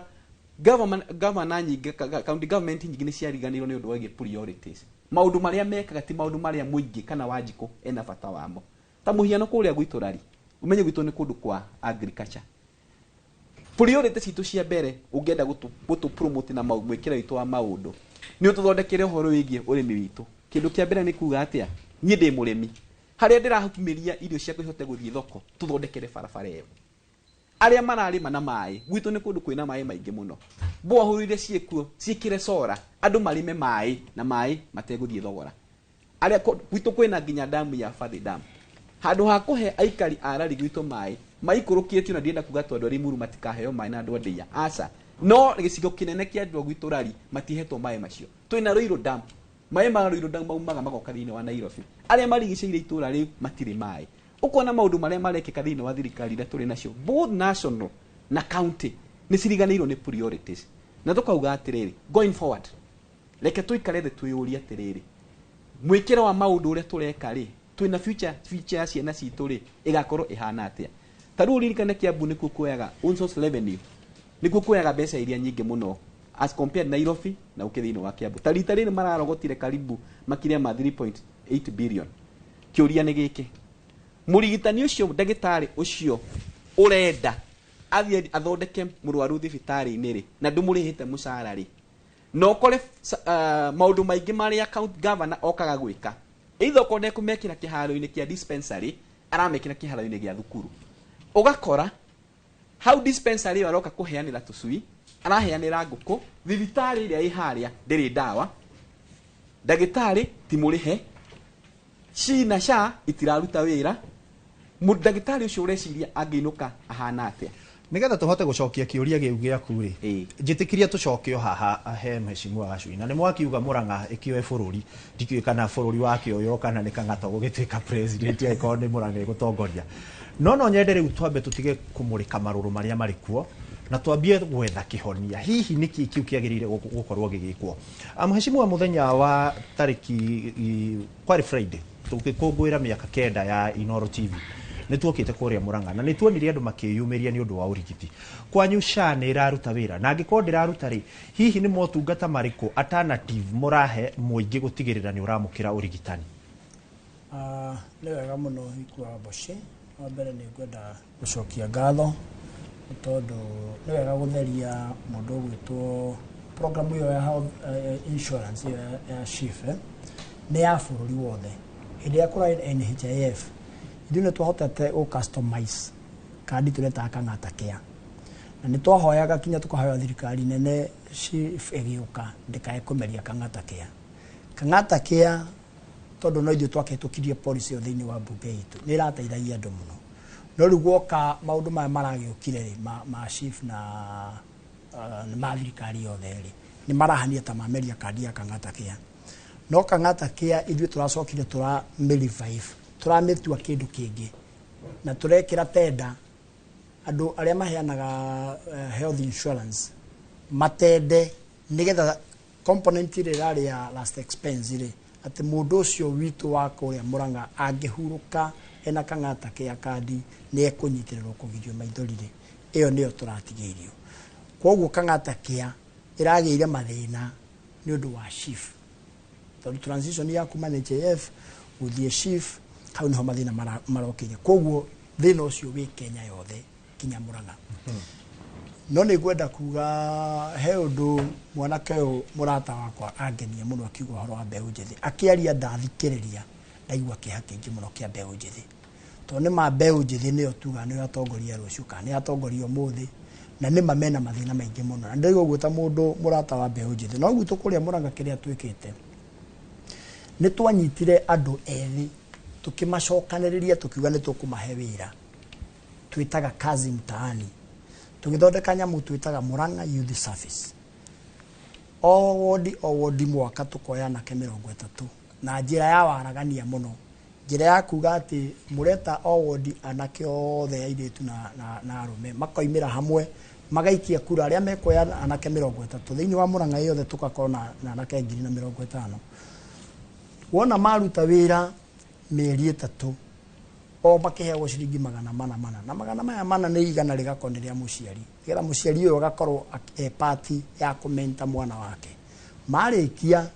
governor nyingĩ, county government nyingĩ nĩ ciariganĩirwo nĩ ũndũ wĩgiĩ priorities. Maũndũ marĩa mekaga ti maũndũ marĩa mũingĩ kana Wanjikũ ena bata wamo. Ta mũhiano kũrĩa gwitũ Rari, ũmenye gwitũ nĩ kũndũ kwa agriculture. Priority citũ cia mbere ũngĩenda gũtũ promote na mwĩkĩre witũ wa maũndũ, nĩ ũtũthondekere ũhoro wĩgiĩ ũrĩmi witũ. Kĩndũ kĩa mbere nĩ kuga atĩa, niĩ ndĩ mũrĩmi, harĩa ndĩrahumĩria irio ciakwa ihote gũthiĩ thoko, tũthondekere barabara ĩyo. Arĩa mararĩma na maĩ, gwitũ nĩ kũndũ kwĩna maĩ maingĩ mũno, borehole iria ciĩkuo ciĩkĩre sora, andũ marĩme maĩ na maĩ mategũthiĩ thogora. Arĩa gwitũ kwĩna nginya damu ya Fathi Dam, handũ ha kũhe aikari a Rari gwitũ maĩ maikũrũkĩtio, na ndienda kuga tondũ arĩa Limuru matikaheo maĩ na andũ a Ndeiya, aca, no gĩcigo kĩnene kĩa andũ a gwitũ Rari matihetwo maĩ macio. Twĩna Ruiru Dam, maĩ ma Ruiru Dam maumaga magoka thĩinĩ wa Nairobi, arĩa marigicĩirie itũra rĩu matirĩ maĩ. Ũkona maũndũ marĩa marekĩka thĩinĩ wa thirikari iria tũrĩ nacio both national na county nĩ ciriganĩirwo nĩ priorities. Na tũkauga atĩrĩrĩ, going forward, reke tũikare thĩ twĩyũrie atĩrĩrĩ, mwĩkĩre wa maũndũ ũrĩa tũreka rĩ, twĩna future ya ciana citũ rĩ, ĩgakorwo ĩhana atĩa? Ta rĩu ũririkane Kiambu nĩkuo kuoyaga own source revenue, nĩkuo kuoyaga mbeca iria nyingĩ mũno as compared Nairobi na ũkĩ thĩinĩ wa Kiambu. Ta rita rĩrĩ mararogotire karibu makĩria ma 3.8 billion. Kĩũria nĩ gĩkĩ, mũrigitani ũcio, ndagĩtarĩ ũcio ũrenda athiĩ athondeke mũrwaru thibitarĩ-inĩ rĩ, na ndũmũrĩhĩte mũcara rĩ, na ũkore maũndũ maingĩ marĩa county governor okaga gwĩka, either okorwo nĩekũmekĩra kĩharo-inĩ kĩa dispensary, aramekĩra kĩharo-inĩ gĩa thukuru. Ũgakora hau dispensary ĩyo aroka kũheanĩra tũcui, araheanĩra ngũkũ, thibitarĩ ĩrĩa ĩ harĩa ndĩrĩ ndawa, ndagĩtarĩ ti mũrĩhe, SHI na SHA itiraruta wĩra, ndagĩtarĩ ũcio ũreciria angĩinũka ahana atĩa? Nigetha tũhote gũcokia kĩũria gĩu gĩaku rĩ, njĩtĩkĩria tũcoke o haha he mheshimiwa Gacui. Na nĩ mwakiuga Mũrang'a ĩkĩoe bũrũri, ndikĩũĩ kana bũrũri wakĩoywo kana nĩ Kang'ata gũgĩtuĩka president angĩkorwo nĩ Mũrang'a ĩgũtongoria. No nyende rĩu twambe tũtige kũmũrĩka marũrũ marĩa marĩ kuo na twambie gwetha kĩhonia. Hihi nĩkĩ kĩu kĩagĩrĩire gũkorwo gĩgĩkwo? Mheshimiwa, mũthenya wa tarĩki kwarĩ Friday tũgĩkũngũĩra mĩaka 9 ya Inooro TV, nĩ tuokĩte kũrĩa Mũrang'a na nĩ tuonire andũ makĩyumĩria nĩ ũndũ wa ũrigiti. Kwanyu SHA nĩ ĩraruta wĩra, na angĩkorwo ndĩraruta rĩ, hihi nĩ motungata marĩkũ alternative mũrahe mũingĩ gũtigĩrĩra nĩ ũramũkĩra ũrigitani? Nĩ wega mũno Ikua Mboci. Wa mbere nĩ ngwenda gũcokia ngatho nĩ tondũ nĩ wega gũtheria mũndũ ũgwĩtwo program ĩyo ya health insurance ĩyo ya SHIF, nĩ ya bũrũri wothe. Hĩndĩ ĩrĩa kũrarĩ NHIF, ithuĩ nĩ twahotete gũ customize kandi tũretaga Kang'ata Care, na nĩ twahoyaga kinya tũkahoya thirikari nene SHIF ĩgĩũka ndĩkae kũmeria Kang'ata Care. Kang'ata Care Tondũ no ithuĩ twakĩhĩtũkirie policy ĩyo thĩinĩ wa mbunge itũ, nĩ ĩrateithagia andũ mũno. No rĩu guoka maũndũ maya maragĩũkire rĩ, ma SHIF na ma thirikari yothe rĩ, nĩ marahania ta mameria kandi ya Kang'ata Care. No Kang'ata Care ithuĩ tũracokire tũramĩ revive, tũramĩtua kĩndũ kĩngĩ, na tũrekĩra tenda andũ arĩa maheanaga health insurance matende, nĩgetha component ĩrĩa ĩrarĩ ya last expense rĩ, atĩ mũndũ ũcio witũ wa kũrĩa Mũrang'a angĩhurũka ena Kang'ata Care kandi, nĩ ekũnyitĩrĩrwo kũgirio maithori rĩ, ĩyo nĩyo tũratigĩirio. Koguo Kang'ata Care ĩragĩire mathĩna nĩ ũndũ wa SHIF, tondũ transition ya kuma NHIF gũthiĩ SHIF, hau nĩho mathĩna marokĩire. Koguo thĩna ũcio wĩ Kenya yothe kinya Mũrang'a. No nĩ ngwenda kuga he ũndũ mwanake ũyũ mũrata wakwa angenia mũno akiuga ũhoro wa mbeũ njĩthĩ. Akĩaria ndathikĩrĩria, ndaigua kĩeha kĩingĩ mũno kĩa mbeũ njĩthĩ, tondũ nĩ ma mbeũ njĩthĩ nĩyo tugaga nĩyo atongoria rũciũ kana nĩ atongoria ũmũthĩ, na nĩ ma mena mathĩna maingĩ mũno. Na ndĩraigua ũguo ta mũndũ mũrata wa mbeũ njĩthĩ. No gwitũ kũrĩa Mũrang'a kĩrĩa twĩkĩte, nĩ twanyitire andũ ethĩ tũkĩmacokanĩrĩria, tũkiuga nĩ tũkũmahe wĩra twĩtaga kazi mtaani. Tũgĩthondeka nyamũ twĩtaga Murang'a Youth Service. O wodi o wodi mwaka tũkoya anake 30 na njĩra ya waragania mũno, njĩra ya kuga atĩ mũreta o wodi anake othe airĩtu na arũme makoimĩra hamwe, magaikia kura arĩa mekuoya anake 30 thĩinĩ wa Murang'a yothe, tũgakorwo na anake 1050. Wona maruta wĩra mĩeri 3, o makĩheagwo ciringi magana mana mana, na magana maya mana nĩ 100 rĩgakorwo nĩ rĩa mũciari, nĩgetha mũciari ũyũ agakorwo e pati ya kũmenta mwana wake. Marĩkia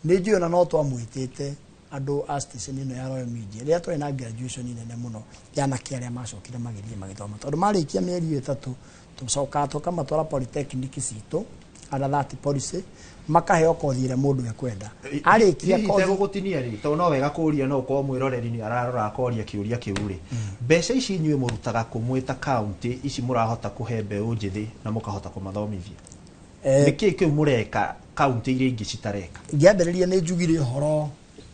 nĩ njũĩ ona no twamwĩtĩte andũ a station ĩno ya Royal Media rĩrĩa twarĩ na graduation nene mũno ya anake arĩa macokire magĩthiĩ magĩthoma, tondũ marĩkia mĩeri ĩyo 3 tũcokaga tũkamatwara polytechnic citũ under that policy, makaheo kothi ĩrĩa mũndũ ekwenda. Arĩkia Hihi kothi itegũgũtinia rĩ, tondũ no wega kũria, no ũkorwo mwĩroreri nĩ ararora akoria kĩũria kĩu rĩ, mbeca ici inyuĩ mũrutaga kũ mwĩ ta county ici mũrahota kũhe mbeũ njĩthĩ na mũkahota kũmathomithia? Nĩkĩ kĩu mũreka county iria ingĩ citareka? Ngĩambĩrĩria nĩ njugire ũhoro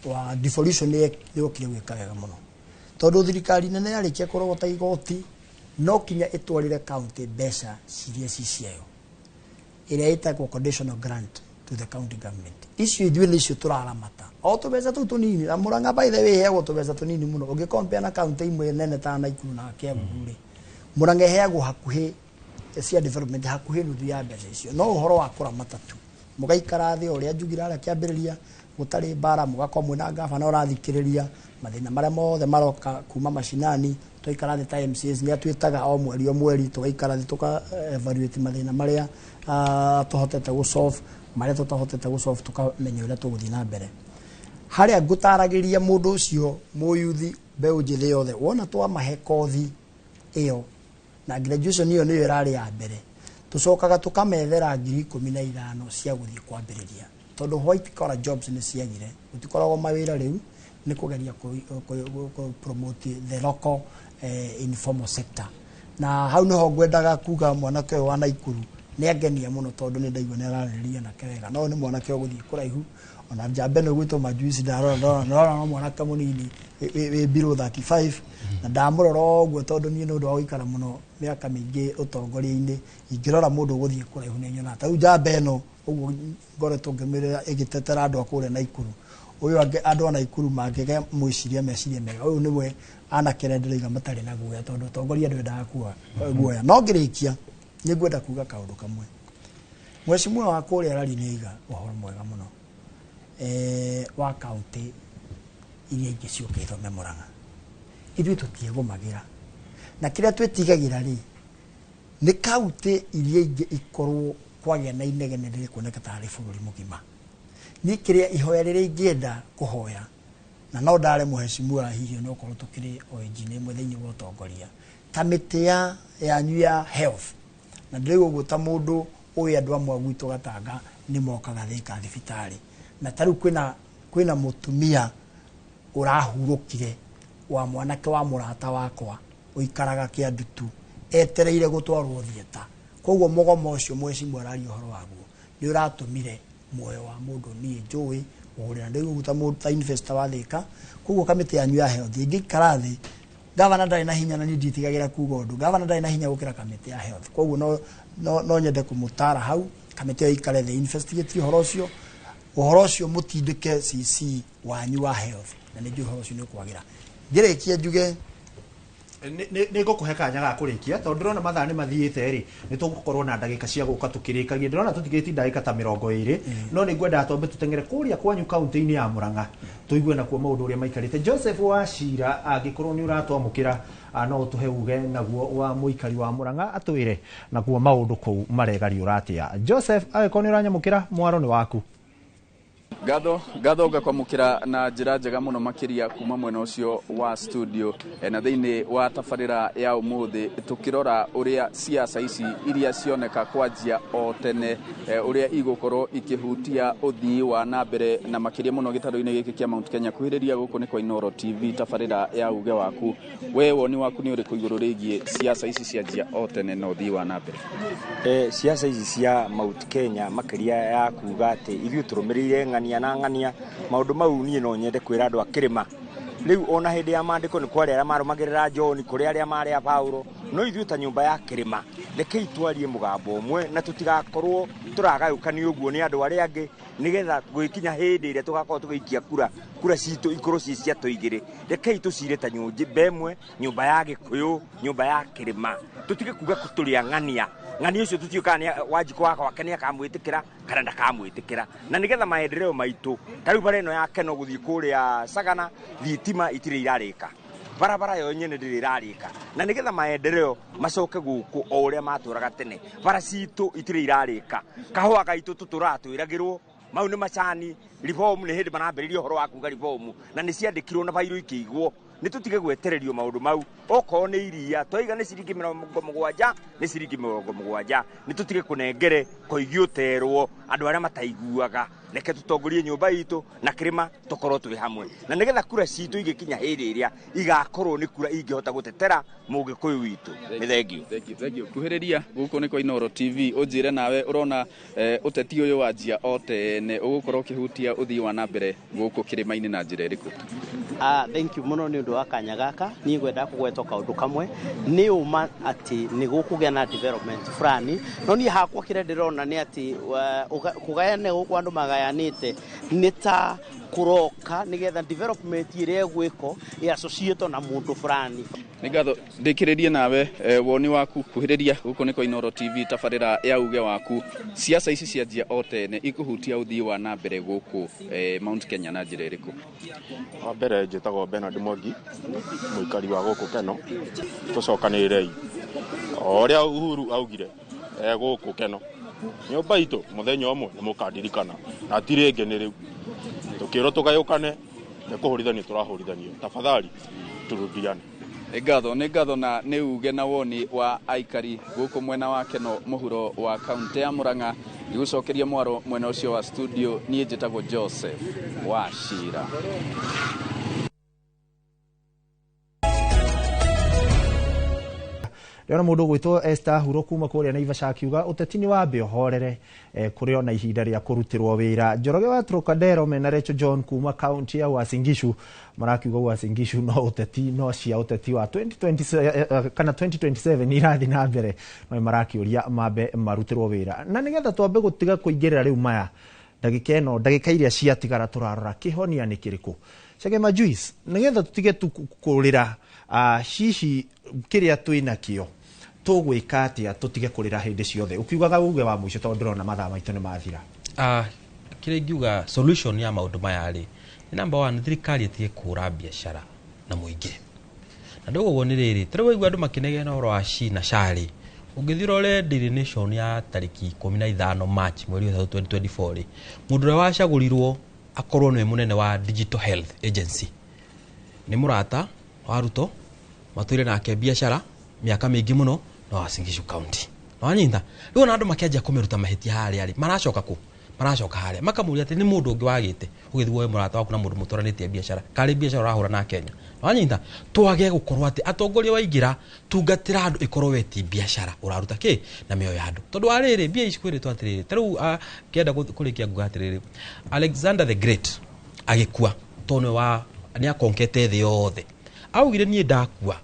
wa devolution nĩ yokire gwĩka wega mũno, tondũ thirikari nene yarĩkia kũrogota igoti no kinya ĩtwarĩre county mbeca ciria ci ciayo, ĩrĩa ĩtagwo conditional grant to the county government. Icio ithuĩ nĩcio tũraramata, o tũbeca tũu tũnini. Na Mũrang'a by the way ĩheagwo tũbeca tũnini mũno ũngĩ compare na county imwe nene ta Nakuru na Kiambu rĩ. Mũrang'a ĩheagwo hakuhĩ cia development hakuhĩ nuthu ya mbeca icio. No ũhoro wa kũramata tu, mũgaikara thĩ ũrĩa njugire harĩa kĩambĩrĩria, gũtarĩ mbara, mũgakorwo mwĩna gavana ũrathikĩrĩria mathĩna marĩa mothe maroka kuma macinani. Twaikara thĩ ta MCAs, nĩ atwĩtaga o mweri o mweri, tũgaikara thĩ tũka evaluate mathĩna marĩa tũhotete gũ solve, marĩa tũtahotete gũ solve, tũkamenya ũrĩa tũgũthiĩ na mbere. Harĩa ngũtaragĩria mũndũ ũcio mũyuthi, mbeũ njĩthĩ yothe, wona twamahe kothi ĩyo na graduation ĩyo nĩyo ĩrarĩ ya mbere, tũcokaga tũkamethera 15,000 cia gũthiĩ kwambĩrĩria, tondũ white collar jobs nĩ ciagire, gũtikoragwo mawĩra. Rĩu nĩ kũgeria kũ promote the local informal sector. Na hau niho ngwendaga kuga mwanake ũyũ wa Naikuru nĩ angenia mũno, tondũ nĩ ndaigua nĩ ararĩrĩria nake wega. No nĩ mwanake ũgũthiĩ kũraihu, ona njambe nĩ gwĩtwo majuici. Ndarora ndorora ndorora no mwanake mũnini wĩ below 35, na ndamũrora ũguo, tondũ niĩ nĩ ũndũ wa gũikara mũno mĩaka mĩingĩ ũtongoria-inĩ, ingĩrora mũndũ ũgũthiĩ kũraihu nĩ nyonaga ta rĩu njamba ĩno ũguo ngoretwo ngĩmĩrĩra ĩgĩtetera andũ a kũrĩa Naikuru. Ũyũ andũ a Naikuru mangĩge mwĩciria meciria mega, ũyũ nĩwe anake arĩa ndĩraiga matarĩ na guoya, tondũ ũtongoria ndwendaga guoya. No ngĩrĩkia nĩ ngwenda kuga kaũndũ kamwe. Mheshimiwa wa kũrĩa Rari nĩ aiga ũhoro mwega mũno wa kaunti iria ingĩ ciũke ithome Mũrang'a. Ithuĩ tũtiĩgũmagĩra, na kĩrĩa twĩtigagĩra rĩ, nĩ kaunti iria ingĩ ikorwo kwagĩa na inegene rĩkuoneka tarĩ bũrũri mũgima. Niĩ kĩrĩa ihoya rĩrĩa ingĩenda kũhoya, na no ndare mheshimiwa, hihi onokorwo tũkĩrĩ o injini ĩmwe thĩinĩ wa ũtongoria, kamĩtĩ ya yanyu ya health, na ndĩraigua ũguo ta mũndũ ũĩ andũ amwe a gwitũ Gatanga nĩ mokaga Thika thibitarĩ, na ta rĩu kwĩna mũtumia ũrahurũkire wa mwanake wa mũrata wakwa ũikaraga Kĩandutu, etereire gũtwarwo thieta. Koguo mũgomo ũcio mheshimiwa araria ũhoro waguo nĩ ũratũmire muoyo wa mũndũ niĩ njũĩ Kũhũrĩra ndĩu ũguo ta mũndũ ta investor wa Thĩka. Koguo kamĩtĩ yanyu ya health ĩngĩikara thĩ, gavana ndarĩ na hinya, na niĩ nditigagĩra kuga ũndũ, gavana ndarĩ na hinya gũkĩra kamĩtĩ ya health. Koguo no nyende kũmũtara hau, kamĩtĩ ĩyo ĩikare thĩ, investigate ũhoro ũcio, ũhoro ũcio mũtindĩke CC wanyu wa health, na nĩ njũĩ ũhoro ũcio nĩ ũkwagĩra. Ngĩrĩkia njuge Nĩ ngũkũhe kanya ga kũrĩkia tondũ ndĩrona mathaa nĩ mathiĩte rĩ, nĩ tũgũkorwo na ndagĩka cia gũka tũkĩrĩkagia. Ndĩrona tũtigĩtie ndagĩka ta 20, no nĩ ngwendaga twambe tũteng'ere kũrĩa kwanyu kaunti-inĩ ya Murang'a, tũigue nakuo maũndũ ũrĩa maikarĩte. Joseph Wachira, angĩkorwo nĩ ũratwamũkĩra, no ũtũhe uge naguo wa mũikari wa Murang'a, atwĩre naguo maũndũ kũu maregariũra atĩa. Joseph, angĩkorwo nĩ ũranyamũkĩra, mwaro nĩ waku. Ngatho, ngatho ngakwamũkĩra na njĩra njega mũno makĩria kuma mwena ũcio wa studio. Na thĩinĩ wa tabarĩra ya ũmũthĩ tũkĩrora ũrĩa siasa ici iria cioneka kwanjia o tene, ũrĩa igũkorwo ikĩhutia ũthii wa na mbere na makĩria mũno gĩtarũ-inĩ gĩkĩ kĩa Mount Kenya. Kuhĩrĩria gũkũ nĩ kwa Inooro TV, tabarĩra ya uge waku. We woni waku nĩ ũrĩkũ igũrũ rĩgiĩ siasa ici cianjia o tene na ũthii wa na mbere? Siasa ici cia Mount Kenya makĩria ya kuga atĩ ithuĩ tũrũmĩrĩire ng'ania na ng'ania, maũndũ mau niĩ no nyende kwĩra andũ a kĩrĩma rĩu ona hĩndĩ ya maandĩko nĩ kwarĩ arĩa marũmagĩrĩra John, kũrĩ arĩa marĩ a Paulo, no ithuĩ ta nyũmba ya kĩrĩma rekei twarie mũgambo ũmwe na tũtigakorwo tũragayũkanio ũguo nĩ andũ arĩa angĩ, nĩgetha gwĩkinya hĩndĩ ĩrĩa tũgakorwo tũgĩikia kura, kura citũ ikorwo ciĩ cia tũigĩrĩ. Rekei tũcire ta nyũmba ĩmwe, nyũmba ya Gĩkũyũ, nyũmba ya kĩrĩma, tũtige kuga tũrĩ a ng'ania. Ng'ania ũcio tũtiũĩ kana nĩ Wanjikũ wa gwake nĩ akamwĩtĩkĩra kana ndakamwĩtĩkĩra, na nĩgetha maendeleo maitũ ta rĩu bara ĩno ya Keno gũthiĩ kũrĩa Sagana, thitima itirĩ irarĩka, barabara yo nyene ndĩrĩ ĩrarĩka, na nĩgetha maendeleo macoke gũkũ o ũrĩa matũraga tene, bara citũ itirĩ irarĩka, kahũa gaitũ tũtũraga twĩragĩrwo mau nĩ macani. Reform nĩ hĩndĩ marambĩrĩria ũhoro wa kuga reform, na nĩ ciandĩkirwo na bairũ ikĩigwo. Nĩ tũtige gwetererio maũndũ mau, okorwo nĩ iria twaiga nĩ ciringi 70, nĩ ciringi 70, nĩ tũtige kũnengere koigi ũterwo andũ arĩa mataiguaga. Reke tũtongorie nyũmba itũ na kĩrĩma tũkorwo twĩ hamwe, na nĩgetha kura citũ igĩkinya hĩndĩ ĩrĩa igakorwo nĩ kura ingĩhota gũtetera mũgĩkũyũ witũ. Nĩ thengiũ. Thank you, thank you. Kuhĩrĩria gũkũ nĩ kwa Inooro TV, ũnjĩre nawe ũrona ũteti ũyũ wanjia o tene ũgũkorwo ũkĩhutia ũthii wa na mbere gũkũ kĩrĩma-inĩ na njĩra ĩrĩkũ? Thank you mũno nĩ ũndũ wa kanya gaka. Niĩ ngwenda kũgweta kaũndũ kamwe, nĩ ũma atĩ nĩ gũkũgĩa na development fulani, no niĩ hakwa kĩrĩa ndĩrona nĩ atĩ kũgayana gũkũ andũ magayanĩte nĩ ta kũroka nĩgetha development ĩrĩa ĩgwĩkwo ĩ na mũndũ fulani. Nĩ ngatho. Ndĩkĩrĩrie nawe, woni waku. Kuhĩrĩria gũkũ nĩ kwa Inooro TV, tabarĩra ya uge waku. Siasa ici cianjia o tene ikũhutia ũthii wa na mbere gũkũ Mount Kenya na njĩra ĩrĩkũ? Wa mbere njĩtagwo Bernard Mwangi, mũikari wa gũkũ Keno. Tũcokanĩrĩrei o ũrĩa Uhuru augire gũkũ Keno, nyũmba itũ mũthenya ũmwe nĩ mũkandirikana, na ti rĩngĩ nĩ rĩu tũkĩrwo tũgayũkane, nĩ kũhũrithanio tũrahũrithanio. Tafadhali turudiane. Nĩ ngatho, nĩ ngatho, na nĩ uge na woni wa aikari gũkũ mwena wa Keno mũhuro wa kaunti ya Murang'a. Ngĩgũcokeria mwaro mwena ũcio wa studio, niĩ njĩtagwo Joseph Wachira. Ndĩrona mũndũ ũgwĩtwo Esther Huro kuma kũrĩa Naivasha akiuga ũteti nĩ wambe ũhorere, kũrĩ ona ihinda rĩa kũrutĩrwo wĩra. Njoroge wa Trocadero mena Rachel John kuma kaunti ya Uasin Gishu marakiuga Uasin Gishu no ũteti, no cia ũteti wa 2020 kana 2027 irathiĩ na mbere, no marakĩũria mambe marutĩrwo wĩra, na nĩgetha twambe gũtiga kũingĩrĩra rĩu maya ndagĩka ĩno, ndagĩka iria ciatigara tũrarora kĩhonia nĩ kĩrĩkũ. Chagema Juice, nĩgetha tũtige tu kũrĩra, hihi kĩrĩa twĩnakĩo tũgwĩka atĩa tũtige kũrĩra hĩndĩ ciothe, ũkiugaga uge wa mũico tondũ ndĩrona mathaa maitũ nĩ mathira? Kĩrĩa ingiuga solution ya maũndũ maya rĩ, nĩ number one, thirikari ĩtige kũhũra biacara na mũingĩ. Na ndauga ũguo nĩ rĩrĩ, ta rĩu waigua andũ makĩnegena ũhoro wa SHI na SHA rĩ, ũngĩthiĩ ũrore Daily Nation ya tarĩki 15 March mweri wa 2024 rĩ, mũndũ ũrĩa wacagũrirwo akorwo nĩwe mũnene wa Digital Health Agency nĩ mũrata wa Ruto, matũire nake biacara mĩaka mĩingĩ mũno na Uasin Gishu County. Na wanyita rĩu ona andũ makĩanjia kũmĩruta mahĩtia harĩa rĩ, maracoka kũ? Maracoka harĩa makamũria atĩ nĩ mũndũ ũngĩ wagĩte ũgĩthiĩ woe mũrata waku na mũndũ mũtwaranĩtie biacara karĩ biacara ũrahũra na Kenya. Wanyita twage gũkorwo atĩ atongoria waingĩra tungatĩra andũ ĩkorwo we ti biacara ũraruta kĩ na mĩoyo ya andũ, tondũ wa rĩrĩ mbia ici kwĩrĩtwo atĩrĩrĩ ta rĩu kĩenda kũrĩkia nguga atĩrĩrĩ, Alexander the Great agĩkua tondũ nĩwe wa nĩ akonkete thĩ yothe, augire niĩ ndakua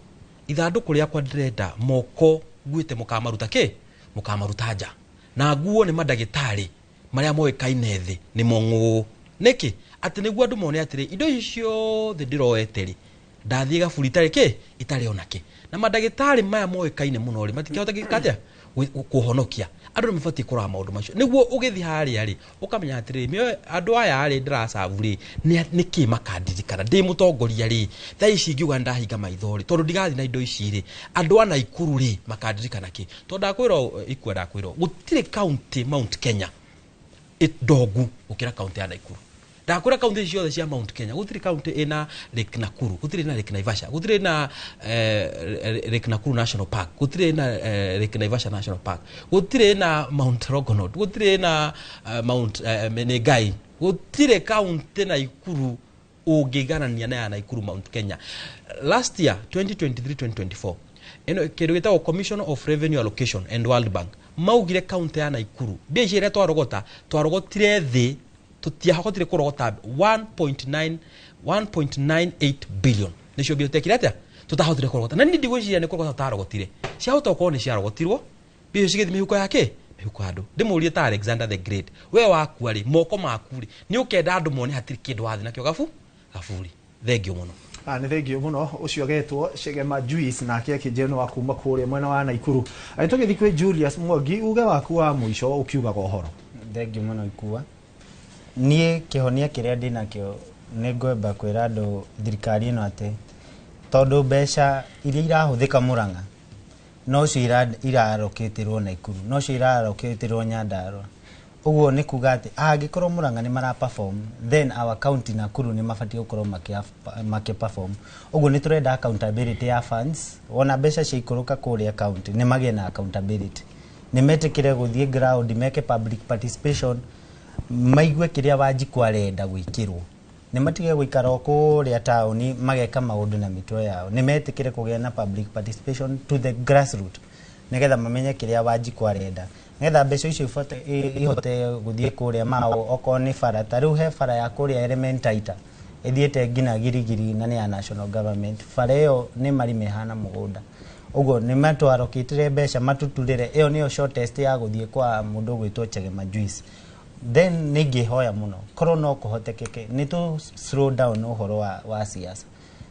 ithandũkũ rĩakwa ndĩrenda moko nguĩte mũkamaruta kĩ mũkamaruta nja na nguo nĩ mandagĩtarĩ marĩa moĩkaine thĩ nĩ mong'ũ nĩkĩ atĩ nĩguo andũ mone atĩrĩ indo ici ciothe ndĩroete rĩ ndathiĩ gaburi itarĩ kĩ itarĩ ona kĩ, na mandagĩtarĩ maya moĩkaine mũno rĩ matikĩhota gĩka atĩa kũhonokia andũ. Nĩ mabatiĩ kũrora maũndũ macio nĩguo ũgĩthiĩ harĩa rĩ ũkamenya atĩrĩrĩ andũ aya rĩ ndĩracabu rĩ nĩkĩ makandirikana ndĩ mũtongoria rĩ thaa ici ingiuga nĩndahinga maitho rĩ tondũ ndigathiĩ na indo ici rĩ andũ a Naikuru rĩ makandirikana kĩ, tondũ ndakwĩra ikua ndakwĩra gũtirĩ county Mount Kenya ndongu gũkĩra county ya Naikuru. Ndakwĩra county ciothe cia Mount Kenya gũtirĩ county ĩna Lake Nakuru, gũtirĩ na Lake Naivasha, gũtirĩ na Lake Nakuru National Park, gũtirĩ na Lake Naivasha National Park, gũtirĩ na Mount Longonot, gũtirĩ na Mount Menengai, gũtirĩ county Naikuru ũngĩiganania na ya Naikuru Mount Kenya. Last year 2023-2024 ĩno kĩndũ gĩtagwo Commission of Revenue Allocation and World Bank maugire county ya Naikuru mbia ici iria twarogota twarogotire thĩ tutiahotire kũrogota 1.98 billion nĩcio mbia tutekire atĩa tutahotire kũrogota, na niĩ ndigwĩciria nĩ kũrogota tũtarogotire, ciahota gũkorwo nĩ ciarogotirwo mbia icio cigĩthiĩ mĩhuko ya kĩ mĩhuko ya andũ. Ndĩmũrie ta Alexander the Great, we wakua rĩ moko maku rĩ nĩ ũkenda andũ mone hatirĩ kĩndũ wathiĩ nakĩo gaburi. Thengio mũno. Nĩ thengio mũno. Ũcio agetwo Chegema Juice nake akĩnjĩra nĩ wa kuma kũrĩa mwena wa Naikuru. Tũgĩthiĩ kwĩ Julius Mwangi, uge waku wa mũico ũkiugaga ũhoro. Thengio mũno Ikua. Niĩ kĩhonia kĩrĩa ndĩnakĩo nĩ ngwenda kwĩra andũ thirikari ĩno atĩ tondũ mbeca iria irahũthĩka Murang'a nocio irarokĩtĩrwo Naikuru, nocio irarokĩtĩrwo Nyandarua, ũguo nĩ kuga atĩ angĩkorwo Murang'a nĩ mara perform then our county Nakuru nĩ mabatiĩ gũkorwo makĩ perform. Ũguo nĩ tũrenda accountability ya funds, wona mbeca ciaikũrũka kũrĩa county nĩ magĩe na accountability, nĩ metĩkĩre gũthiĩ ground meke public participation, maigue kĩrĩa Wanjikũ arenda gwĩkĩrwo, nĩ matige gũikara o kũrĩa taũni mageka maũndũ na mĩtwe yao, nĩ metĩkĩre kũgĩa na public participation to the grassroot nĩgetha mamenye kĩrĩa Wanjikũ arenda, nĩgetha mbeca icio ihote gũthiĩ kũrĩa mao. Okorwo nĩ bara, ta rĩu he bara ya kũrĩa Elementaita ĩthiĩte nginya Girigiri na nĩ ya national government, bara ĩyo nĩ marima ĩhana mũgũnda, ũguo nĩ matwarokĩtire mbeca matuturĩre, ĩyo nĩyo shortest ya gũthiĩ kwa mũndũ ũgwĩtwo Chegema Juice. Then nĩ ingĩhoya mũno korwo no kũhotekeke nĩ tũ slow down ũhoro wa siasa.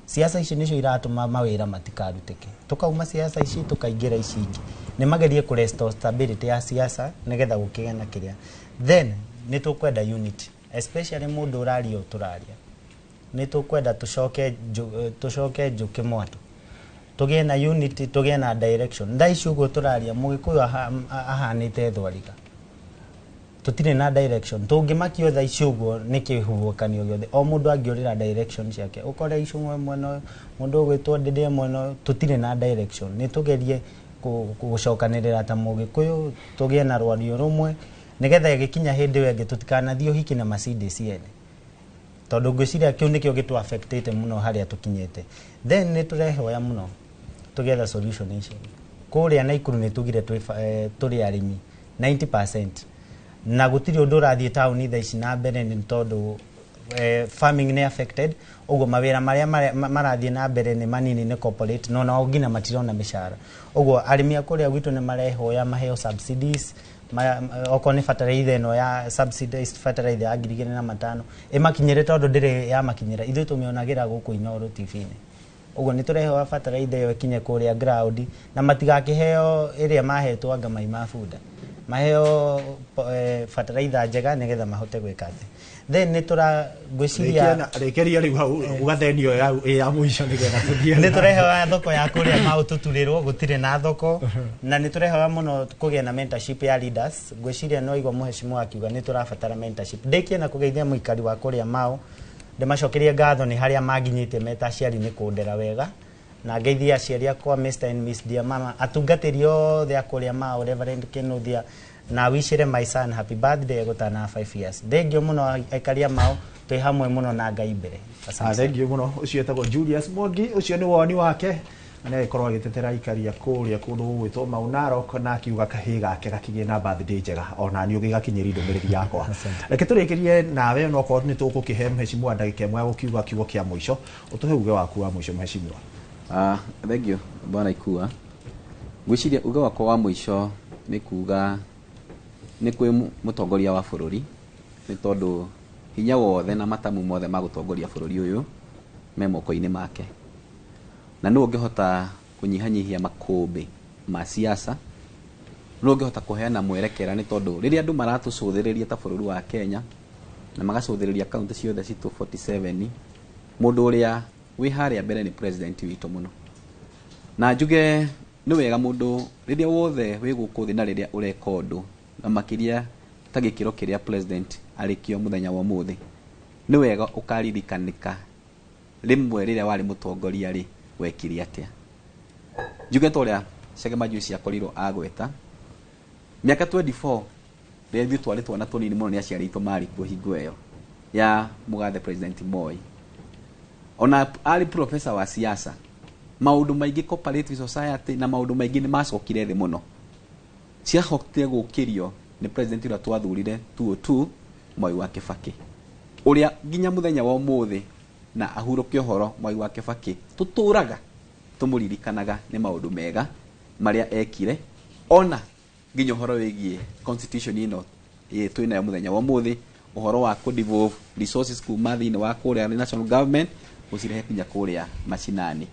Siasa ici nĩcio iratũma mawĩra matikarutĩke, tũkauma siasa ici tũkaingĩra ici ingĩ, nĩ magerie kũ restore stability ya siasa nĩgetha gũkĩgĩa na kĩrĩa. Then nĩ tũkwenda unity, especially mũndũ ũraria ũũ tũraria, nĩ tũkwenda tũcoke njũkĩ mwatũ, tũgĩe na unity, tũgĩe na direction. Thaa ici ũguo tũraria Mũgĩkũyũ ahanĩte thwariga, tũtirĩ na direction, tũngĩmakio thaa ici ũguo nĩ kĩhuhũkanio gĩothe, o mũndũ angĩũrĩra direction ciake, ũkore Icũng'wa mwena ũyũ, mũndũ ũgwĩtwo Ndĩndĩ mwena ũyũ, tũtirĩ na direction. Nĩ tũgerie gũcokanĩrĩra ta Mũgĩkũyũ, tũgĩe na rwario rũmwe nĩgetha ĩgĩkinya hĩndĩ ĩyo ĩngĩ tũtikanathiĩ ũhiki na Mercedes ene, tondũ ngwĩciria kĩu nĩkĩo gĩtũ affectĩte mũno harĩa tũkinyĩte. Then nĩ tũrehoya mũno tũgetha solution ici kũrĩa Naikuru nĩ tugire tũrĩ arĩmi 90% na gũtirĩ ũndũ ũrathiĩ taũni thaa ici na mbere nĩ tondũ farming nĩ affected, ũguo mawĩra marĩa marathiĩ na mbere nĩ manini nĩ corporate, no nao nginya matirona mĩcara, ũguo arĩmi a kũrĩa gwitũ nĩ marehoya maheo subsidies, okorwo nĩ fertilizer ĩno ya subsidized fertilizer ya 2500 ĩmakinyĩre, tondũ ndĩrĩ yamakinyĩra, ithuĩ tũmĩonagĩra gũkũ Inooro TV-inĩ, ũguo nĩ tũrehoya fertilizer ĩyo ĩkinye kũrĩa ground na matigakĩheo ĩrĩa mahetwo anga mai ma bunda, maheo fertilizer njega nĩgetha mahote gwĩka atĩ. Then nĩ tũragwĩciria rĩkĩria rĩu hau ũgathenio ya mũico nĩgetha tũthiĩ. Nĩ tũrehoya thoko ya kũrĩa mau tũturĩrwo, gũtirĩ na thoko, na nĩ tũrehoya mũno kũgĩa na mentorship ya leaders. Ngwĩciria no igua mũhecimiwa akiuga nĩ tũrabatara mentorship. Ndĩkie na kũgeithia mũikari wa kũrĩa mau, ndĩmacokerie ngatho nĩ harĩa manginyĩtie meta aciari nĩ kũndera wega, na ngeithie aciari akwa Mr and Miss Dear Mama, atungatĩri othe a kũrĩa mau, Reverend Kinuthia, Na wishire my son happy birthday gutana 5 years. Thengio muno aikaria mao twi hamwe muno na Ngai mbere. Ah, thengio muno. Ucio etagwo Julius Mwangi, ucio ni woni wake na nĩ agĩkorwo agĩtetera aikaria kũrĩa kũndũ gũgwĩtwo Mau Narok, na akiuga kahĩĩ gake gakĩgĩe na birthday njega, ona niĩ ũgĩgakinyĩria ndũmĩrĩri yakwa. Reke tũrĩkĩrie nawe, onokorwo nĩ tũgũkĩhe mheshimiwa ndagĩka ĩmwe ya gũkiuga kiugo kĩa mũico, ũtũhe uge waku wa mũico mheshimiwa. Ah, thank you bwana Ikua. Ngwĩciria uge wakwa wa mũico nĩ kuga nĩ kwĩ mũtongoria wa bũrũri, nĩ tondũ hinya wothe na matamu mothe ma gũtongoria bũrũri ũyũ me moko-inĩ make, na nũ ũngĩhota kũnyihanyihia makũmbĩ ma siasa, nũ ũngĩhota kũheana mwerekera, nĩ tondũ rĩrĩa andũ maratũcũthĩrĩria ta bũrũri wa Kenya na magacũthĩrĩria kaunti ciothe citũ 47, mũndũ ũrĩa wĩ harĩa mbere nĩ president witũ mũno. Na njuge nĩ wega mũndũ rĩrĩa wothe wĩ gũkũ thĩ na rĩrĩa ũreka ũndũ, na makĩria ta gĩkĩro kĩrĩa president arĩkio mũthenya wa ũmũthĩ, nĩ wega ũkaririkanĩka rĩmwe rĩrĩa warĩ mũtongoria rĩ wekire atĩa. Njuge ta ũrĩa Chege Majuici akorirwo agweta, mĩaka 24 rĩrĩa ithuĩ twarĩ twana tũnini mũno nĩ aciari aitũ marĩ kuo hingo ĩyo ya mũgathe President Moi, ona arĩ professor wa siasa, maũndũ maingĩ cooperative society na maũndũ maingĩ nĩ macokire thĩ mũno, ciahotire gũkĩrio nĩ president ũrĩa twathurire 2002 Mwai wa Kibaki, ũrĩa nginya mũthenya wa ũmũthĩ na ahurũke ũhoro Mwai wa Kibaki tũtũraga tũmũririkanaga nĩ maũndũ mega marĩa ekire, ona nginya ũhoro wĩgiĩ constitution ĩno twĩnayo mũthenya wa ũmũthĩ, ũhoro wa kũ devolve resources kuma thĩinĩ wa kũrĩa national government gũcirehe nginya kũrĩa macinani.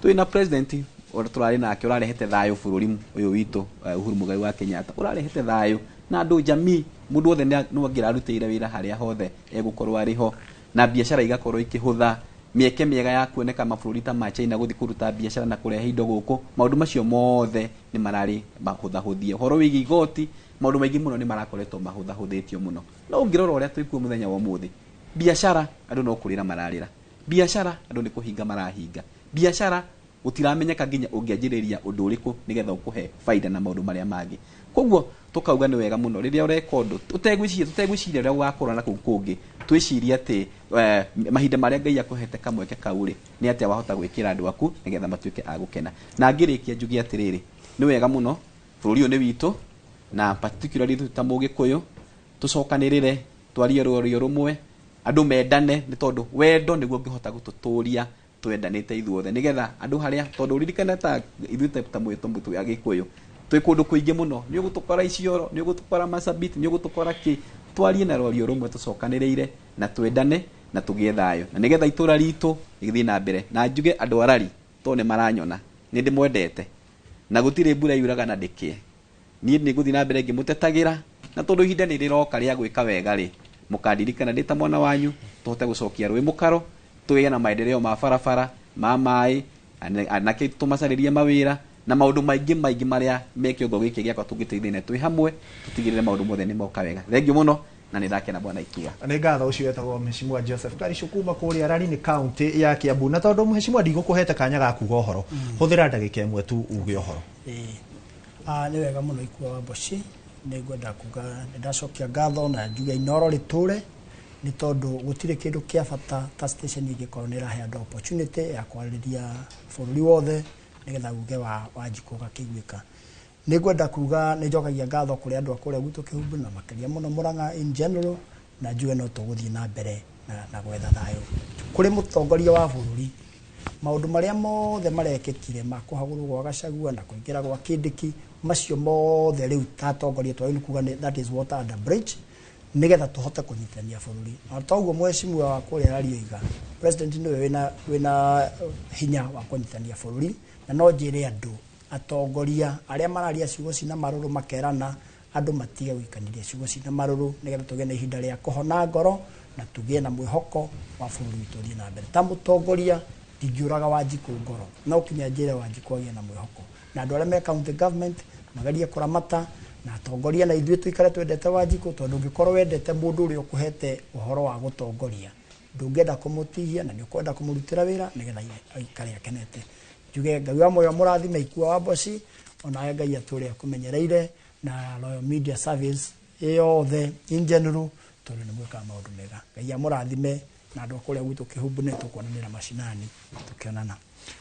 Twĩna president ũrĩa tũrarĩ nake ũrarehete thayũ bũrũri ũyũ witũ, Uhuru Muigai wa Kenyatta, ũrarehete thayũ na andũ jamii, mũndũ wothe no angĩrarutĩire wĩra harĩa hothe egũkorwo arĩ ho, na biacara igakorwo ikĩhũtha, mĩeke mĩega ya kuoneka mabũrũri ta ma China gũthiĩ kũruta biacara na kũrehe indo gũkũ, maũndũ macio mothe nĩ mararĩ mahũthahũthie. Ũhoro wĩgiĩ igoti, maũndũ maingĩ mũno nĩ marakoretwo mahũthahũthĩtio mũno. No ũngĩrora ũrĩa twĩkuo mũthenya wa ũmũthĩ, biacara andũ no kũrĩra mararĩra, biacara andũ nĩ kũhinga marahinga, biacara gũtiramenyeka nginya ũngĩanjĩrĩria ũndũ ũrĩkũ nĩgetha ũkũhe baida na maũndũ marĩa mangĩ. Koguo tũkauga nĩ wega mũno rĩrĩa ũreka ũndũ ũtegwĩciria ũrĩa gũgakorwo na kũu kũngĩ, twĩcirie atĩ mahinda marĩa Ngai akũhete kamweke kau rĩ, nĩ atĩa wahota gwĩkĩra andũ aku nĩgetha matuĩke a gũkena. Na ngĩrĩkia njuge atĩrĩrĩ, nĩ wega mũno bũrũri ũyũ nĩ witũ, na particularly ithuĩ ta Mũgĩkũyũ tũcokanĩrĩre, twarie rũario rũmwe, andũ mendane, nĩ tondũ wendo nĩguo ũngĩhota gũtũtũria twendanĩte ithuothe, nĩgetha andũ harĩa, tondũ ũririkane ta ithuĩ ta mũtũ ya Gĩkũyũ twĩ kũndũ kũingĩ mũno, nĩ ũgũtũkora Isiolo, nĩ ũgũtũkora Marsabit, nĩ ũgũtũkora kĩ, twarie na rwario rũmwe tũcokanĩrĩire na twendane na tũgĩe thayũ, na nĩgetha itũra ritũ rĩgĩthiĩ na mbere. Na njuge andũ arari tondũ nĩ maranyona nĩ ndĩmwendete, na gũtirĩ mbura yuraga na ndĩkĩe, niĩ nĩ ngũthiĩ na mbere ngĩmũtetagĩra, na tondũ ihinda nĩ rĩroka rĩa gwĩka wega rĩ, mũkandirikana ndĩ ta mwana wanyu, tũhote gũcokia rũĩ mũkaro, tũgĩe na maendeleo ma barabara, ma maĩ, anake tũmacarĩrie mawĩra na maũndũ maingĩ maingĩ marĩa me kĩongo gĩkĩ gĩakwa tũngĩteithania twĩ hamwe, tũtigĩrĩre maũndũ mothe nĩ moka wega. Thengiũ mũno na nĩ ndakena bwana Ikua. Nĩ ngatho. Ũcio etagwo Mheshimiwa Joseph Karishu kuma kũrĩa Rarini kaunti ya Kiambu. Na tondũ mheshimiwa ndigũkũhete kanya ga kuga ũhoro, hũthĩra ndagĩka ĩmwe tu uge ũhoro. Nĩ wega mũno Ikua wa Mboci, nĩ ngwenda kuga nĩ ndacokia ngatho na njuge Inooro rĩtũre, nĩ tondũ gũtirĩ kĩndũ kĩa bata ta station ĩngĩkorwo nĩ ĩrahe andũ opportunity ya kwarĩrĩria bũrũri wothe nĩgetha uge wa Wanjikũ ũgakĩiguĩka. Nĩ ngwenda kuga nĩ njokagia ngatho kũrĩ andũ a kũrĩa gwitũ Kĩhumbu na makĩria mũno Murang'a in general, na njuge no tũgũthiĩ na mbere na gwetha thayũ. Kũrĩ mũtongoria wa bũrũri, maũndũ marĩa mothe marekĩkire ma kũhagũrwo gwa Gachagua na kũingĩra gwa Kindiki, macio mothe rĩu ta atongoria twagĩrĩirwo kuga nĩ that is water under bridge, nĩgetha tũhote kũnyitithania bũrũri. Na toguo mheshimiwa wa kũrĩa Rarioiga, president nĩwe wĩna hinya wa kũnyitithania bũrũri, na no njĩre andũ atongoria arĩa mararia ciugo cina marũrũ makerana andũ matige gũikanĩria ciugo cina marũrũ, nĩgetha tũgĩe na ihinda rĩa kũhona ngoro na tũgĩe na mwĩhoko wa bũrũri witũ ũthiĩ na mbere. Ta mũtongoria ndingĩũraga Wanjikũ ngoro, no kinya njĩre Wanjikũ agĩe na mwĩhoko, na andũ arĩa me county government magerie kũramata na atongoria, na ithuĩ tũikare twendete Wanjikũ, tondũ ũngĩkorwo wendete mũndũ ũrĩa ũkũhete ũhoro wa gũtongoria ndũngĩenda kũmũtihia na nĩ ũkwenda kũmũrutĩra wĩra nĩgetha aikare akenete. Njuge Ngai wa muoyo mũrathime Ikua wa Mboci, onawe Ngai atũre akũmenyereire Na Royal Media Service yothe in general, tondũ nĩ mwĩkaga maũndũ mega. Ngai amũrathime na andũ a kũrĩa gwitũ Kĩhumbu, nĩ tũkuonanĩra macinani tũkĩonana.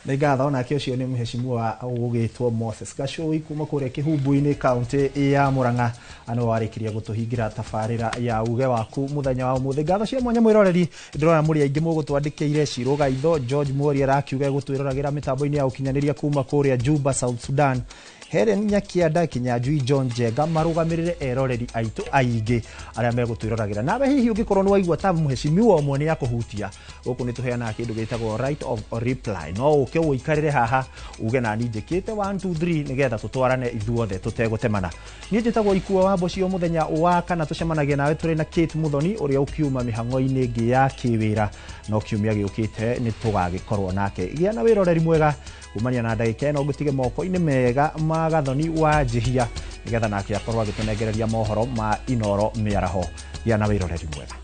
Nĩ ngatho. Nake ũcio nĩ mheshimiwa ũgũgĩtwo Moses Gacũi kuma kũrĩa Kĩhumbu-inĩ, kaũntĩ ya Murang'a, nĩwe warĩkirie gũtũhingĩra tabarĩra ya uge waku mũthenya wa ũmũthĩ. Ngatho cia mwanya mwĩroreri, ndĩrona mũrĩ aingĩ mũgũtwandĩkĩire. Cirũgaitho George Mori arakiuga gũtwĩroragĩra mĩtambo-inĩ ya ũkinyanĩria kuma kũrĩa Juba, South Sudan. Helen Nyakianda, Kinyanjui John Njenga marũgamĩrĩre eroreri aitũ aingĩ arĩa megũtwĩroragĩra. Nawe hihi ũngĩkorwo nĩ waigua ta mheshimiwa ũmwe nĩ akũhutia, gũkũ nĩ tũheanaga kĩndũ gĩtagwo right of reply. No ũke ũikarĩre haha uge nani njĩkĩte 1 2 3, nĩgetha tũtwarane ithuothe tũtegũtemana. Niĩ njĩtagwo Ikua wa Mbocio. Mũthenya wa kana tũcemanagia nawe tũrĩ na Kate Muthoni ũrĩa ũkiuma mĩhang'o-inĩ ĩngĩ ya kĩwĩra, no kiumia gĩũkĩte nĩ tũgagĩkorwo nake. Gĩa na wĩroreri mwega kumania na ndagĩka ĩno ngũtige moko-inĩ mega ma Gathoni wa Njĩhia, nĩgetha nake akorwo agĩtũnengereria mohoro ma Inoro mĩaraho. Gĩa na wĩroreri mwega.